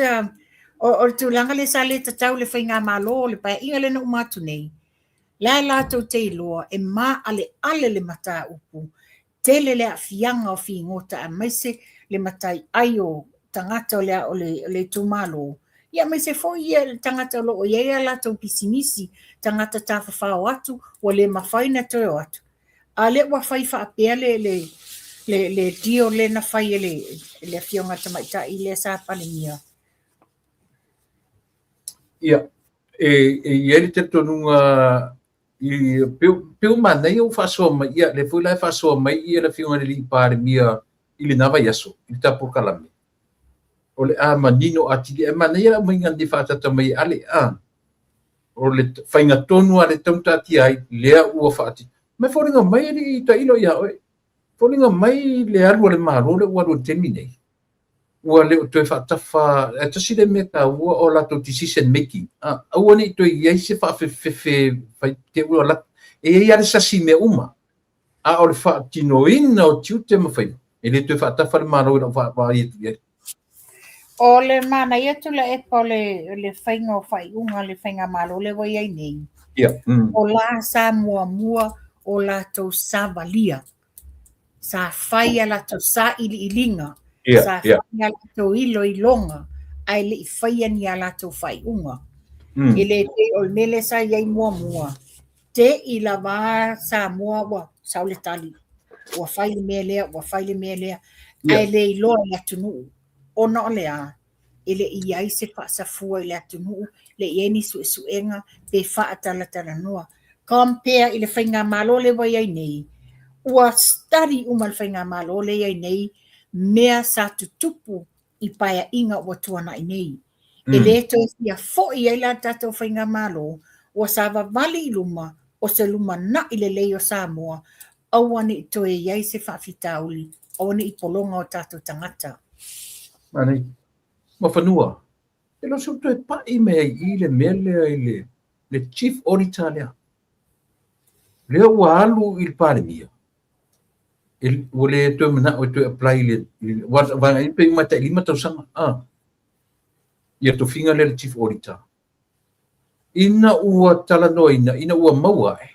o le tulaga lea sa le tatau i le faigamalo o le Paeaiga lea na uma atu nei, la e latou te iloa e maaleale le mataupu, tele le aafiaga o figota aemaise le mataiai o tagata o le, o le, o le itumalo, ia aemaise foi ia le tagata o lo o i ai a latou pisinisi, tagata tafafao atu ua le mafai ona toe o atu. A lea ua fai faapea le, le, le, le deal lea na fai e le, le Afioga Tamaitai lea sa Palemia. Ia, e i ai le talitonuga i pei ua manaia ua faasoa mai, ia lea foi la e faasoa mai ia le Afioga i le Alii Palemia i lena vaiaso i le ta polokalame. O le a manino atili, ae manaia le aumaiga nei faaataata mai e Ale, a. O le faiga tonu lava lea e tatau ona taatia ai, lea ua faatino. Ma e foliga mai e le i tailo ia oe. Foliga mai le alu a le Malo lea ua alu i le taimi nei, ua le o toe faatafa, ae tasi lea mea taua o latou decision making, aua ne i toe i ai se faafefefe fai te ua lata. E i ai lava le sasi i mea uma, a o le faatinoina o tiute ma faiva, e le toe faatafa le Malo i lau vaai atu i ai. O le manaia Tuilaepa o le faiga o faaiuga a le faigamalo lea ua i ai nei, o la sa muamua o latou savalia, sa fai a latou sailiiliga. Sa fai a latou iloiloga ae le i faia ni a latou faaiuga. E le pei o le mea lea sa i ai muamua, te i lava Samoa ua sau le tali, ua fai le mea lea, ua fai le mea lea, ae le iloa e le atunuu. Ona o le a? E le i i ai se faasafua i le atunuu, le i i ai ni suesuega pe faatalatalanoa. Compare i le faigamalo lea ua i ai nei, ua study uma e le faigamalo lea e i ai nei mea sa tutupu i paeaiga ua tuanai nei. E le toe fia foi ai la le tatou faigamalo, ua savavali i luma o se lumanai lelei o Samoa, aua ne i toe i ai se faafitauli, aua ne i pologa o tatou tagata. Manaia. Muafanua, e le o se toe pai mai ai i i le mea lea i le Chief Auditor lea. Lea ua alu i le Palemia, ua le toe manao e toe apply i le, aua e pei uma e tai 5 tausaga, ia tofiga lea le Chief Auditor. Ina ua talanoaina, ina ua maua ae,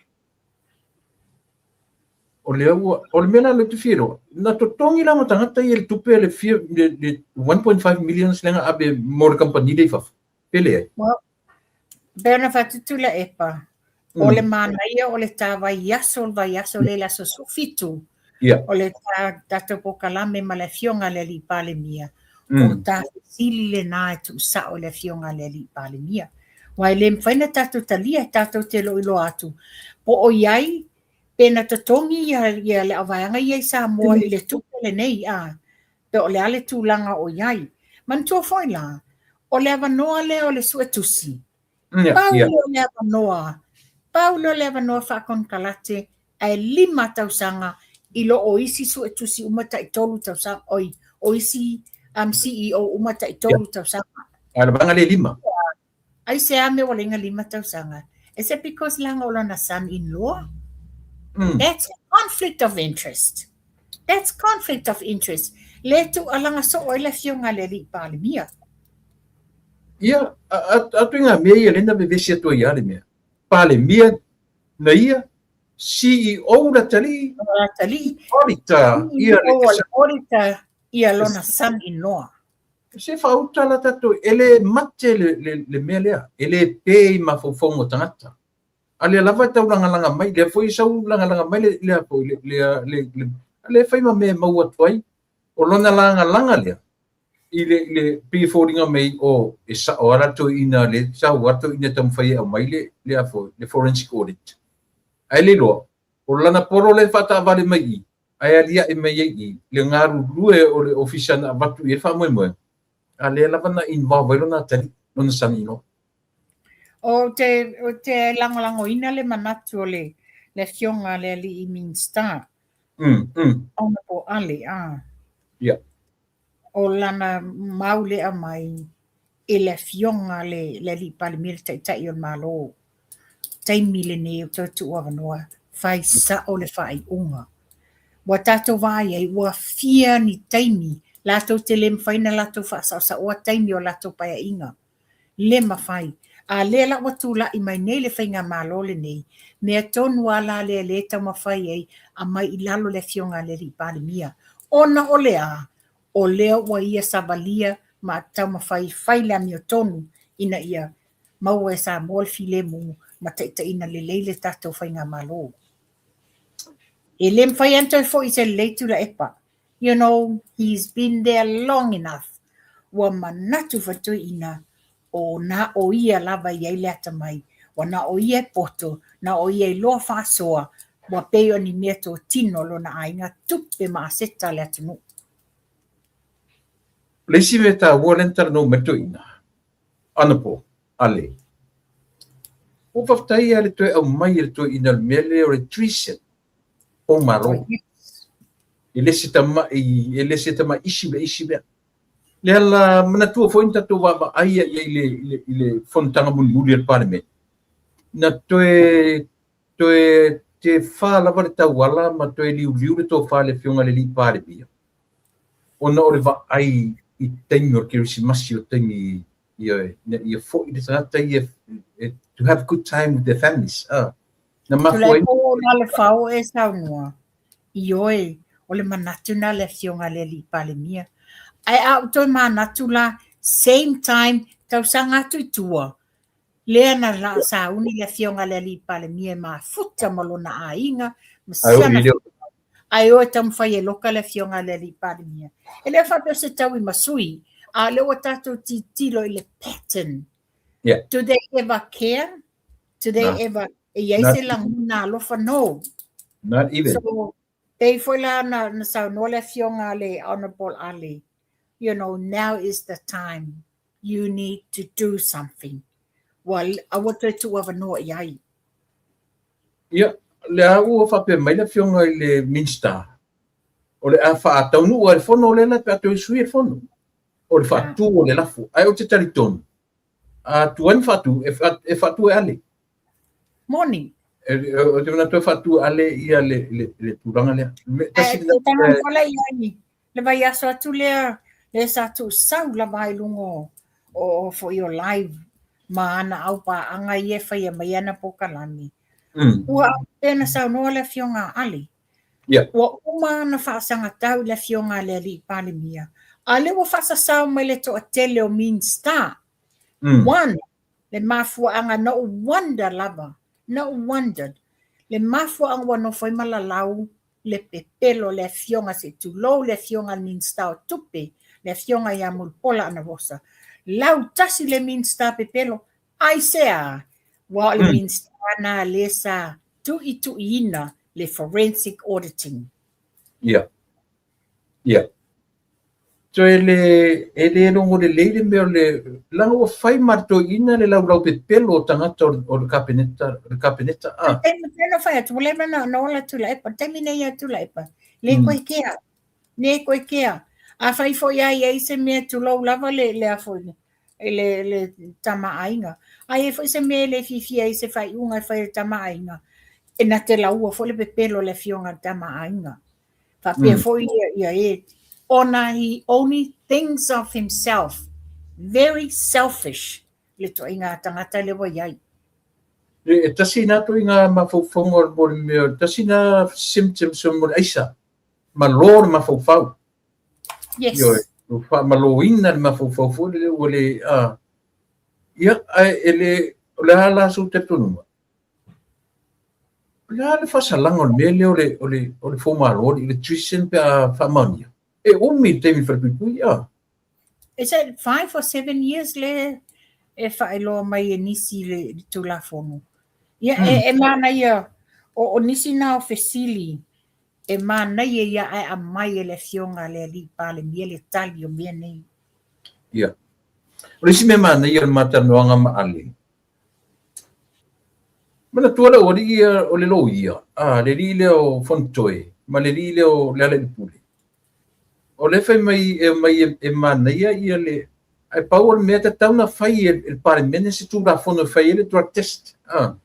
o lea ua, o le mea la lea ou te fia iloa, na totogi la ma tagata ia le tupe le fia, le 1.5 millions lea na ave mo le kamupani lea i fafo, pe leai? Well, pei ona fai atu Tuilaepa, o le manaia o le ta vaiaso, o le vaiaso lea i le aso 17, o le tatou polokalame ma le Afioga i le Alii Palemia, o ta fesili lena e tuusao i le Afioga i le Alii Palemia. Aua e le mafai ona tatou talia, tatou te le o iloa atu po o i ai pe na totogi ia le auvaega ia i Samoa i le tupe lenei, a pe o le a le tulaga o i ai. Manatua foi la, o le avanoa lea o le suetusi, pau lea o le avanoa, pau lea o le avanoa faakonekarate ae 5 tausaga i lo o isi suetusi uma tai 3 tausaga, oi, o isi CEO uma tai 3 tausaga. A o le vaega lea e 5. Aisea mea ua leai 5 tausaga? Is it because leaga o lona son-in-law? That's conflict of interest. That's conflict of interest. Le tuualaga soo ai le Afioga i le Alii Palemia. Ia, atu i ngā mea ia lea na vevesi atu ai ia le mea. Palemia na ia, CEO la talii, La talii. Auditor, ia le CEO auditor, ia lona son-in-law. Se faauta la tatou, e le mate le mea lea, e le pe i mafaufauga o tagata. A lea lava e taulagalaga mai, lea foi e sau lagalaga mai le, lea foi, le, le, le, le, le fai ma mea e maua atu ai, o lona lagalaga lea, i le, le pei e foliga mai o e sao lava la toeaina le sau lava toeaina e taumafai e aumai le, le a foi, le forensic audit. Ae le iloa, o lana polo lea e faataavale mai i, ae aliae mai ai i le galulue o le ofisa na avatu i ai le faamoemoega, a lea lava na involve ai lona atalii, lona son-in-law. Ou te, ou te lagolagoina le manatu o le, le afioga a le alii Minista. Honourable Ale, a. O lana mau lea mai i le afioga le, le alii Palemia, le Taitai o le Malo. Taimi lenei o toe tuu avanoa, fai sao le faaiuga. Ua tatou vaai ai, ua fia ni taimi latou te le mafai ona latou faasaosaoa taimi o latou paeaiga. Le mafai. A lea la ua tulai mai nei le faigamalo lenei, mea tonu lava la lea lea e taumafai ai aumai i lalo le afioga a le alii Palemia. Ona o le a? O lea ua ia savalia ma taumafai e fai le amiotonu ina ia maua e Samoa le filemu ma taitaiina lelei le tatou faigamalo. E le mafai lava ona toe foi se lelei Tuilaepa. You know, he's been there long enough. Ua manatu foi toeaina o na o ia lava e i ai le atamai. Ua na o ia e poto, na o ia e iloa faasoa, ua pei o ni mea totino lona aiga, tupe ma aseta a le atunuu. O le isi mea taua lea na talanoa mai le toeaina, Honourable Ale, ua ou faafetai lava i le toe aumai e le toeaina o le mea lea o le treason, poumalo. E le se tamai, e le se tamai issue le isi mea. Lea la manatua foi na tatou vaavaai ai i le, i le, i le fonotaga mulimuli a le Palemene, na toe, toe tefa lava le tauala ma toe liuliu le tofa i le Afioga i le Alii Palemia, ona o le vaai i taimi o le Kerisimasi, o taimi ia, ina ia foi le tagata ia to have good time with their families. Na mafua ai. Tuilaepa ua ou lalefao e saunoa, ioe, O le manatu lena a le Afioga i le Alii Palemia. Ae a ou toe manatu la, same time, tausaga atu i tua, lea na la sauni le Afioga i le Alii Palemia e mafuta ma lona aiga, ma siana ae o e taumafai e loka le Afioga i le Alii Palemia. E le faapea o se taui ma sui, a o lea ua tatou tilotilo i le pattern. Yeah. Do they ever care? Do they No. ever, e i ai Not se lagona alofa? No. Not even. So, pei foi la na, na saunoa le afioga a le Honorable Ali, you know, now is the time you need to do something. Ua aua toe tuuavanoa i ai. Ia, lea ua faapea mai le afioga i le Minista, o le a faataunuu lava i le fono lea la pe a toe sui le fono, o le faatu o le lafo. Ae ou te talitonu, a tuai ma faatu, e faatu e Ale. Moni. Ou te manatu e faatu e Ale ia le tulaga lea. Ae tala fola i ai le vaiaso atu lea, lea sa tuusau lava i luga o foi o live ma ana aupaaga ia e faia mai ana polokalame. Ua pei ona saunoa le Afioga a Ale, ua uma ona faasagatau i le Afioga a le Alii Palemia, a o lea ua faasasao mai le toatele o Minista. One, le mafuaaga na ou wonder lava, na ou wondered, le mafuaaga ua nofo ai ma lalau le pepelo le Afioga se i tulou le Afioga i le Minista o Tupe, le Afioga ia Mulipola Anarosa. Lautasi le Minista pepelo, aisea? Ua o le Minista na lea sa tuituiina le forensic auditing. Ia. Ia. So e le, e le logo lelei le mea o le, leaga ua fai ma le toeaina le laulau pepelo o tagata o le Kapeneta, o le Kapeneta, a. Taimi tena na fai atu, ua leva na ola Tuilaepa, le taimi nei ia Tuilaepa, le koe kea, le koe kea. Afai foi a i ai se mea tulou lava le, le a foi, le, le tama aiga. A i ai foi se mea e le fiafia ai se faaiuga e fai e le tama aiga, e na te laua foi le pepelo o le afioga i le tama aiga. Faapea foi ia, ia e, ona he only thinks of himself, very selfish le toaiga tagata lea ua i ai. E tasi na toaiga mafaufauga o le mo le mea, tasi na symptoms o mo le aisa, malo le mafaufau. Yes. Ioe, ua faamaloina le mafaufau foi lele ua le, a, ia, ae e le, o le a la sou talitonuga? O le a le faasalaga o le mea lea o le, o le, o le foumalo, le electrician pe a faamaonia? E umi le taimi falepuipui, a. Is it 5 or 7 years le e faailoa mai e nisi le, le Tulafono? Ia, e, e manaia, o, o nisi na o fesili e manaia ia ae aumai e le Afioga a le Alii Palemia le tali o mea nei. Ia. O le isi mea manaia o le matalanoaga ma Ale, Manatua le aualii ia o le loia, a, le alii lea o Fonotoe ma le alii lea o Lealailepule. O lea fai mai e omai e, e manaia ia le ae pau o le mea tatau na fai e le Palemene se Tulafono e fai ai le drug test. A,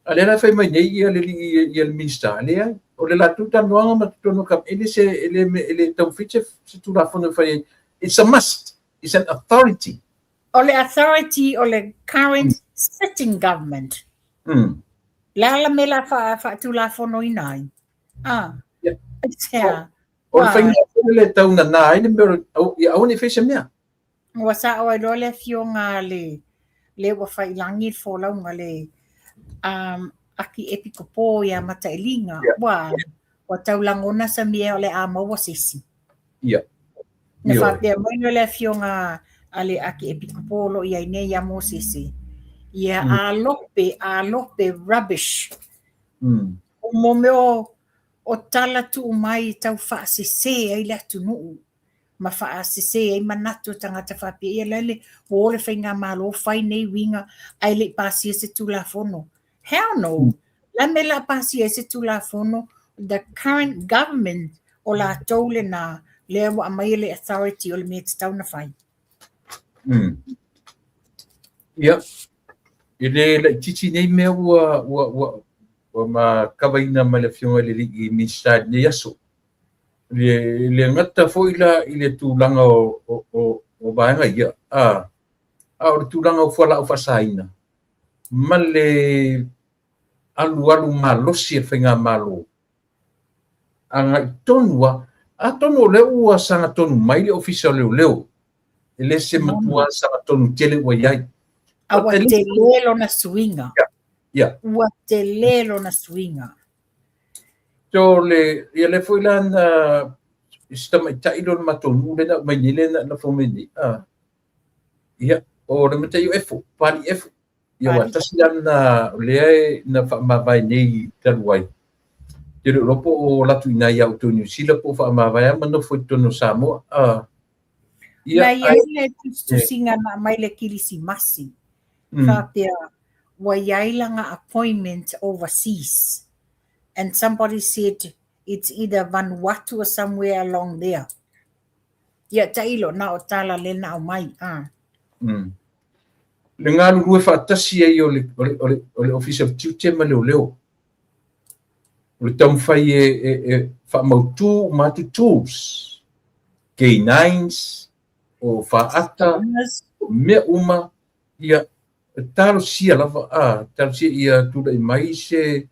a lea la e fai mai nei ia le alii ia le Minisita, leai, o le latou talanoaga ma totonu o le e le se e le e le taumafai se, se Tulafono e fai ai. It's a must. It's an authority. O le authority o le current sitting government. Le a la mea la faatulafonoina ai? Ah. Yeah. Aisea? O le faiga foi lele e tau nana ai le mea o, ia aua ne i fai se mea. Ua sao ai loa le afioga a le, le ua fai i lagi le folauga le um, Aki Epikopo ia Matailiga. Yeah. Ua, ua tau lagona sa mea o le a maua se isi. Ia. Na faapea mai loa le afioga a le Akiepikopo o lo o i ai nei ia Mosese, ia a lope, a lope rubbish. O mo mea o, o tala tuu mai tau faasese ai le atunuu ma faasese ai manatu o tagata faapea, ia la le ua o le faigamalo fai nei uiga ae le i pasia se Tulafono. Hell no! La mea la pasia ai se Tulafono, the current government o latou lena lea ua aumai le authority o le mea e tatau ona fai. Ia, e le laitiiti nei mea ua, ua, ua, ua ma kavaina mai le Afioga i le Alii Minisita i lenei aso. Le, le gata foi la i le tulaga o, o, o, o vaega ia, a, a o le tulaga o fualaau faasaina ma le alualu malosi a le faigamalo. agai tonu lava. Atonu o lea ua sagatonu mai le Ofisa o Leoleo, e le se matua sagatonu tele ua i ai. A ua tele lona suiga. Ua tele lona suiga. So le, ia lea foi la na si tamaitai lea o le matou nuu lea na aumai nei lea na lafo mai nei, ia, o le matai o Efo, Papalii Efo. Ia aua tasi la lena o lea na faamavae nei talu ai. Te le iloa po o alu atu i ina ia outou i Niu Sila po o faamavae lava ma nofo i totonu o Samoa. Ia, Na i ai le tusitusiga na aumai le Kilisimasi, faapea ua i ai lana appointment overseas and somebody said it's either Vanuatu or somewhere along there. Ia tailo, na o tala lea na aumai. Le galulue faatasi ai o le, o le, o le, o le Ofisa o le Tiute ma Leoleo. O le taumafai e, e, e faamautu uma atu tools, K9s, o faata, o mea uma, ia talosia lava, a, talosia ia tulai mai se,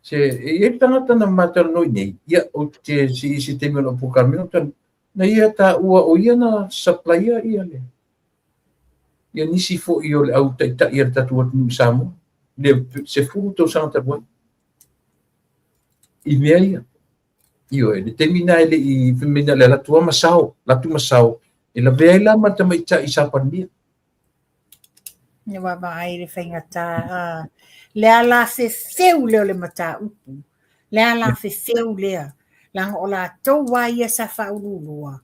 se, e i ai le tagata na matalanoa i nei, ia, ou te, se i se taimi o lau polokalame, na ia taua o ia na supplier ia le, ia nisi foi o le au taitai a le tatou atunuu i Samoa, le 10 tausaga talu ai. I mea ia. Ioe, le taimi na e le i fai mai na o le alu atu lava ma sao, alu atu ma sao, e lavea ai la ma le tamaitai Sa Palemia. Ia vaavaai i le faigata, le ala fefeu lea o le mataupu, le ala fefeu lea, leaga o latou lava ia sa faauluulua.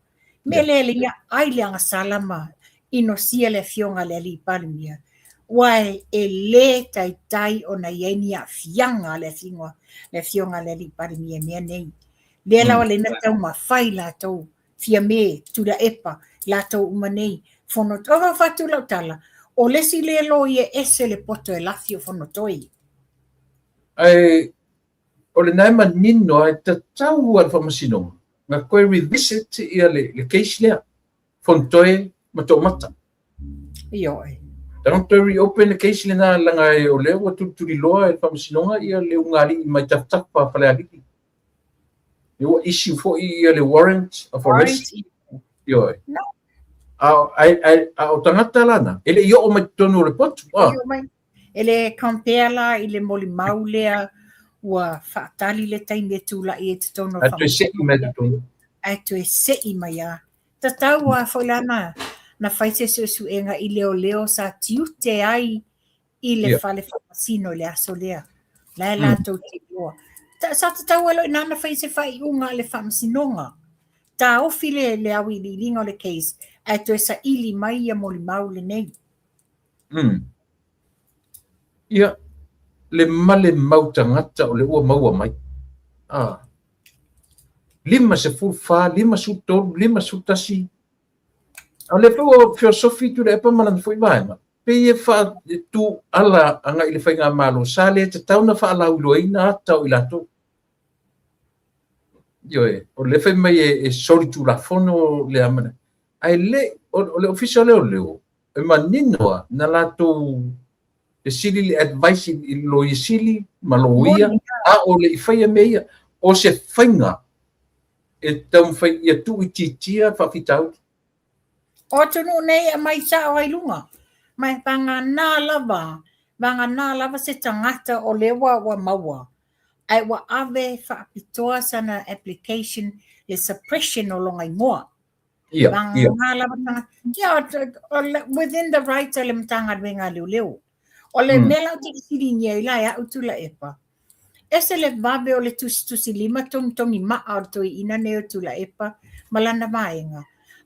Mea lea e leai ai le agasala ma inosia le afioga a le alii Palemia, aua e le taitai ona i ai ni aafiaga a le afioga a le alii Palemia i mea nei. Lea la ua lei na taumafai latou Fiame, Tuilaepa, latou uma nei, Fonotoe. Ua fatu lau tala, o le isi lea loia e ese le poto e lafi o Fonotoe. Ae o lena e manino lava, e tatau lava i le Faamasinoga na toe revisit ia le case lea, Fonotoe ma Toomata. Ioe. Tatau ona toe reopen le case lena leaga o lea ua tulituliloa e le Faamasinoga ia le ulugalii mai tafatafa a Falealili. Lea ua issue foi ia le warrant of arrest. Ioe. No. A o tagata la na, e le i oo mai totonu o le potu. E le compare la i le molimau lea ua faatali le taimi e tulai ai totonu o le. Ae toe sei mai totonu. Ae toe sei mai lava. Tatau lava foi la na fai se suesuega i leoleo sa tiute ai i le fale faamasino i le aso lea. La e latou te iloa. Sa tatau ai loa i ina na fai se faaiuga a le faamasinoga. Taofi le, le auiliiliga o le case ae toe saili mai ia molimau lenei. Ia, le male mau tagata o lea ua maua mai. Ah. 54, 53, 51. A o lea foi ua feosofi Tuilaepa ma lana foi vaega. Pei e faatuala agai i le faigamalo sa le tatau ona faalauiloaina ata o i latou. Ioe, o lea fai mai e solitulafono le amana. Ae le, o le Ofisa o Leoleo, e manino lava na latou fesili le advice i le Loia Sili ma loia, a o le i faia mea ia. O se faiga e taumafai ia tuuitiitia faafitauli. O atunuu nei e aumai sao ai luga. Ma e vagana lava, vagana lava se tagata o lea ua, ua maua, ae ua ave faapitoa sana application le suppression o lona igoa. Ia, ia. Vagana lava tagata, ia, within the rights a le Matagaluega a Leoleo. O le mea la ou te fesiligia ai la e au Tuilaepa, ese le vave o le tusitusilima togitogi maa o le toeaina nei o Tuilaepa ma lana vaega,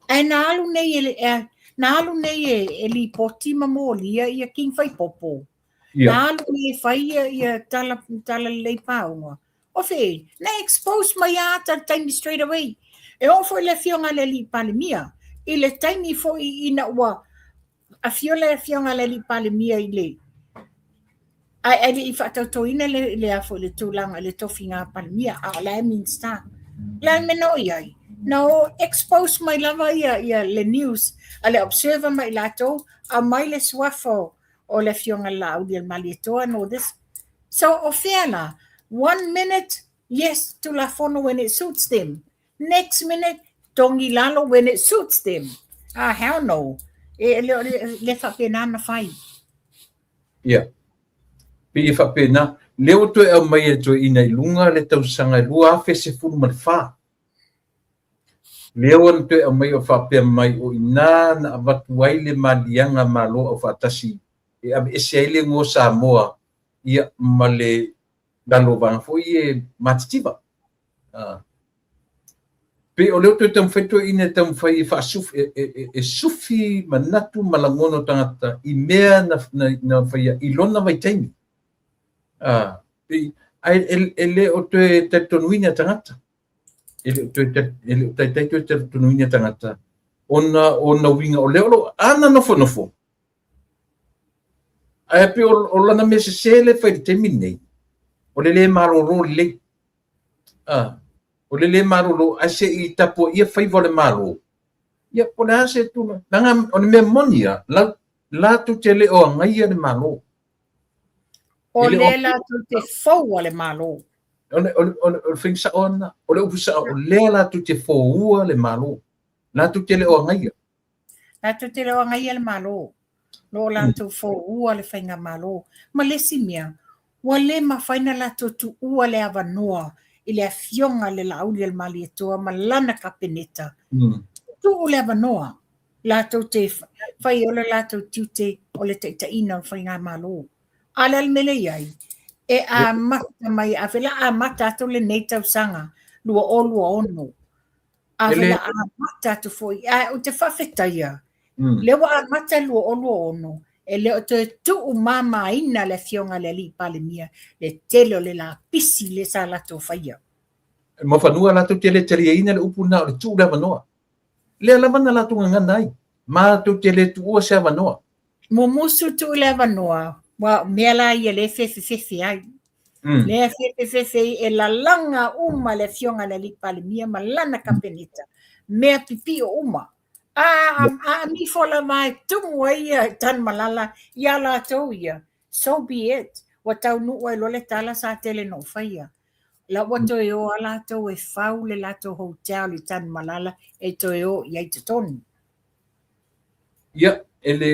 ae na alu nei e, na alu nei e, e lipoti ma molia ia King Faipopo. Na alu nei e fai ia, ia tala, tala lelei paoga. O fea, na expose mai lava ata le taimi straight away. E oo foi le afioga a le alii Palemia, i le taimi foi ina ua afio le afioga a le alii Palemia i le ae le i faatautoina le le a foi le tulaga i le tofiga Palemia a o la e Minista. O le a le mea na o i ai? Na o expose mai lava ia ia le news a le Observer ma i latou, aumai le suafa o le afioga i le Laaulialemalietoa and all this. So o fea la? One minute. Yes, Tulafono when it suits them. Next minute, togi lalo when it suits them. Ah, hell no. E le, le, le faapena na fai. Ia. Pei e faapena, lea ua toe aumai e le toeaina i luga le tausaga e 2014. Lea ua na toe aumai o faapea mai o i ina na avatu ai le maliaga Malo Aufaatasi e aveese ai le igoa Samoa ia ma le lalo o vaega foi ia matitiva. Pei o lea ua toe taumafai toeaiina e taumafai e faasufi, e, e, e, e sufi manatu ma lagona o tagata i mea na, na, na faia i lona vaitaimi. Pei, ae e, e le o toe talitonuina tagata. E le o toe, e le o taitai toe talitonuina tagata ona o na uiga o lea o lo o ana nofonofo. Ae pei o, o lana mea sese lea e fai i le taimi lenei, o le lē malolo lelei. Ah, o le lē malolo ae se i tapuaia faiva o le Malo. Ia, po o le a se tulaga. Leaga o le mea moni lava, lau, latou te le o agaia le Malo. O lea latou te foua le Malo. O le, o le, o le, o le faiga sao lena. O le upu sao, o lea latou te foua le Malo. Latou te le o agaia. Latou te le o agaia le Malo. Lo o latou foua le faigamalo. Ma le isi mea, ua le mafai ona latou tuua le avanoa i le Afioga i le Laaulialemalietoa ma lana Kapeneta. Tuu le avanoa latou te fai o le latou tiute o le taitaiina o le faigamalo. A o le a le mea lea e i ai? E amata mai, a fea o le a amata atu lenei tausaga 2026. A fea o le a amata atu foi, ae ou te faafetaia, lea ua amata le 2026, e le o toe tuumamaina le Afioga i le Alii Palemia le tele o le lapisi lea sa latou faia. Muafanua latou te le taliaina le upu lena o le tuu le avanoa. Lea lava na latou gagana ai, matou te le tuua se avanoa. Mumusu tuu le avanoa, aua o mea la ia lea e fefefefe ai. Lea e fefefefe ai e lalaga uma le Afioga i le Alii Palemia ma lana Kapeneta, mea pipio uma. A, a amifo lava e tumu ai ia Tanumalala ia latou ia, so be it. Ua taunuu ai loa le tala sa tele na ou faia. La ua toe o a latou e fau le latou hotel i Tanumalala e toe o i ai i totonu. Ia, e le,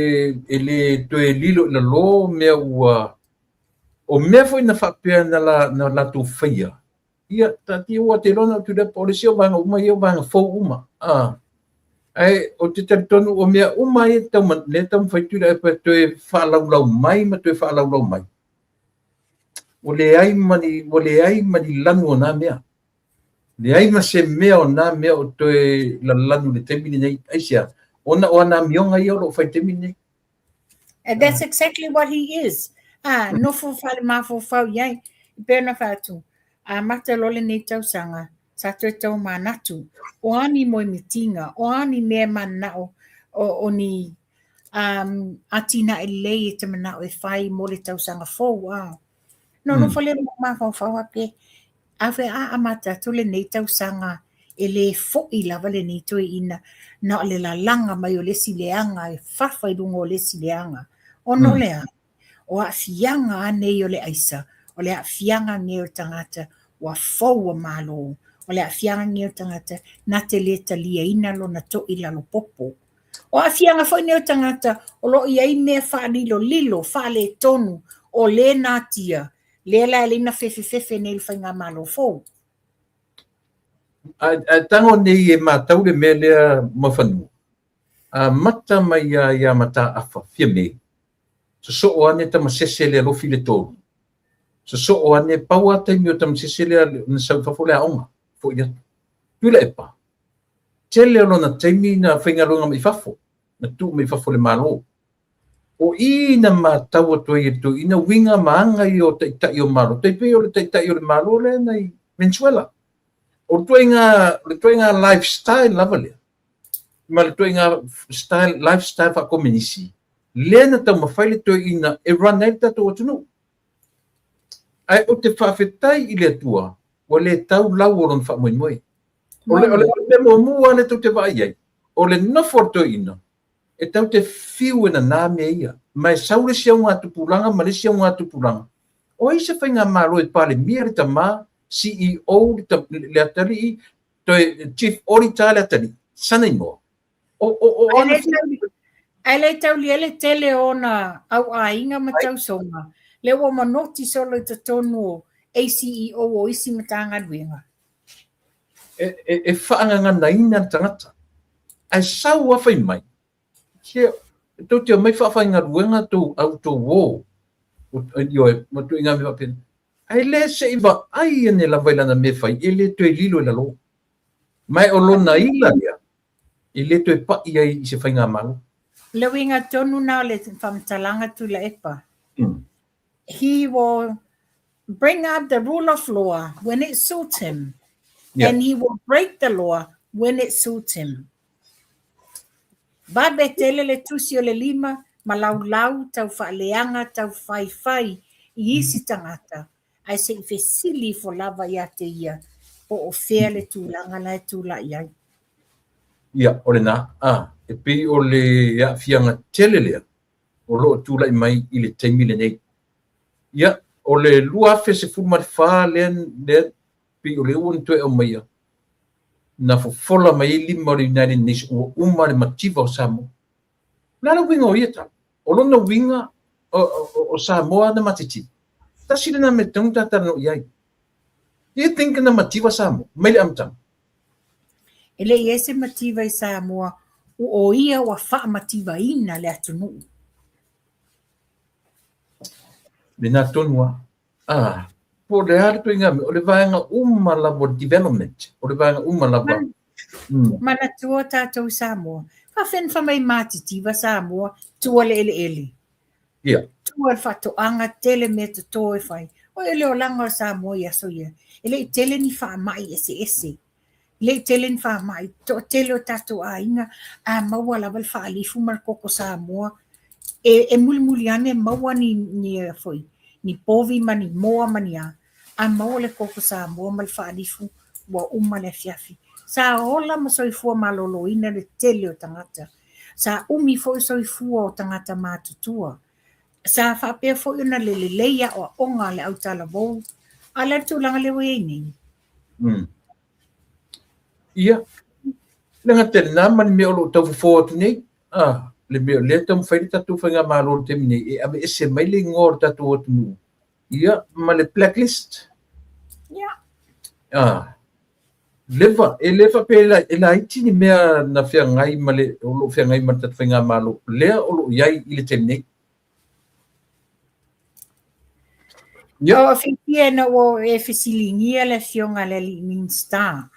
e le toe lilo i lalo mea ua, o mea foi na faapea na, la, na latou faia, ia, taatia ua te iloa na o Tuilaepa, o le isi o vaega uma ia o vaega fou uma. Ah, ae ou te talitonu o mea uma ia tau, lea taumafai Tuilaepa e toe faalaulau mai ma toe faalaulau mai. Ua leai ma ni, ua leai ma ni lanu o na mea. Leai ma se mea o na mea o toe lalanu i le taimi lenei. Aisea? Ona o ana amioga ia o lo o fai i le taimi lenei. And that's exactly what he is. Ah, nofo faale-mafaufau i ai. E pei ona fai atu, amata loa lenei tausaga, sa toe taumanatu, o a ni moemitiga, o a ni mea e mananao o, o ni um, atinae lelei e te manao e fai mo le tausaga fou. Ah. No, nofo lea ma mafaufau ake, a fea a amata atu lenei tausaga e le fo'i lava lenei toeaina na o le lalaga mai o le isi leaga e fafa i luga o le isi leaga. Ona o le a? O aafiaga a nei o le aisa, o le aafiaga nei o le tagata ua foua Malo, o le aafiaga nei o le tagata na te le taliaina lona to'i lalo popo. O aafiaga foi nei o tagata o lo o i ai mea faalilolilo, faaletonu, o le natia, lea la e ala ai ona fefefefe nei i le faigamalo fou. Ae tago nei e matau le mea lea Muafanua, amata mai lava ia Mataafa Fiame, sosoo ane Tamasese lea Lofi le Tolu, sosoo ane, pau lava taimi o Tamasese lea na sau i fafo le aoga, foi atu. Tuilaepa, tele o lona taimi na faigaluega mai fafo, na tuu mai fafo e le Malo. O i na matau atu ai e le toeaina uiga ma aga ia o taitai o Malo, tai pei o le taitai o le Malo lea na i Venezuela. O le ituaiga, o le ituaiga lifestyle lava lea, ma le ituaiga style, lifestyle faakomenisi, lea na taumafai le toeaina e run ai le tatou atunuu. Ae ou te faafetai i le Atua, ua le tau lau o lona faamoemoe. O le, o le, o le mea muamua lea tou te vaai ai, o le nofo a le toeaina, e tau te fiu e nanā mea ia, ma e sau le isi augatupulaga ma le isi augatupulaga. O ai se faigamalo e Palemia le tama, CEO le atalii, toe Chief Auditor le atalii, sana igoa. O, o, o, ana Ae le taulia le tele o ona auaiga ma tausoga, lea ua manoti solo i totonu o ACEO o isi Matagaluega. E, e, e faagaganaina le tagata. Ae sau a fai mai, se tou te omai faafaigaluega tou au tou o, ioe, ma tuiga mea faapena. Ae le se i vaai ane lava i lana mea fai, e le toe lilo i lalo. Ma o lona ila lea, e le toe pai ai i se faigamalo. Le uiga tonu na o le faamatalaga Tuilaepa. He will bring up the rule of law when it suits him. And he will break the law when it suits him. Vave tele le tusi o le lima ma laulau tau faaleaga tau faifai i isi tagata ae se i fesili ifo lava ia te ia po o fea le tulaga la e tulai ai. Ia, o lena, a, e pei o le aafiaga tele lea o lo o tulai mai i le taimi lenei. Ia, o le 2014 lea, lea pei o le ua na toe aumaia, na fofola mai ai lima o le United Nations ua uma le mativa o Samoa. O le a le uiga o ia tala? O lona uiga o Samoa na matitiva. Tasi lena mea tatau ona ta talanoa i ai. Do you think na mativa Samoa mai le amataga? E le i ai se mativa i Samoa, o ia ua faamativaina le atunuu. Lena tonu lava. Ah, po o le a le ituaiga mea, o le vaega uma lava o le development, o le vaega uma lava. Manatua tatou i Samoa, faafefea ona fai mai matitiva Samoa, tua le eleele. Ia. Tua le faatoaga, tele mea toto e fai. O le olaga o Samoa i aso ia, e le i tele ni faamai eseese. E le i tele ni faamai, toatele o tatou aiga, a maua lava le faalifu ma le koko Samoa, e mulimuli ane maua ni, ni, foi, ni povi ma ni moa ma ni a, a maua le koko Samoa ma le faalifu, ua uma le afiafi. Sa ola ma soifua maloloina le tele o tagata. Sa umi foi soifua o tagata matutua. Sa faapea foi ona le lelei aoaoga a le autalavou, a o le a le tulaga lea ua i ai nei? Ia, le gata i lena ma le mea o lo o tau fofo atu nei, a, le mea o lea e taumafai le tatou faigamalo i le taimi nei e aveese mai le igoa o le tatou atunuu, ia, ma le blacklist. Ia. A, leva, e le faapea e laiti ni mea na feagai ma le, o lo o feagai ma le tatou faigamalo, lea o lo o i ai i le taimi nei. Ia. O fiafia ina ua e fesiligia le Afioga i le Alii Minisita.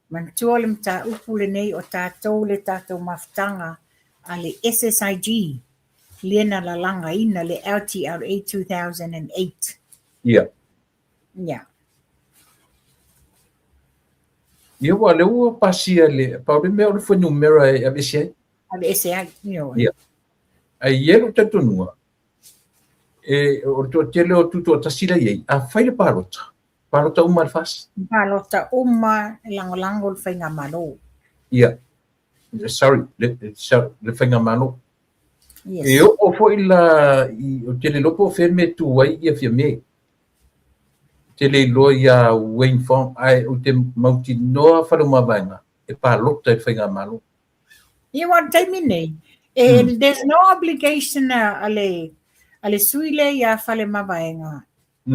Manatua le mataupu lenei o tatou le tatou mafutaga a le SSIG lea na lalagaina le LTRA 2008. Ia. Ia. Ia aua o lea ua pasia le, pau le mea o le fuainumera e aveese ai. Aveese ai, ioe. Ia. Ae i ai lou talitonuga, e, o le toatele o Tutoatasi la i ai, a fai le palota, palota uma le FAST. Palota uma e lagolago le faigamalo. Ia, sorry, le, sorry, le faigamalo. Yes. E oo foi la i, ou te le iloa po o fea le mea e tu ai ia Fiame. Ou te le iloa ia Wayne Fong, ae ou te mautinoa Faleomavaega e palota i le faigamalo. Ia aua o le taimi nei, e, there's no obligation a le, a le sui lea ia Falemavaega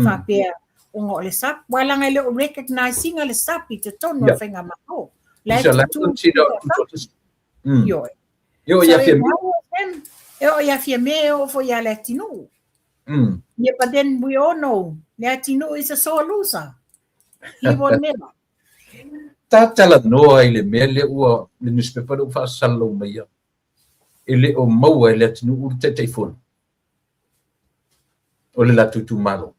faapea ona o le SUP, aua leaga e le o recognise ina le SUP i totonu o le faigamalo. La e tutu Ioe. E oo ia Fiame. E oo ia Fiame, e oo foi ia Leatinuu. Yeah, but then we all know Leatinuu is a sore loser. He will never. Ta talanoa i le mea lea ua, le newspaper lea ua faasalalau maia, e le o maua e Leatinuu le Taitaifono o le latou itumalo.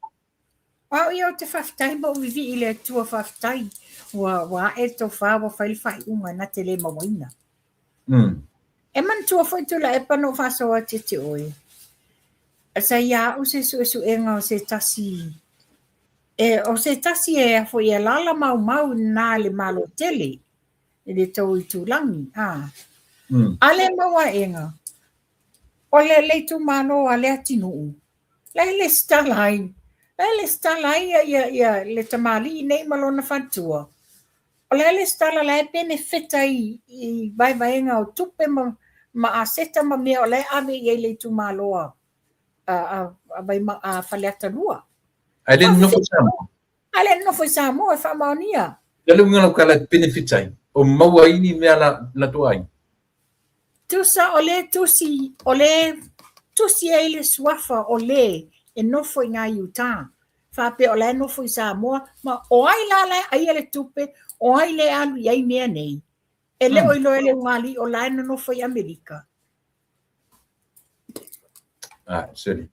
Au ia ou te faafetai ma ou vivii i le Atua faafetai ua ua ae le tofa ua fai le faaiuga na te le mauaina. E manatua foi Tuilaepa na ou faasoa atu ia te oe, sa ia au se suesuega o se tasi E, o se tasi e a foi e alaala maumau i na le Malo tele, i le tou itulagi, a. A le mau aega, o le, le itumalo a Leatinuu, la e lesitala ai. La e lesitala ai ia, ia, ia le tamalii nei ma lona faletua. O le a lesitala la e benefit ai i vaevaega o tupe ma, ma aseta ma mea o la e ave i ai le itumalo a, a, a, a, Vaima, a Faleata 2. Ae le nonofo i Samoa. Ae le nonofo i Samoa e faamaonia. Le le uiga lau tala e benefit ai, o maua ai ni mea la, la tou aiga. Tusa o le tusi, o le tusi ai le suafa o le e nofo i ngā Utah. Faapea o la e nofo i Samoa, ma o ai la la e aia le tupe, o ai le alu i ai mea nei. E le o iloa e le ugali'i o la e nonofo i Amerika. Ah, sorry.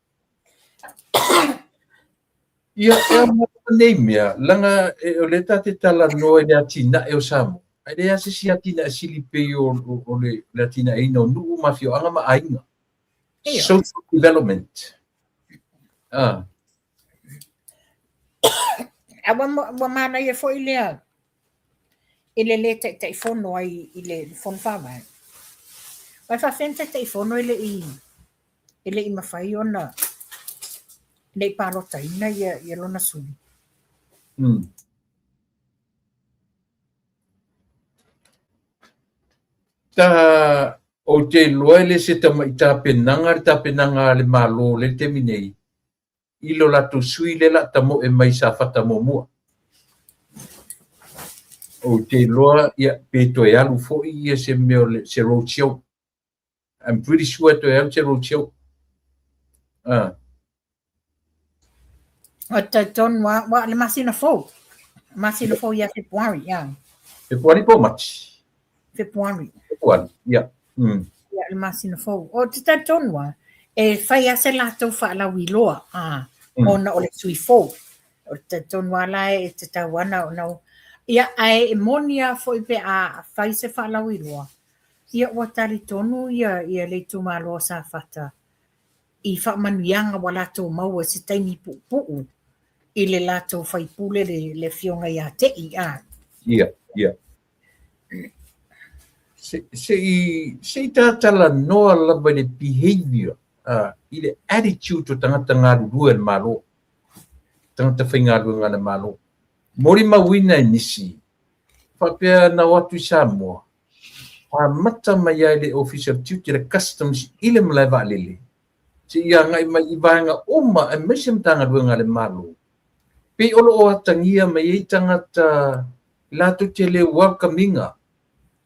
Ia, e ao nei mea, leaga e, o lea ta te talanoa i le atinae o Samoa, ae leai lava se isi atinae sili pei o, o, o le, le atinaeina o nuu ma afioaga ma aiga. Social development. Ah. A ua, ua manaia foi lea i le lē Taitaifono ai i le Fono Faavae. Aua e faafefea ona Taitaifono e le i e le i mafai ona le i palotaina ia, ia lona sui. Ta, ou te iloa e le se tamai tapenaga le tapenaga a le Malo le taimi nei i lo latou sui lea la tamoe mai Safata muamua. Ou te iloa ia, pe toe alu foi ia se mea o le, se road show. I'm pretty sure e toe alu se road show. Ah. O te tonu wa, wa le masina fou. Masina fou ia February, ia. February po Machi? February. February, ia. Ia, le masina fou. O te talitonu lava, e fai lava se latou faalauiloa, a, ona o le sui fou. O te talitonu lava la e tatau ana ona... Ia, ae e moni lava foi pe a fai se faalauiloa, ia ua talitonu ia, ia le itumalo o Safata i faamanuiaga ua latou maua i se taimi puupuu i le latou faipule le, le afioga ia Te'i, a. Ia, ia. Se, se i, se i ta talanoa lava i le behavior, i le attitude o tagata galulue a le Malo, tagata faigaluega a le Malo. Molimauina e nisi, faapea na o atu i Samoa, amata mai ai le Ofisa o le Tiute, le Customs i le malae vaalele, seia agai mai i vaega uma aemaise Matagaluega a le Malo, pei o lo o atagia mai ai tagata latou te le welcome ina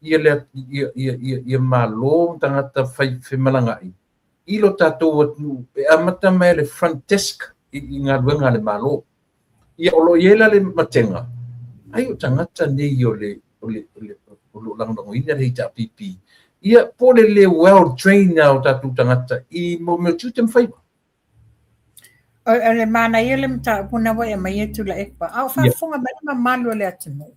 ia le ia ia ia ia Malo ma tagata fai femalagaai i lo tatou atunuu e amata mai le front desk i, i galuega a le Malo. Ia o lo o i ai la le matega, ai o tagata nei o le o le o le o lo o lagolagoina le HRPP, ia po o le le well trained o tatou tagata i mo mea o tiute ma faiva. O, o le manaia le mataupu na ua e aumaia Tuilaepa, a o faafofoga mai le mamalu o le atunuu.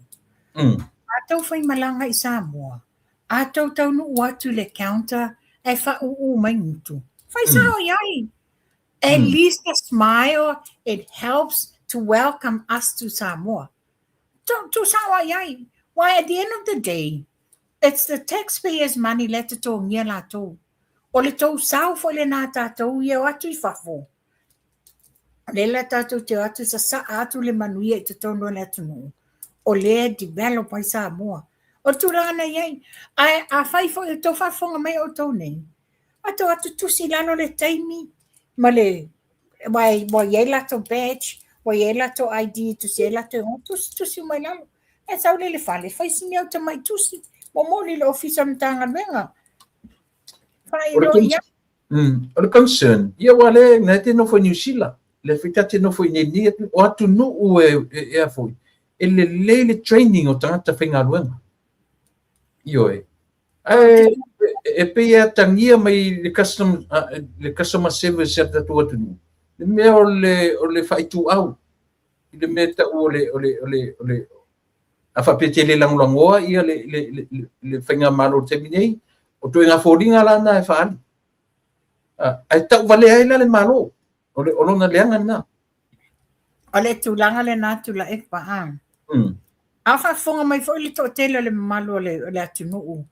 A tou faimalaga i Samoa, a tou taunuu atu i le counter ae faaūū mai gutu, fai sao i ai. At least a smile, it helps to welcome us to Samoa. Tuu sao i ai. Why at the end of the day, it's the taxpayers money lea e totogia latou. O le tou sao foi lena a tatou ia o atu i fafo. O lea la tatou te o atu sasaa atu le manuia i totonu o le atunuu. O lea e develop ai Samoa. O le tulaga na i ai. Ae afai foi o tou faafofoga mai outou nei, a tou atu tusi i lalo le taimi ma le ua ua i ai latou badge, ua i ai latou ID e tusi ai latou igoa, tusi tusi uma i lalo. Ae sau lea i le fale, fai si mea o tamai tusi, momoli i le ofisa o le Matagaluega. Faailoa i ai. O le concern, ia aua lea na e te nofo i Niu Sila, lea foi ta te nofo i nei, o atunuu e, e, e a foi, e lelei le training o tagata faigaluega. Ioe. Ae e pei e atagia mai le custom, le customer service a le tatou atunuu, le mea o le, o le faaituau, i le mea e tau o le, o le, o le, o le, a faapea e te le lagolagoa ia le, le, le, le faigamalo i le taimi nei, o ituaiga foliga la na e faaali. Ae tauvalea ai la le Malo, o, le, o lona leaga lena. O le tulaga lena Tuilaepa, a. A faafofoga mai foi le toatele o le mamalu o le, o le atunuu,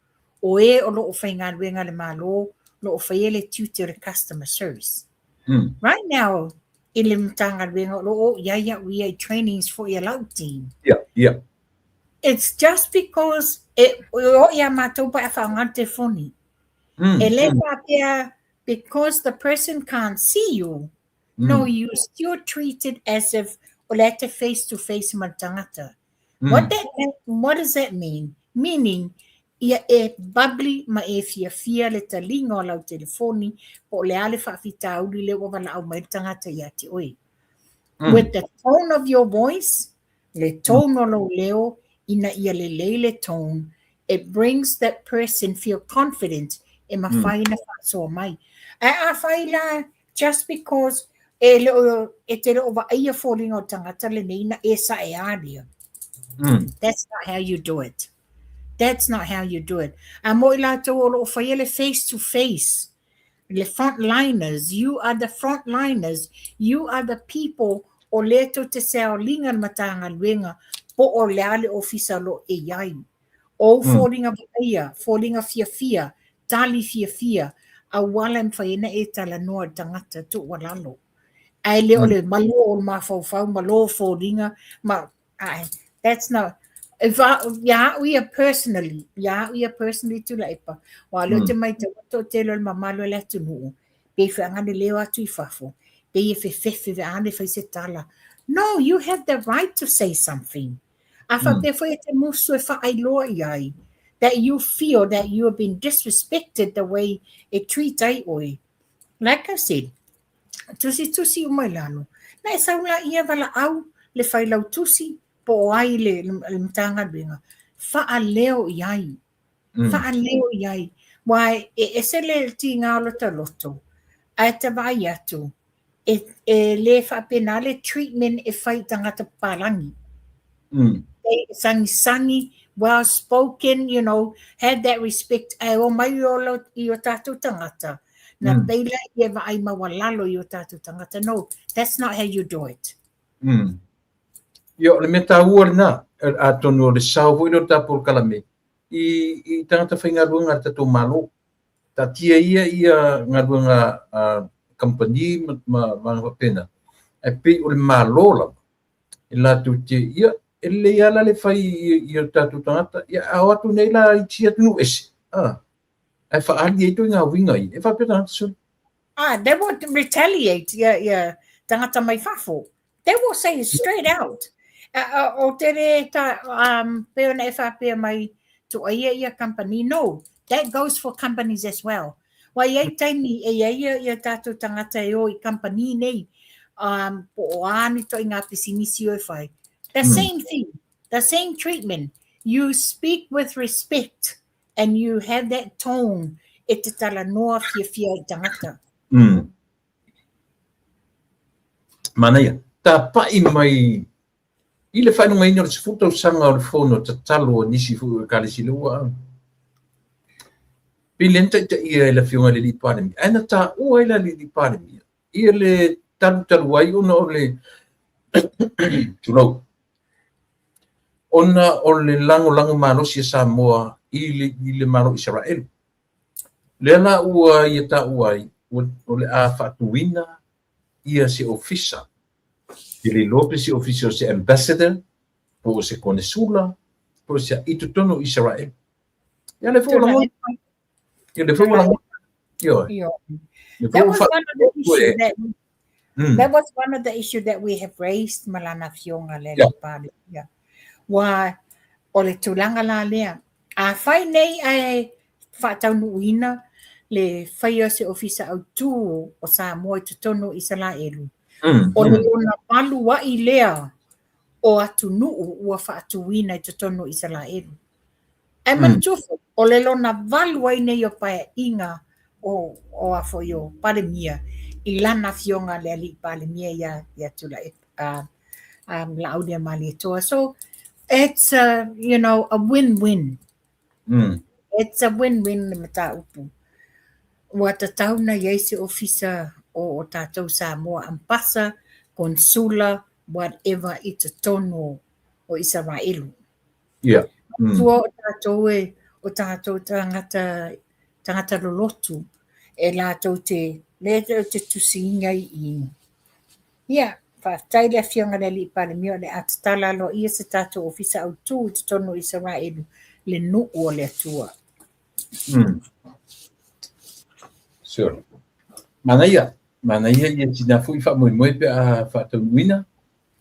o e o lo o faigaluega le Malo, o lo o faia le tiute o le customer service. Right now, i le Matagaluega o lo o oo i ai au ia i trainings foi a lau team. Yeah, yeah. It's just because e oo iā matou pe a faaaoga le telefoni. E le faapea because the person can't see you, no, you still treated as if o lea e te face to face ma le tagata. What that what does that mean? Meaning, ia e bubbly ma e fiafia le taliga o lau telefoni po o le a le faafitauli lea ua valaau mai le tagata ia te oe. With the tone of your voice, le tone o lou leo, ina ia lelei le tone, it brings that person feel confident e mafai ona faasoa mai. Ae afai la just because e le o, e te le o vaaia foliga o le tagata lenei na e sae a lea. That's not how you do it. That's not how you do it. A mo i latou o lo o faia le face to face, le frontliners, you are the frontliners, you are the people o lea tou te saoliga le Matagaluega po o le a le ofisa o lo o e i ai. O ou foliga vaaia, foliga fiafia, tali fiafia, auala e mafai ai ona e talanoa i le tagata tuualalo. Ae le o le malo o le mafaufau, malo foliga ma Ae, that's not, if I, ia au ia personally, ia au ia personally Tuilaepa, aua o lea ou te matau atu o le tele o le mamalu o le atunuu, pei feagane leo atu i fafo, pei e fefefe feagane fai se tala. No, you have the right to say something. A faapea foi e te musu e faailoa i ai, that you feel that you have been disrespected the way e treat ai oe. Like I said, tusitusi uma i lalo. Na e sau laia valaau le failautusi po o ai le, le Matagaluega, faaleo i ai. Faaleo i ai. Aua e ese le tiga o lota loto, ae te vaai atu, e, e le faapena le treatment e fai i tagata papalagi. They sagisagi, well spoken, you know, have that respect, ae omai i o, i o tātou tagata, na pei la ia vaai maualalo i o tātou tagata. No, that's not how you do it. Ia, o le mea taua lena, atonu o le sao foi lea o le tā polokalame, i, i tagata faigaluega a le tatou Malo. Taatia ia ia galuega a kamupani ma, ma vaega faapena, ae pei o le Malo lava, e latou te, ia, e lelei lava la le fai i, i o tatou tagata, ia, a o atu nei la i isi atunuu ese, a, ae faaali ai ituaiga uiga ia, e faapea tagata sole. Ah, they will retaliate, ia, ia, tagata mai fafo. They will say it straight out. Uh, o te re ta, um, pei ona e faapea mai, tuaia ia company. No, that goes for companies as well. Wa i ai taimi e i ai ia, ia tātou tangata e o i company nei, um, po o a ni toi ngā pisinisi o e whai. The same thing, the same treatment. You speak with respect and you have that tone e te talanoa fiafia i tangata. Manaia. Tapa'i mai i le faailogaina o le 10 tausaga o le Fono Tatalo a nisi foi o Ekalesia lea ua pei lea na taitaia e le Afioga i le Alii Palemia, ae na taua ai le Alii Palemia ia le talutalu ai ona o le tulou, ona o le lagolago malosi a Samoa i le, i le Malo o Isaraelu. Lea la ua ia taua ai, ua, o le a faatuina ia se ofisa, ke le iloa pe se ofisa o se ambassador, po o se konesula, po o se i totonu o Isaraelu. Ia le foi ua lagona, ia le foi ua lagona, ioe. Le foi That ua was one of the issues that That was one of the issue that we have raised ma lana afioga le Alii Palemia. Ua o le tulaga la lea, afai nei ae faataunuuina le faia o se ofisa autū o Samoa i totonu o Isalaelu, o le lona valu a'i lea o atunuu ua faatuina i totonu o Isalaelu. Ae manatua foi, o le lona valu ai nei o paeaiga o, o a foi o Palemia i lana afioga le Alii Palemia ia, ia Tuilaepa, Laauliamalietoa. So, it's a, you know, a win-win. It's a win-win le mataupu. Ua tatau ona i ai se ofisa o, o tātou Samoa ambasa, konsula, whatever i totonu o Isaraelu. Yeah. Tua o tātou e, o tātou tāngata, tāngata lolotu, e lātou te, le te tusiinga i, Ia, faafetai le Afioga i le Alii Palemia o le a tatala aloaia se tatou ofisa autu i totonu o Isaraelu, le nuu o le Atua. Sure. Manaia, manaia ia tina foi faamoemoe pe a faataunuuina.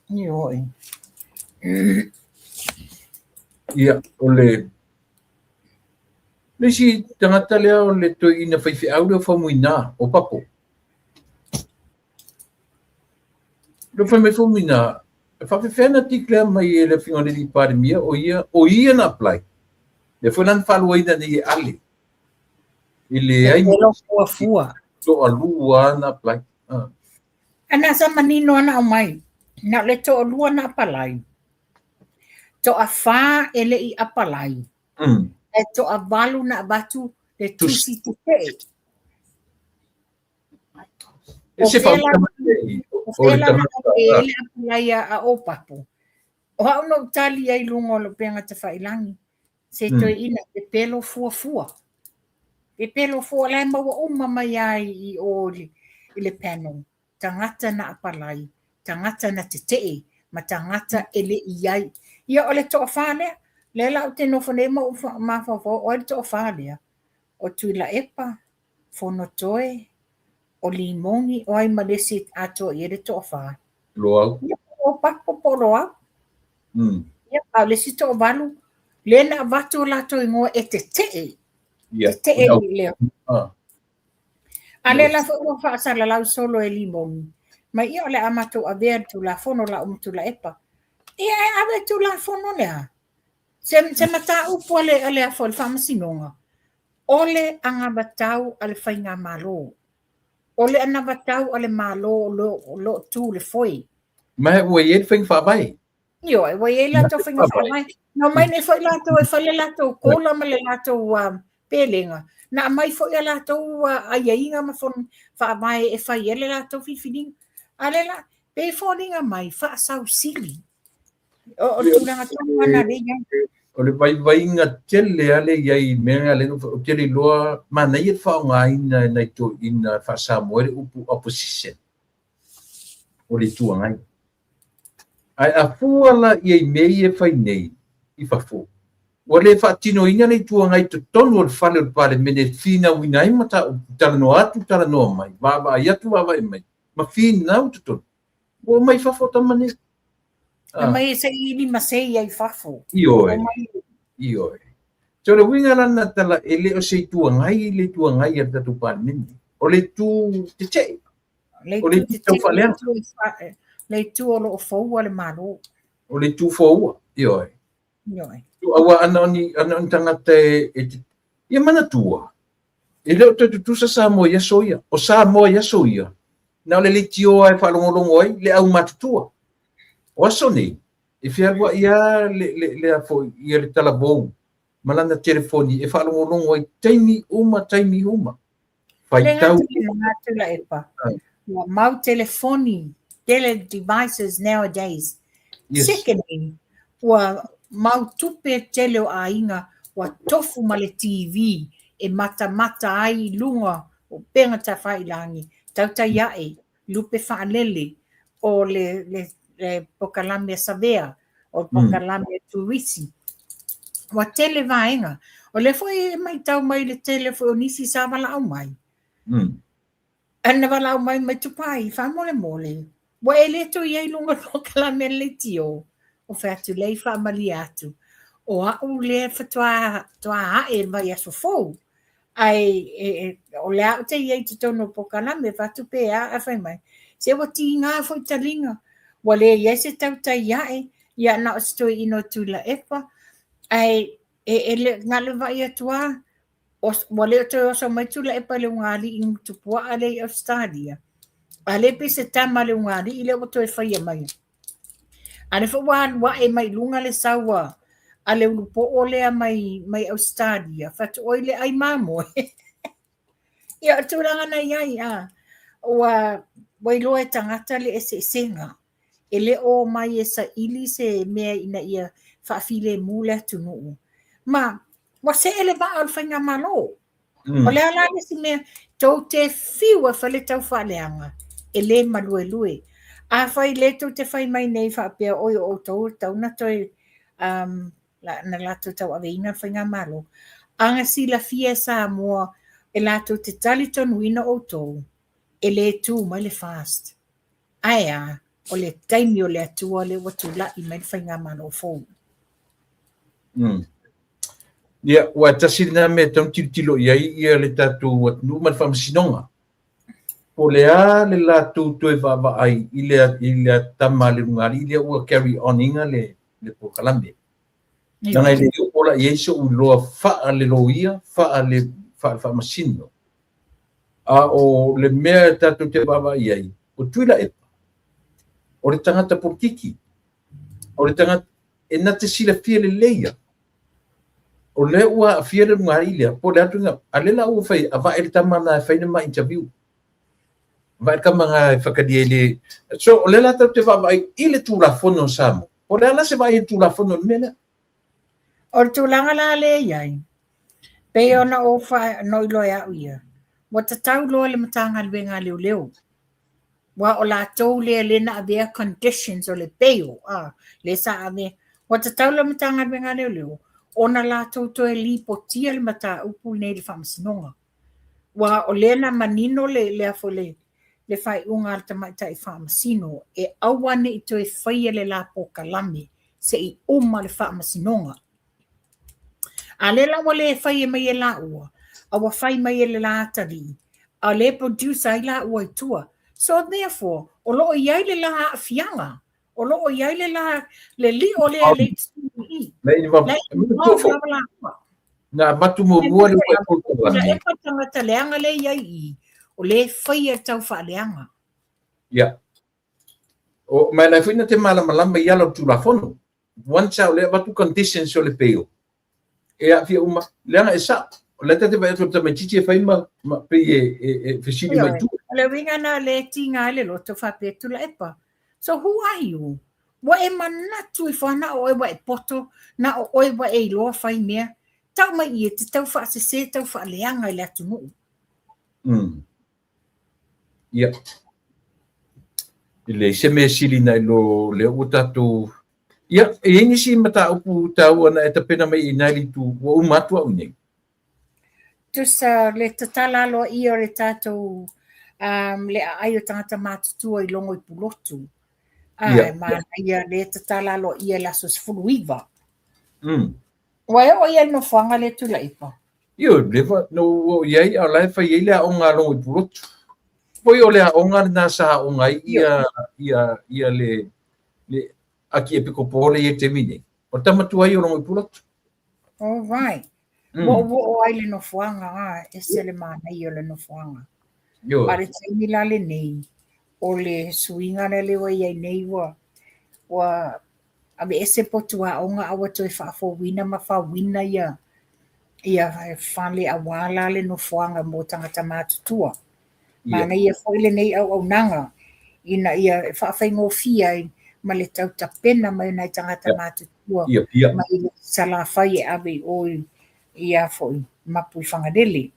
Ioe. Ia, o le le isi tagata lea o le toeaina faifeau lea o Faumuina, o Papo. Le fai mai Faumuina, e faapefea na declare mai e le Afioga i le Palemia o ia, o ia na apply. Lea foi la na faaluaina nei e Ale. E leai ma fuafua. Toalua na apply. Ah. Ana sa manino ana aumai. Na o le toalua na apalai. Toafa e le i apalai. E toavalu na avatu le tusi tetee. E se O fea la na e le apalai a Opapo. O au na ou tali ai i luga o le upega tafailagi. Se toeaina pepelo fuafua. Pepelo fua la e maua uma mai lava i o i le panel. Tagata na apalai, tagata na tetee, ma tagata e le i ai. Ia o le toafa lea. Lea la ou te nofo nei ma ou mafaufau o ai le toafa lea. O Tuilaepa, Fonotoe, o Limogi, o ai ma le isi atoa i ai le toafa. Loau. Ia, o Papo po o Loau. Ia, a o le isi toavalu, lea na avatu o latou igoa e tetee. Ia. Tetee i lea. A lea la foi ua faasalalau solo e Limogi. Mai ia o le a matou avea le Tulafono la ma Tuilaepa. Ia e ave le Tulafono lea. Se mataupu a le, a le, a le Faamasinoga, o le anavatau a le Faigamalo. O le anavatau a le Malo o lo o tu le foe. Ma ua i ai le faiga faavae. Ioe, ua i ai latou faiga faavae. Na omai nei foi latou e fai le latou kola ma le latou pelega. Na aumai foi a latou aiaiga ma faavae e fai ai le latou filifiliga. A lea la, pei e foliga mai, faasausili. O le tulaga tonu lena lea e i ai. O le vaivaiga tele lava lea e i ai i mea na, ou te le iloa, manaia le faaaogaina e nai toeaiina faa-Samoa ai le upu opposition, o le Itu Agai. Ae a fua la i ai i mea ia e fai nei i fafo, ua le faatinoina le Itu Agai i totonu o le fale o le Palemene e finauina ai mataupu, talanoa atu, talanoa mai, vaavaai atu, vaavaai mai, ma finau i totonu. Ua omai i fafo tama nei. Omai e saili ma sei ai i fafo. Ioe. Ioe. So le uiga la na tala e le o se Itu Agai le Itu Agai a le tatou Palemene. O le itu tetee. O le itu taufaaleaga. Le itu o lo o foua le Malo. O le itu foua. Ioe. Ioe. Aua ana o ni, ana o ni tagata e, e ia manatua, e le o toe tutusa Samoa i aso ia. O Samoa i aso ia, na o le leitioa e faalogologo ai le aumatutua. O aso nei, e fealuai lava le, le, le, a foi, ia le talavou ma lana telefoni e faalogologo ai taimi uma, taimi uma. Faitau. Tuilaepa. Ua mau telefoni, tele devices nowadays. Yes. Secondly, ua mau tupe tele o aiga ua tofu ma le TV e matamata ai i luga o upega tafailagi, tautai ae, lupe faalele o le, le, le pokalame a Savea, o le pokalame a Turisi. Ua tele vaega. O lea foi e matau mai le tele foi o nisi sa valaau mai. Na valaau mai mai Tupai, faamolemole. Ua e le toe i ai i luga o le pokalame a le leitio. Ou fai atu, leai faamalie atu. O au lea faatoa toa ae i le vaiaso fou. Ae o lea ou te i ai i totonu o pokalame, fai atu pe a, ae fai mai, se ua tiga foi taliga, ua le i ai se tautai ae, ia na o se toeaina o Tuilaepa, ae e le, na o le vaai atu lava, ua le o toe oso mai Tuilaepa i le ulugalii Ngutupuaa lea i Ausetalia, a lea pei se tama a le ulugalii lea ua toe faia mai. A lea foi ua alu ae mai luga le sau a le ulupoo lea mai, mai Ausetalia, fai atu oi le ai mamoe. Ia, o le tulaga na i ai, a, ua, ua iloa e tagata le eseesega. E le o omai e saili se mea ina ia faafilemu le atunuu. Ma, ua see le vaa o le faigamalo. O le a la le isi mea, tou te fiu e fai le taufaaleaga, e le maluelue. Afai lea tou te fai mai nei faapea oi o outou e tatau ona toe um, la, na latou tauaveina le faigamalo, aga silafia e Samoa e latou te talitonuina outou, e le tu mai le FAST. Ae a, o le taimi o le Atua lea ua tulai mai le faigamalo fou. Ia, ua tasi lena mea e tatau ona tilotilo i ai ia le tatou atunuu ma le faamasinoga. Po o le a le latou toe vaavaai i le, i le tama a le Lugalii lea ua carry on ina le, le polokalame. Leaga e le oo la i ai so'u iloa faale-loia, faale, faale-faamasino. A o le mea e tatou te vaavaai i ai, o Tuilaepa, o le tagata polokiki, o le tagata e na te silafia lelei lava, o lea ua aafia le lugalii lea, po o le a ituaiga, a o lea la ua fai, avae le tama lena e fai le ma interview. Avae le tama lena e faitalia i le... So, o lea la tatou te vaavaai i le Tulafono a Samoa, po o le a la se vaai a le Tulafono i le mea lea? O le tulaga la lea e i ai, pei ona ou faanoiloa e au ia, ua tatau loa le Matagaluega a Leoleo, aua o latou lea lea na avea conditions o le bail, a, lea sa ave, ua tatau le Matagaluega a Leoleo ona latou toe lipotia le mataupu lenei i le Faamasinoga. Aua o lea na manino le, le, a foi le, le faaiuga a le tamaitai faamasino e aua ne i toe faia le la polokalame se i uma le faamasinoga. A lea la ua le faia mai e laua, a ua fai mai e le la atalii, a o lea e produce ai laua i tua. So therefore, o lo o i ai le la aafiaga, o lo o i ai le la, le lio lea le i totonu i i. La involve lava laua. Na avatu muamua le polokalame. E pa tagata leaga lea i ai i i, o lea e faia e tau faaleaga. Ia. O, ma e la foi na te malamalama i ala o le Tulafono. Once lava o lea e avatu conditions o le bail, e aafia uma, leaga e sao. O lea ta te vaai atu o le tamaitiiti e fai ma, ma pei e, e, e fesili mai tua. O le uiga na lea e tiga ai le loto faapea Tuilaepa. So who are you? Ua e manatu ifo lava na o oe ua e poto, na o oe ua e iloa fai mea. Tau mai i e te tau faasese, tau faaleaga i le atunuu. Ia. E leai se mea e sili nai lo lea ua tatou... Ia, e i ai nisi mataupu taua na e tapena mai i ina i le itu, ua uma atu au nei. Tusa le tatala aloaia o le tatou um, le aai o tagata matutua i Logo i Pulotu. A, yeah. e manaia le tatala aloaia i le aso 19. Ua e oo i ai le nofoaga lea Tuilaepa? Ioe, leva na ou oo i ai, a o la e fai ai le aoga a Logo i Pulotu. Foi o le aoga lena sa aoga ai ia, ia, ia le, le Akiepikopo lea i ai i le taimi nei. O le tama tuai o Logo i Pulotu. All right. Ua ou oo ai i le nofoaga, a, ese le manaia o le nofoaga. Ioe. A o le taimi la lenei, o le suiga lea lea ua i ai nei ua, ua aveese potu aoga a ua toe faafouina ma fauina ia ia fale aua la le nofoaga mo tagata matutua. Manaia foi lenei auaunaga ina ia e faafaigofie ai ma le tau tapena mai o nai tagata matutua mai le Salafai e ave i o i a foi Mapuifagalele.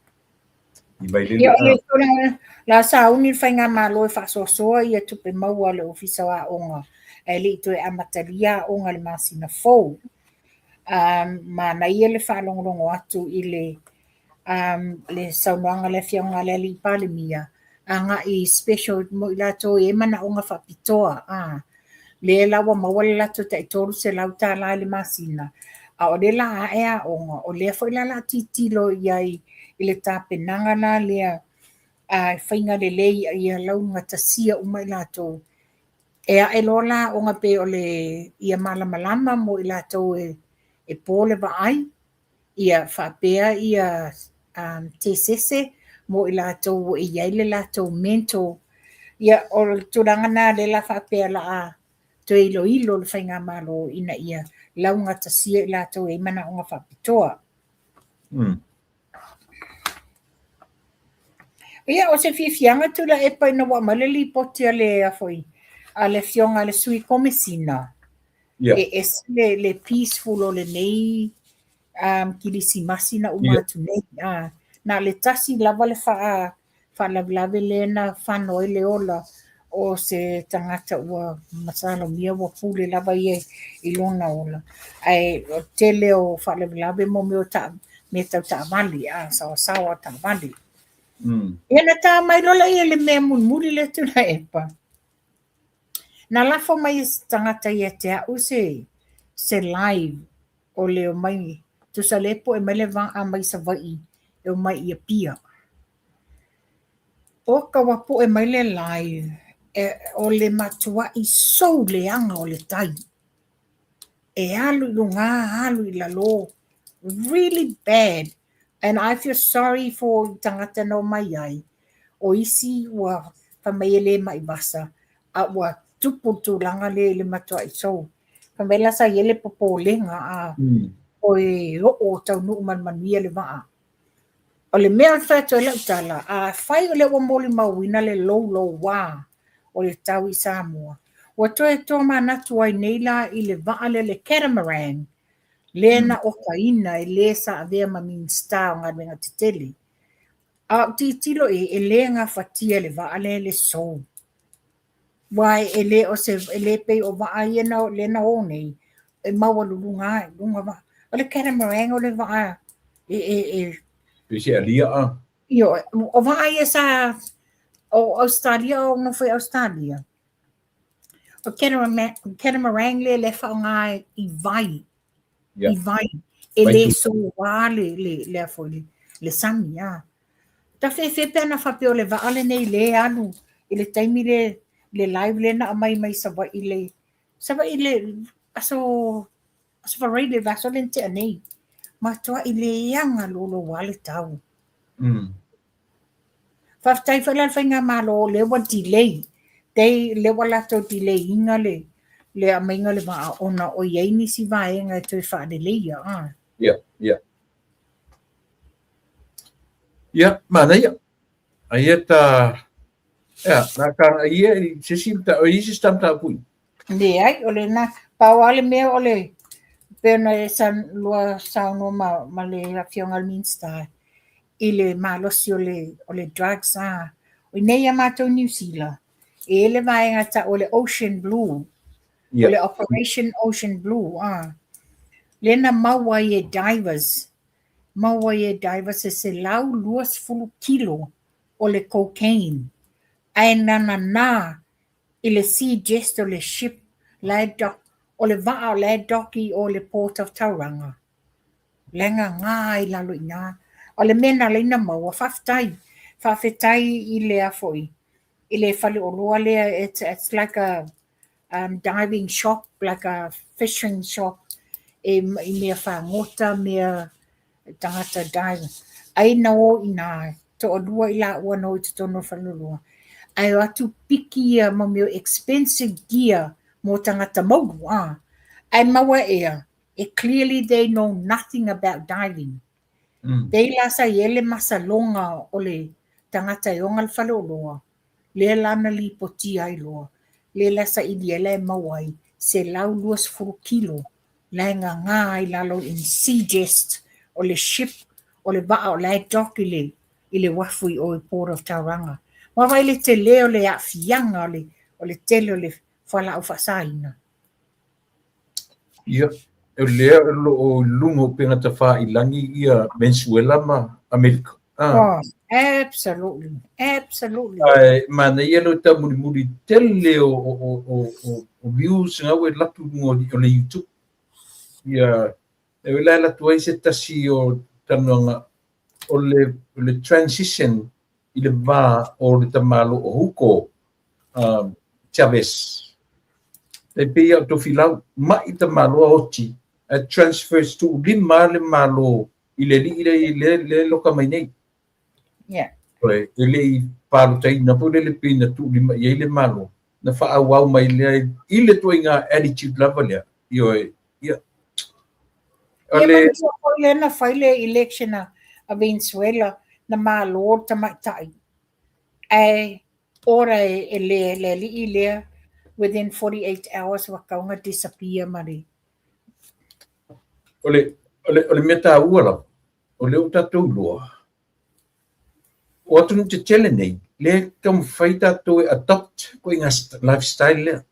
Ia, o le tulaga la sauni le faigamalo e faasoasoa ia tupe maua a le Ofisa o Aoga ae le i toe amatalia aoga i le masina fou. Um, manaia le faalogologo atu i le um, le saunoaga a le Afioga a le Alii Palemia agai i special mo i latou e i ai manaoga faapitoa. A, lea la ua maua le latou tai $300 i le masina, a o lea la ae aoga, o lea foi la o le a tilotilo i ai i le tapenaga la lea a faiga lelei ia laugatasia uma i latou. E ae loa la aoga pei o le ia malamalama mo i latou e po le vaai, ia faapea ia um, tesese mo i latou ua i ai le latou mental. Ia, o le tulaga na lea la faapea la a toe iloilo le faigamalo ina ia laugatasia i latou e i ai manaoga faapitoa. Ia, o se fiafiaga Tuilaepa ina ua aumai le lipoti a le, a foi, a le afioga a le Sui Komesina. E ese le, le peaceful o lenei um, kilisimasi na uma atu nei. Ah, na o le tasi lava le faa, faalavelave lea na fano ai le ola o se tagata ua masalomia ua pule lava ia i lona ola. Ae o le tele o faalavelave mo mea o ta, mea tau taavale, a saoasaoa o taavale. Ia na ta mai loa lea i le mea mulimuli lea Tuilaepa. Na lafo mai e se tagata ia te au se, se live o le omai, tusa lea e po'e mai le vaa mai Savaii e omai i Apia. Oka ua po'e mai le live, e, o le matua'i sou leaga o le tai. E alu i luga, alu i lalo. Really bad. And I feel sorry for tagata na omai ai. O isi ua fai mai e le ma'i vasa, a ua tupu le tulaga lea i le matua'i sou. Fai mai la sa i ai le popolega a toe oo taunuu ma le manuia le vaa. O le mea e fai atu ai lau tala, afai o lea ua molimauina le louloua o le tau i Samoa, ua toe tomanatu ai nei la i le vaa lea le catamaran, lea na okaina e le sa avea ma Minisita o Galuega Tetele. A ou tilotilo i ai, e le gafatia e le vaa lea le sou. Aua e le o se, e le pei o vaa ia na, lea na o nei, e maualuluga lava i luga vaa. O le catamaran o le vaa e, e, e Pei se alia a? Ioe, o vaa ia sa, o Ausetalia, o nofo i Ausetalia. O catamaran, catamaran lea lea faaaoga i vai. I vai. E le soua le, le, le, a foi, le, le sami, a. Tafefe pe ana faapea o le vaa lenei le alu i le taimi le le live lea na aumai mai Savaii le Savaii le aso aso Faraile le vaiaso lea na tea nei. Matuai leaga louloua le tau. Faafetai foi la i le faigamalo o lea ua delay. They lea ua latou delay ina le le aumaiga o le vaa ona o i ai nisi vaega e toe faaleleia. Ia, ia. Ia, manaia. Aia ta, ia, na ka ia i se isi ta, o isi sta mataupu i. Leai, o lena, pau lava le mea o le, pei ona e sa, lua saunoa ma, ma le Afioga i le Minisita i le malosi o le, o le drugs, a. O i inei ia matou i Niu Sila, e i ai le vaega e tau o le Ocean Blue, o le Operation Ocean Blue, a. Lea na maua ai e divers, maua ai e divers e 120 kilo o le cocaine, ae na nana i le sea chest o le ship la e dock, o le vaa o la e dock i o le Port of Tauranga. La e gaga ai i lalo i ina. O le mea na ala ai ona maua, faafetai. Faafetai i le a foi, i le faleoloa lea, it's like a diving shop, like a fishing shop e i mea fagota, mea tagata dive. Ai na o i ina, toalua i laua na o i totonu o le faleoloa, ae o atu piki ia ma mea expensive gear mo tagata maulu, a. Ae maua ea, e clearly they know nothing about diving. Pei la sa i ai le masaloga o le tagata e ona le faleoloa, lea la na lipotia ai loa, lea la saili ai la e maua ai 120 kilo la e gaga ai lalo in sea chest o le ship o le vaa o la e dock i le i le uafu i o i Port of Tauranga. Ua vaai le tele o le aafiaga o le o le tele o le fualaau faasaina. Ia, o lea o lo o i luga o upega tafailangi ia Venezuela ma Amerika. Ah. Oh, absolutely, absolutely. Ae manaia lou taumulimuli tele o, o, o, o, o, o views nga ua alu atu i luga o le YouTube. Ia, e oi la e alu atu ai se tasi o talanoaga o le, o le transition i le va o le tamāloa o Hugo Chavez. E pei ia o Tofilau, ma'i tamāloa oti, ae transfers tuulima le Malo i le alii lea lea lea e loka mai nei. Yeah. E le i palotaina foi lele pei na tuulima i ai le Malo, na faaauau mai lea i le ituaiga attitude lava lea. Ioe, ia. O le... Ia, foi lea na fai le election a Venezuela, na malo le tamaitai. Ae ora e le le alii lea within 48 hours ua tatau ona disappear ma le. O le, o le, o le mea taua lava, o lea ua tatou iloa, o atunuu tetele nei, lea e taumafai tatou e adopt ituaiga lifestyle lea.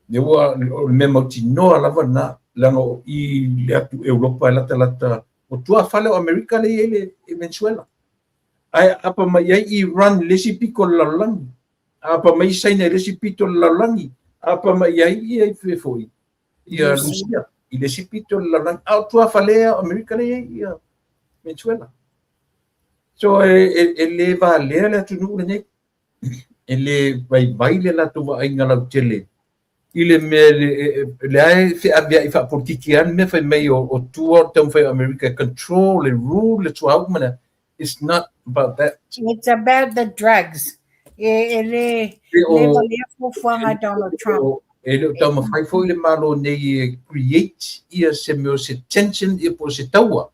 Lea ua, o le mea mautinoa lava lena, leaga o i le atu Europa e latalata, o tuafale o Amerika lea e i ai le Venezuela. Ae aapa mai ai Iran i le isi pito o le lalolagi, aapa mai Saina i le isi pito o le lalolagi, aapa mai ai ia i foi ia Rusia i le isi pito o le lalolagi, a o tuafale o Amerika lea e i ai ia Venezuela. So e le valea le atunuu lenei, e le vaivai le latou vaaiga lautele i le mea lea e feaveai faapolitiki lava le mea fai mai o tua o le taumafai o Amerika e control e rule le suauu ma le. It's not about that. It's about the drugs. E le le valea fuafuaga a Donald Trump. E le o taumafai foi le Malo nei e create ia se mea o se tension ia po o se taua,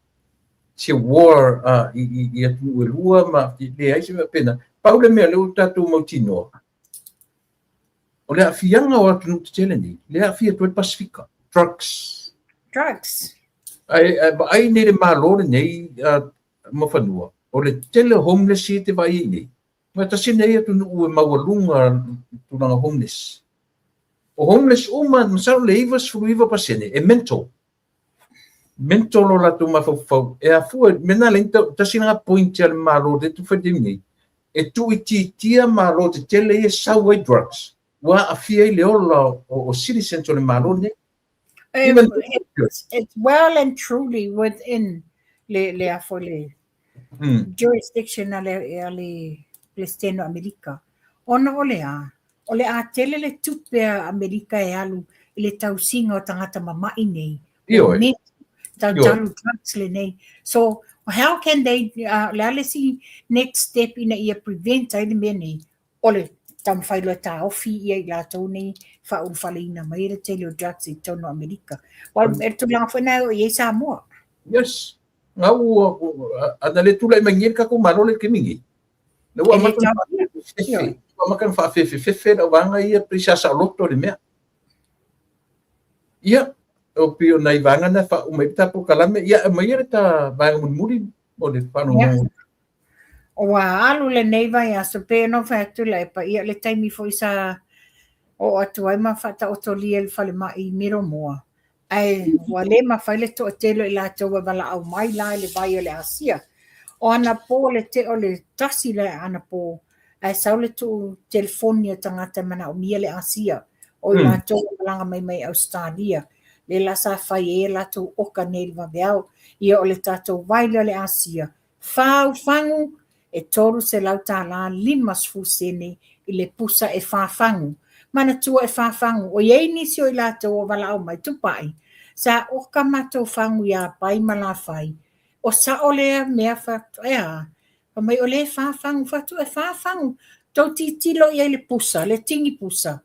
se war i atunuu e lua ma leai se mea faapena. Pau le mea lea ua tatou mautinoa, o le aafiaga o atunuu tetele nei, lea e aafia atu ai le Pasefika, drugs. Drugs. Ae vaai nei le Malo lenei Muafanua, o le tele o homeless ia e te vaai ai nei, ma tasi nei atunuu e maualuga tulaga homeless. O homeless uma, masalo le 99% e mental. Mental o latou mafaufau. E afua, mea na le tasi lena point a le Malo le taumafai taimi nei, e tuuitiitia Malo tetele ia e sau ai drugs, ua aafia ai le ola o citizens o le Malo lenei. It's well and truly within le le a foi le jurisdiction a le Peresetene o Amerika. Ona o le a? O le a tele le tupe a Amerika e alu i le tausiga o tagata mama'i nei. Ioe. Me tautalu drugs lenei. So how can they, le a le isi next step ina ia prevent ai le mea nei? O le taumafai loa e taofi ia i latou nei faaulufaleina mai le tele o drugs i totonu o Amerika. Well, e le tulaga foi lena e oo i ai Samoa. Yes. Nga ua, ana le tulai mai nei le tatou Malo le taimi nei. Le ua amata ona ua amata ona faafefefefe le auvaega ia pei sa saoloto le mea. Ia, o pei o nai vaega na faauma ai le ta polokalame, ia aumaia le ta vaega mulimuli mo le faalogologo. Ua alu lenei vaiaso, pei ona ou fai atu Tuilaepa, ia le taimi foi sa oo atu ai ma faataotolia i le falemai i Miromoa, ae ua le mafai le toatele o i latou e valaau mai la i le vai o le Asia. O anapo le te o le tasi le anapo, ae sau le tuu telefoni o tagata e manaomia le Asia, o i latou e malaga mai mai Ausetalia, lea la sa fai ai a latou oka nei i le vaveao. Ia o le tatou vai lea o le Asia, Fa au fagu, e $300 tala 50 sene i le pusa e fa fagu. Manatua e fa fagu, o i ai nisi o i latou o valaau mai, Tupai, sa oka matou fagu iā Pai ma Lafai, o sao lea mea fatu, e a? Fai mai, o lea e fa fagu, fatu e fa fagu, tou tilotilo i ai i le pusa, le tini pusa.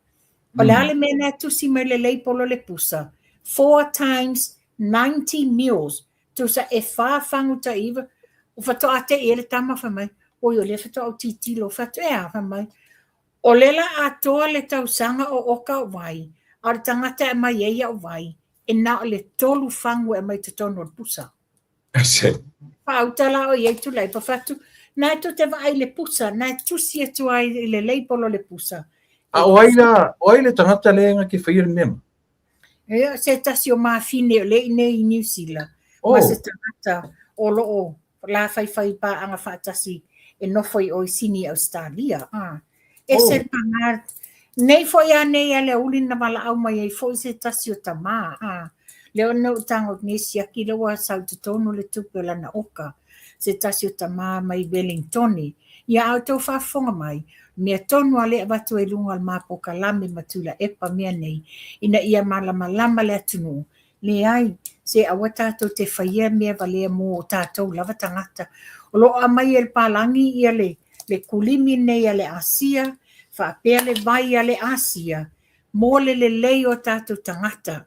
O le a le mea na e tusi mai le label o le pusa? Four times 90 mils. Tusa e whā whangu ta iwa, o whatoa te i ele tama whai mai, oi o lea whatoa o titilo, whatu e a whai mai. O lela atoa le tausaga o oka o vai, a o le tangata e mai e ia o vai, e na o le tolu whangu e mai totonu o le pusa. Whaauta la o iei tula e pawhatu, nā e tu te vaai le pusa, nā e tusi atu ai i le label o le pusa. A o ai la, o ai le tangata le nga ke whaia le mea? Ia, se tasi o mafine o le i nei i Niu Sila, oh. ma se tagata o loo la whaiwhai pāanga whaatasi e nofo i o i Sini Australia. Ah. E oh. se panga, nei foi a nei a le uli na walaau mai ai foi se tasi o tamā. Ah. Le o nau tango nei siaki le ua sau totonu le tupe o lana oka. Se tasi o tamā mai Wellingtoni. Ia a outou faafofoga mai, mea tonu a le avatu ai luga o le mapokalame ma Tuilaepa mea nei, ina ia malamalama le atunuu, leai, se aua tatou te faia mea valea mo o tatou lava tagata. O lo o aumai e le palagi ia le, le kulimi nei a le Asia, faapea le vai a le Asia, mo le lelei o tatou tagata.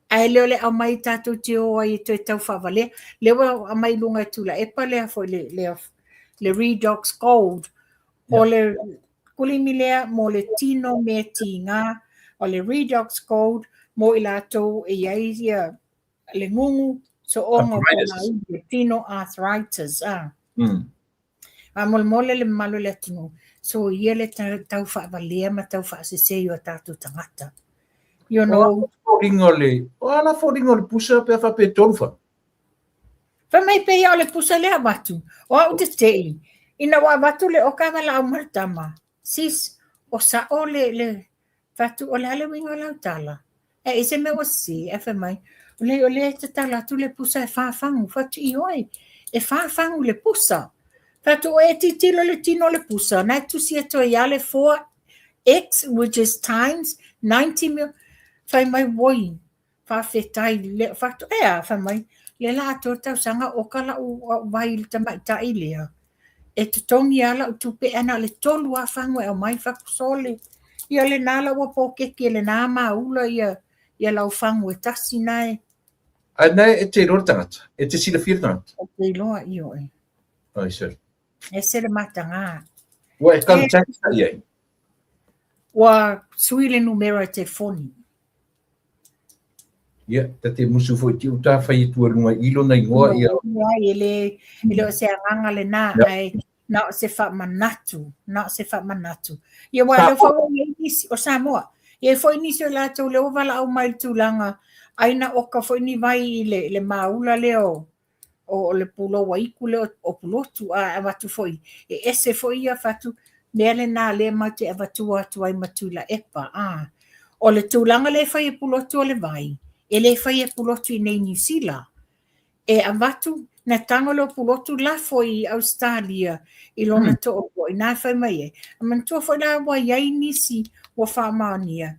Ae le o le aumai tatou te o ai e toe tau faavalea. Lea ua aumai i luga e Tuilaepa lea foi le, le, le Redox Gold. O le kulimi lea mo le tino mea tīgā, o le Redox Gold mo i latou e i ai ia le gugu, soonga o le tino arthritis. Ah. Faamolemole le mamalu o le atunuu, soia le tau faavalea ma tau faasese i o tatou tagata. You know. Foliga o le, o a la foliga o le pusa pe a faapea e tolu fagu? Fai mai pei o le pusa lea avatu, o au te tei, ina ua avatu le oka a valaau mai le tama, sis, o sao le, le, fai atu, o le a le uiga o lau tala? Ae i se mea ua sese, ae fai mai, o le, o lea e tatala atu le pusa e fa fagu, fai atu, ioe, e fa fagu le pusa. Fai atu, o e tilotilo i le tino o le pusa, na e tusi atu ai lava le 4x, which is times 90 mil. Fai mai, woi, faafetai, le, fai atu, e a, fai mai, lea la atoa le tausaga oka lau au vai i le tamaitai lea, e totogi lava lau tupe ae na o le tolu lava fagu e aumai, fai atu, sole, ia lena la ua pokeki e lena maula ia, ia lau fagu e tasi na e. Ae na e te iloa le tagata, e te silafia le tagata. E te iloa, ioe. Ai, sir. Ese le mataga. Ua e contact i ai? Ua sui le numera e telefoni. Ia, ta te musu foi ti uta fai atu e luga i lona igoa ia. Ai, e le, e le o se agaga lena, ae na o se faamanatu, na o se faamanatu. Ia aua lea foi ua i ai nisi, o Samoa, e i ai foi nisi o latou lea ua valaau mai i le tulaga, ai na oka foi ni vai i le, le maula lea o, o le pulou aiku lea o Pulotu, a avatu foi, e ese foi ia fatu, mea lena lea matou te avatua atu ai ma Tuilaepa. A, o le tulaga lea e fai e Pulotu o le vai, e le fai e Pulotu i nei Niu Sila. E avatu, na tago lea o Pulotu lafo i Ausetalia i lona toalua, i ina e fai mai ai. A manatua foi la ua i ai nisi ua faamaonia,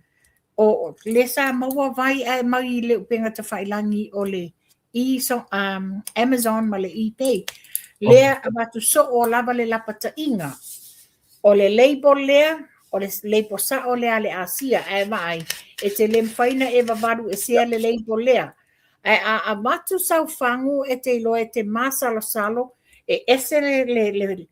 o lea sa maua vai ae mai i le upega tafailagi o le e so, Amazon ma le eBay. Lea avatu soo lava le lapataiga. O le label lea, o le label sao lea a le Asia, ae vaai, e te le mafai ona e vavalu esea le label lea. Ae a avatu sau fagu e te iloa e te masalosalo, e ese le, le, le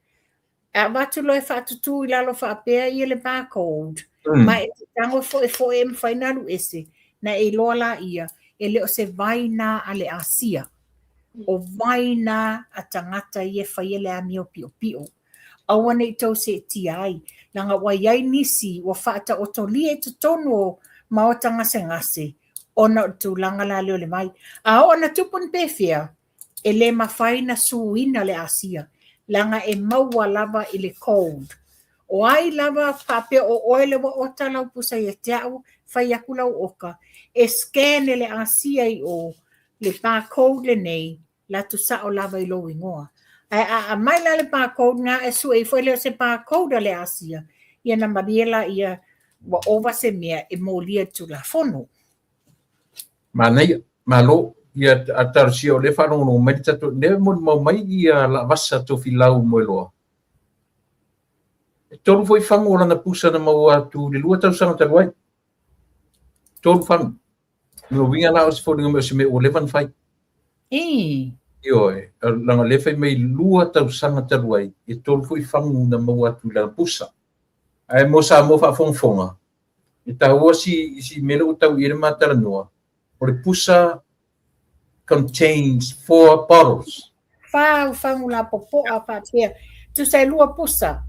E avatu loa e faatutū i lalo faapea ia le barcode, ma e te tago foefoe e mafai ona alu ese, na e iloa laia, e le o se vai na a le Asia. O vai na a tagata ia e faia le amio piopio. Aua ne i tou seetia ai, leaga ua i ai nisi ua faataotolia i totonu o maota gasegase ona o le tulaga la lea o le vai. A oo ina tupu ni pefea, e le mafai na suina le Asia, leaga e maua lava i le code. O ai lava faapea o oe le ua ota lau pusa ia te au, fai aku lau oka, e scan e le Asia i o le barcode lenei, latu sao lava i lou igoa. Ae a aumai la le barcode na e sue ifo e le o se barcode a le Asia, ia na malie laia ua ova se mea e molia i le Tulafono. Manaia, malo, ia a talosia o lea faalogologo mai le tatou, lea e molimau mai ia Laavasa Tofilau Moeloa. E tolu foi fagu o lana pusa na maua atu i le lua tausaga talu ai. Tolu fagu. O lona uiga la o se foliga mai o se mea ua leva ona fai. Ii. Ioe, leaga o lea fai mai lua tausaga talu ai, e tolu foi fagu na maua atu i lana pusa. Ae mo Samoa faafogafoga, e taua si, si mea lea ua tau i ai le ma talanoa, o le pusa contains four bottles. Fa au fagu lapopoa faapea, tusa e lua pusa.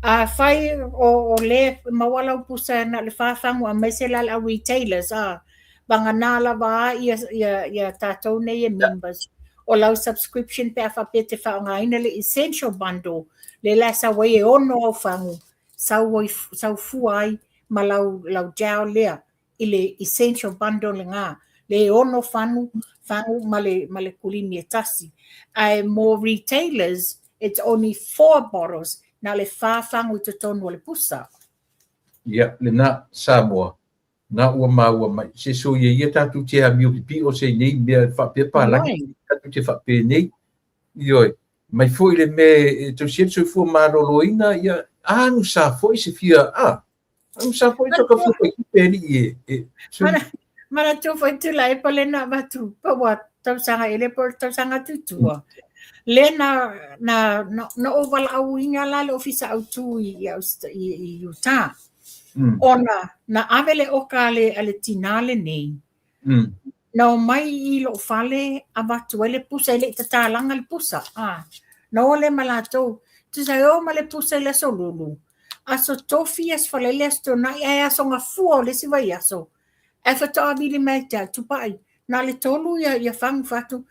A fai o, o le maua lau pusa na o le fa fagu aemaise la le au retailers a vagana lava a ia, ia, ia tatou nei e members o lau subscription pe a faapea e te faaaogaina le essential bundle le la e sau ai e ono au fagu sau, ai, sau fua ai ma lau, lau gel lea i le essential bundle lena le ono fanu, fagu ma le, ma le kulimi e tasi. Ae mo retailers, it's only four bottles, na o le fa fagu i totonu o le pusa. Ia, lena, Samoa, na ua maua mai, se soia ia tatou te amio pipio se nei mea faapea palagi, tatou te faapenei. Ioe, mai foi le mea e tausia le soifua maloloina, ia agusa foi se fia, a, agusa foi so ka fia tupe alii e, e, Manatua foi Tuilaepa le na avatu pa ua tausaga ele po o le tausaga atu i tua. Le na, na, na, na ou valaauina la le ofisa autu i, i, i, i Utah. Ona na ave le oka a le, a le tinā lenei. Na omai i lou fale avatu ai le pusa, e le i tatalaga le pusa. A, na o lea ma latou, Tusa e oo ma le pusa i le aso Lulu, aso Tofi, aso Faraile, aso Toonai, ae aso Gafua o le isi vaiaso, ae faatoa vili mai ia te au, Tupai, na o le 3 ia fagu fatu.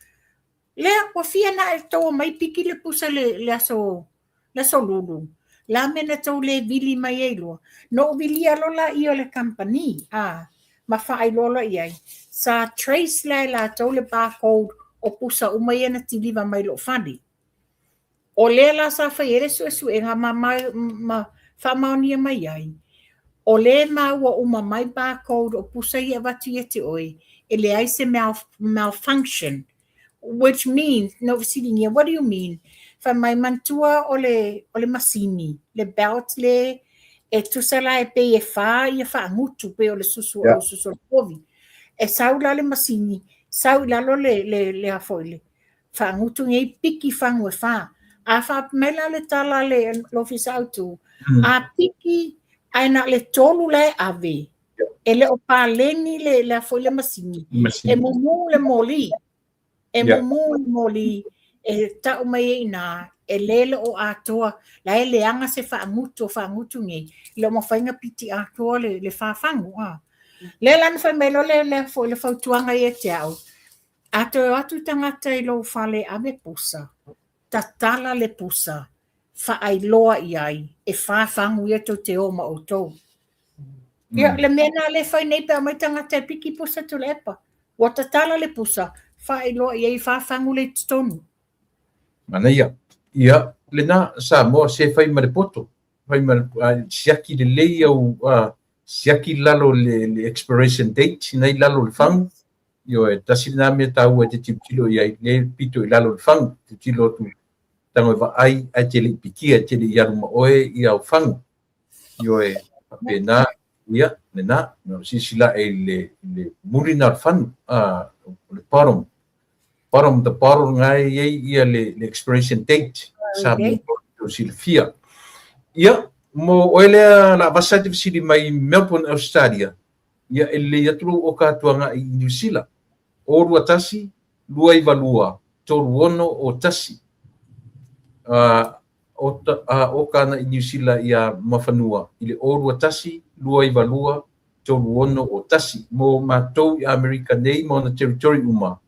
Lea, ua fia na e tou omai piki le pusa i le aso le aso Lulu. La mea na tou le vili mai ai loa. Na ou vilia loa laia o le kamupani, a, ma faailoa loa i ai, sa trace la e latou le barcode o pusa uma ia na kiliva mai lou fale. O lea la sa fai ai le suesuega ma, ma, ma faamaonia mai ai, o lea e maua uma mai barcode o pusa ia e avatu ia te oe, e leai se malfunction, which means, na ou fesiligia, what do you mean? Fai mai, manatua o le, o le masini, le belt le e tusa la e pei e whā ia whaangutu, pei o le susu, yeah. o le susu o le povi. E sau la le masini, sau i lalo le, le, le a foi le, faagutu nei piki fagu e whā. A wha mai la le tala le l'ofisa autu, a piki ae na le tolu la e ave. E le o paleni le, le a foi le masini. E mumu le moli. E mumu le moli e tau mai ai inā, e le le o atoa, la e leaga se faagutu o faagutu nei, le o mafai ona piti atoa le, le whāwhangu. A. Lea la na fai mai loa le, le, foi le fautuaga ia te au, A toe o atu tagata i lou fale ave pusa, tatala le pusa, faailoa i ai, e whā fagu ia tou te o ma outou. Ia, le mea na le fai nei pe aumai tagata e piki pusa Tuilaepa. Ua tatala le pusa, faailoa i ai e whā fagu le i totonu. Manaia. Ia, lena, Samoa, se fai ma le poto. Fai ma le, siaki lelei au, siaki lalo le, le expiration date, ina i lalo le fagu. Ioe, tasi lena mea taua e te tilotilo i ai, le pito i lalo o le fagu, tilotilo atu tago e vaai ae te le i pikia, e te le i alu ma oe i au fagu. Ioe, faapena, ia, lena, na silasila ae i le, le muli lena o le fagu, a, o le bottom, bottom of the bottle lena e i ai ia le, le expiration date, sa mo tou silafia. Ia, mo oe lea Laavasa e te fesili mai Melbourne, Australia, Ia e lelei atu lou oka atu agai i Niu Sila, o 21 292 36 o 1. A, a oka ana i Niu Sila iā Mafanua i le o 21 292 36 o 1. Mo matou i Amerika nei ma ona territory uma,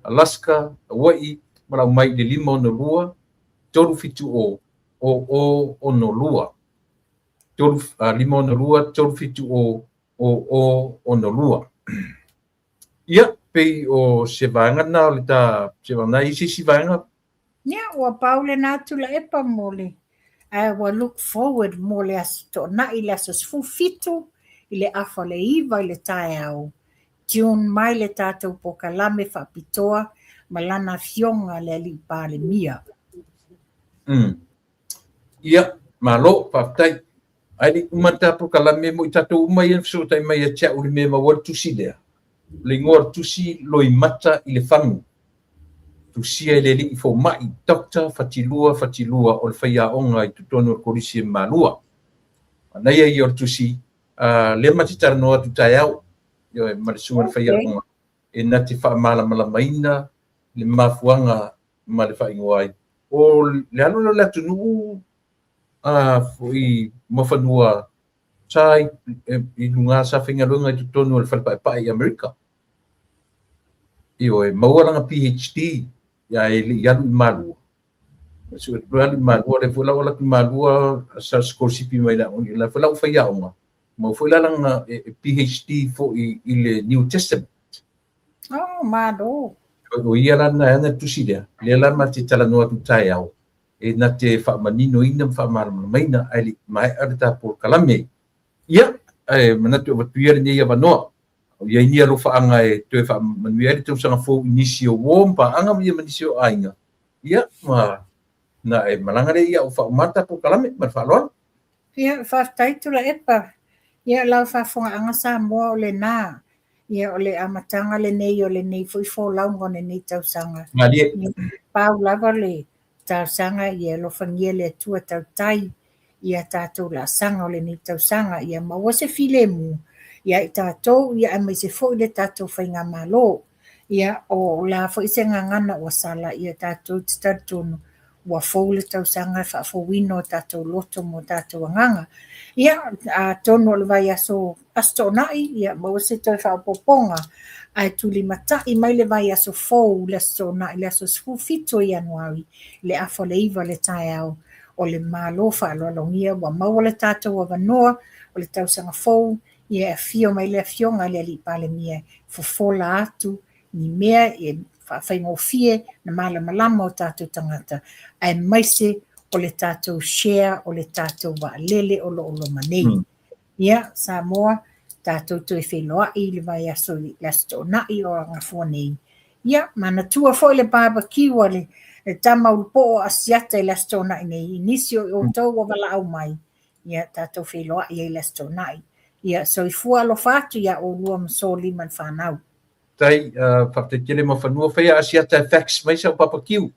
Alaska, Hawaii, valaau mai i le 562 370 o o 62. 562 370 o o 62. Ia, pei o se vaega lena o le ta, se vaega, i se isi vaega? Ia, ua pau lena Tuilaepa mo le, ae ua look forward mo le Aso Toonai, le aso 17 i le afa o le 9 i le taeao. Tune mai le tatou pokalame faapitoa ma lana afioga le Alii Palemia. Ia, malo, faafetai. Ae le i uma le ta polokalame mo i tatou uma ia na fesootai mai ia te au i le mea e maua ai le tusi lea. O le igoa o le tusi, Loimata i le Fagu. Tusia e le alii fomai, Doctor Fatilua Fatilua o le faiaoga i totonu o le Kolisi e Malua. Manaia ia o le tusi, a lea ma te talanoa atu taeao, ioe, ma le susuga i le faiaoga e na te faamalamalamaina le mafuaga ma le faaigoa ai. O le alo lea o le atunuu a foi Mafanua sa i luga sa faigaluega i totonu o le fale paepae i Amerika. Ioe, maua lana PhD ia e le i alu i Malua. So, e alu i Malua, lea foi la ua alu atu i Malua sa sikolasipi mai le aoga, la foi la ua faiaoga, maua foi la lana PhD foi i le New Testament. Oh, malo. O ia la na ana tusi lea, lea la ma te talanoa atu taeao, e na te faamaninoina ma faamalamalamaina ae le i maea le ta polokalame. Ia, ae manatu e avatu ia lenei avanoa. O i ai ni alofaaga e toe faamanuia ai le tausaga fou i nisi o uo ma paaga ma ia ma nisi o aiga. Ia, ma na e malaga lea ia o faauma le ta polokalame ma le faaaloalo. Ia, faafetai Tuilaepa. Ia, lau faafofogaaga Samoa o lena. Ia, o le amataga lenei o lenei foi folauga o lenei tausaga. Malie. Ia, pau lava le talosaga ia alofagia le Atua tautai ia tatou laasaga o lenei tausaga ia maua se filemu ia i tatou ia aemaise foi le tatou faigamalo. Ia, o le a foi se gagana ua sala ia tatou te talitonu Ua fou le tausaga e faafouina o tatou loto ma o tatou agaga. Ia, atonu o le vaiaso Aso Toonai, ia maua se toe faaopoopoga, ae tulimatai mai le vaiaso fou le Aso Toonai le aso 17 o Ianuari i le 8:30 i le taeao o le Malo faaaloalogia ua maua le tatou avanoa o le tausaga fou, ia e afio mai le Afioga i le Alii Palemia e fofola atu ni mea e faafaigofie na malamalama o tatou tagata, aemaise o le tatou share o le tatou vaalele o lo o loma nei. Ia, Samoa, tatou toe feiloai i le vaiaso i le Aso Toonai o Gafua nei. Ia, manatua foi le barbecue a le tama ulupoo o Asiata i le Aso Toonai nei, i nisi o outou ua valaau mai, ia tatou feiloai ai i le Aso Toonai. Ia, soifua alofa atu iā oulua ma Soli ma le fanau. Tai, faafetai tele Muafanua. Faia Asiata e fax mai sau barbecue.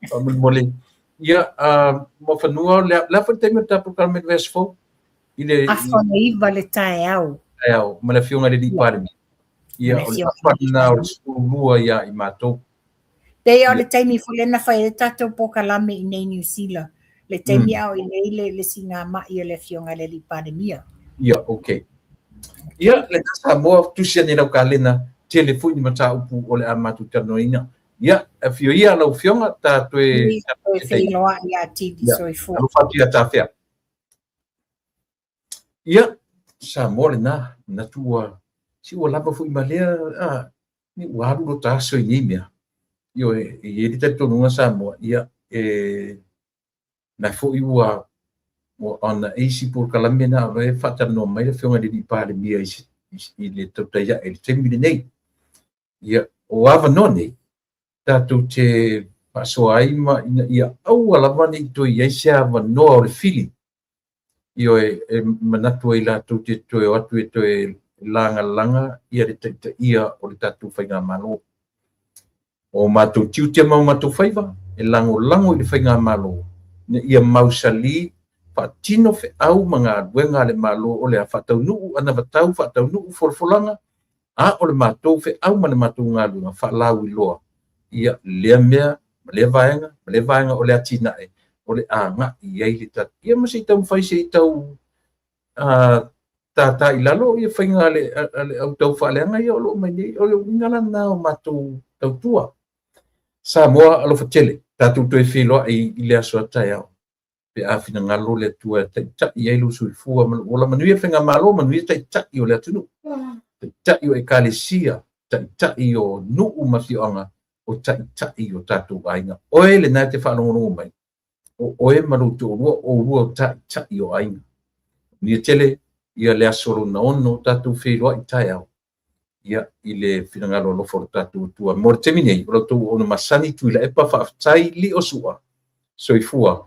Faamolemole. Ia, Muafanua, o le a foi le taimi o le tatou polokalame i le vaiaso fou? I le 8:30 le taeao. Taeao, ma le Afioga i le Alii Palemia. Ia, o le afa lena o le 12 ia i matou. Pei o le taimi foi lea na fai ai tatou polokalame i nei Niu Sila, le taimi a o i nei le sigamai a le Afioga i le Alii Palemia. Ia, okay. Ia, le Samoa, tusi ane i lau kalena, tele foi ni mataupu o le a matou talanoaina. Ia, afio ia lau Afioga, ta toe... Toe feiloai atili, soifua. Alofa atu ia tafea. Ia, Samoa lena, manatu ua, si ua lava foi ma lea, a, ni ua alu lo ta aso i nei mea. Ioe, e i ai le talitonuga Samoa, ia, e, na foi ua, ua ona e isi polokalame na o e faatalanoa mai le Afioga i le Alii Palemia i, i le tautai ae i le taimi lenei. Ia, o avanoa nei, tatou te faasoa ai ma ina ia aua lava ne i toe i ai se avanoa o le fili. Ioe, e manatu ai latou te toe o atu e toe lagalaga ia le taitaia o le tatou faigamalo. O matou tiute ma o matou faiva e lagolago i le faigamalo ina ia mausali faatino feau ma galuega a le Malo o le a faataunuu anavatau, faataunuu folafolaga, a o le matou feau ma le matou galuega faalauiloa ia lea mea ma lea vaega ma lea vaega o le atinae o le agai i ai le tatou. Ia ma se i taumafai se i tau tātā i lalo ia faiga a le au tau faaleaga ia o lo o mai nei. O le uiga la lena o matou tautua. Samoa alofa tele, tatou toe feiloai i le aso a taeao pe a finagalo le Atua e taitai ai lou soifua ma lou ola. Manuia faigamalo, manuia taitai o le atunuu, taitai o ekalesia, taitai o nuu ma afioaga, o taitai o tatou aiga. Oe lena e te faalogologo mai, o oe ma lou toalua, o oulua o taitai o aiga. Manuia tele ia le aso lona ono, tatou feiloai taeao ia i le finagalo alofa o le tatou Atua. Mo le taimi nei, o la outou auauna masani Tuilaepa, faafetai Liosua, soifua.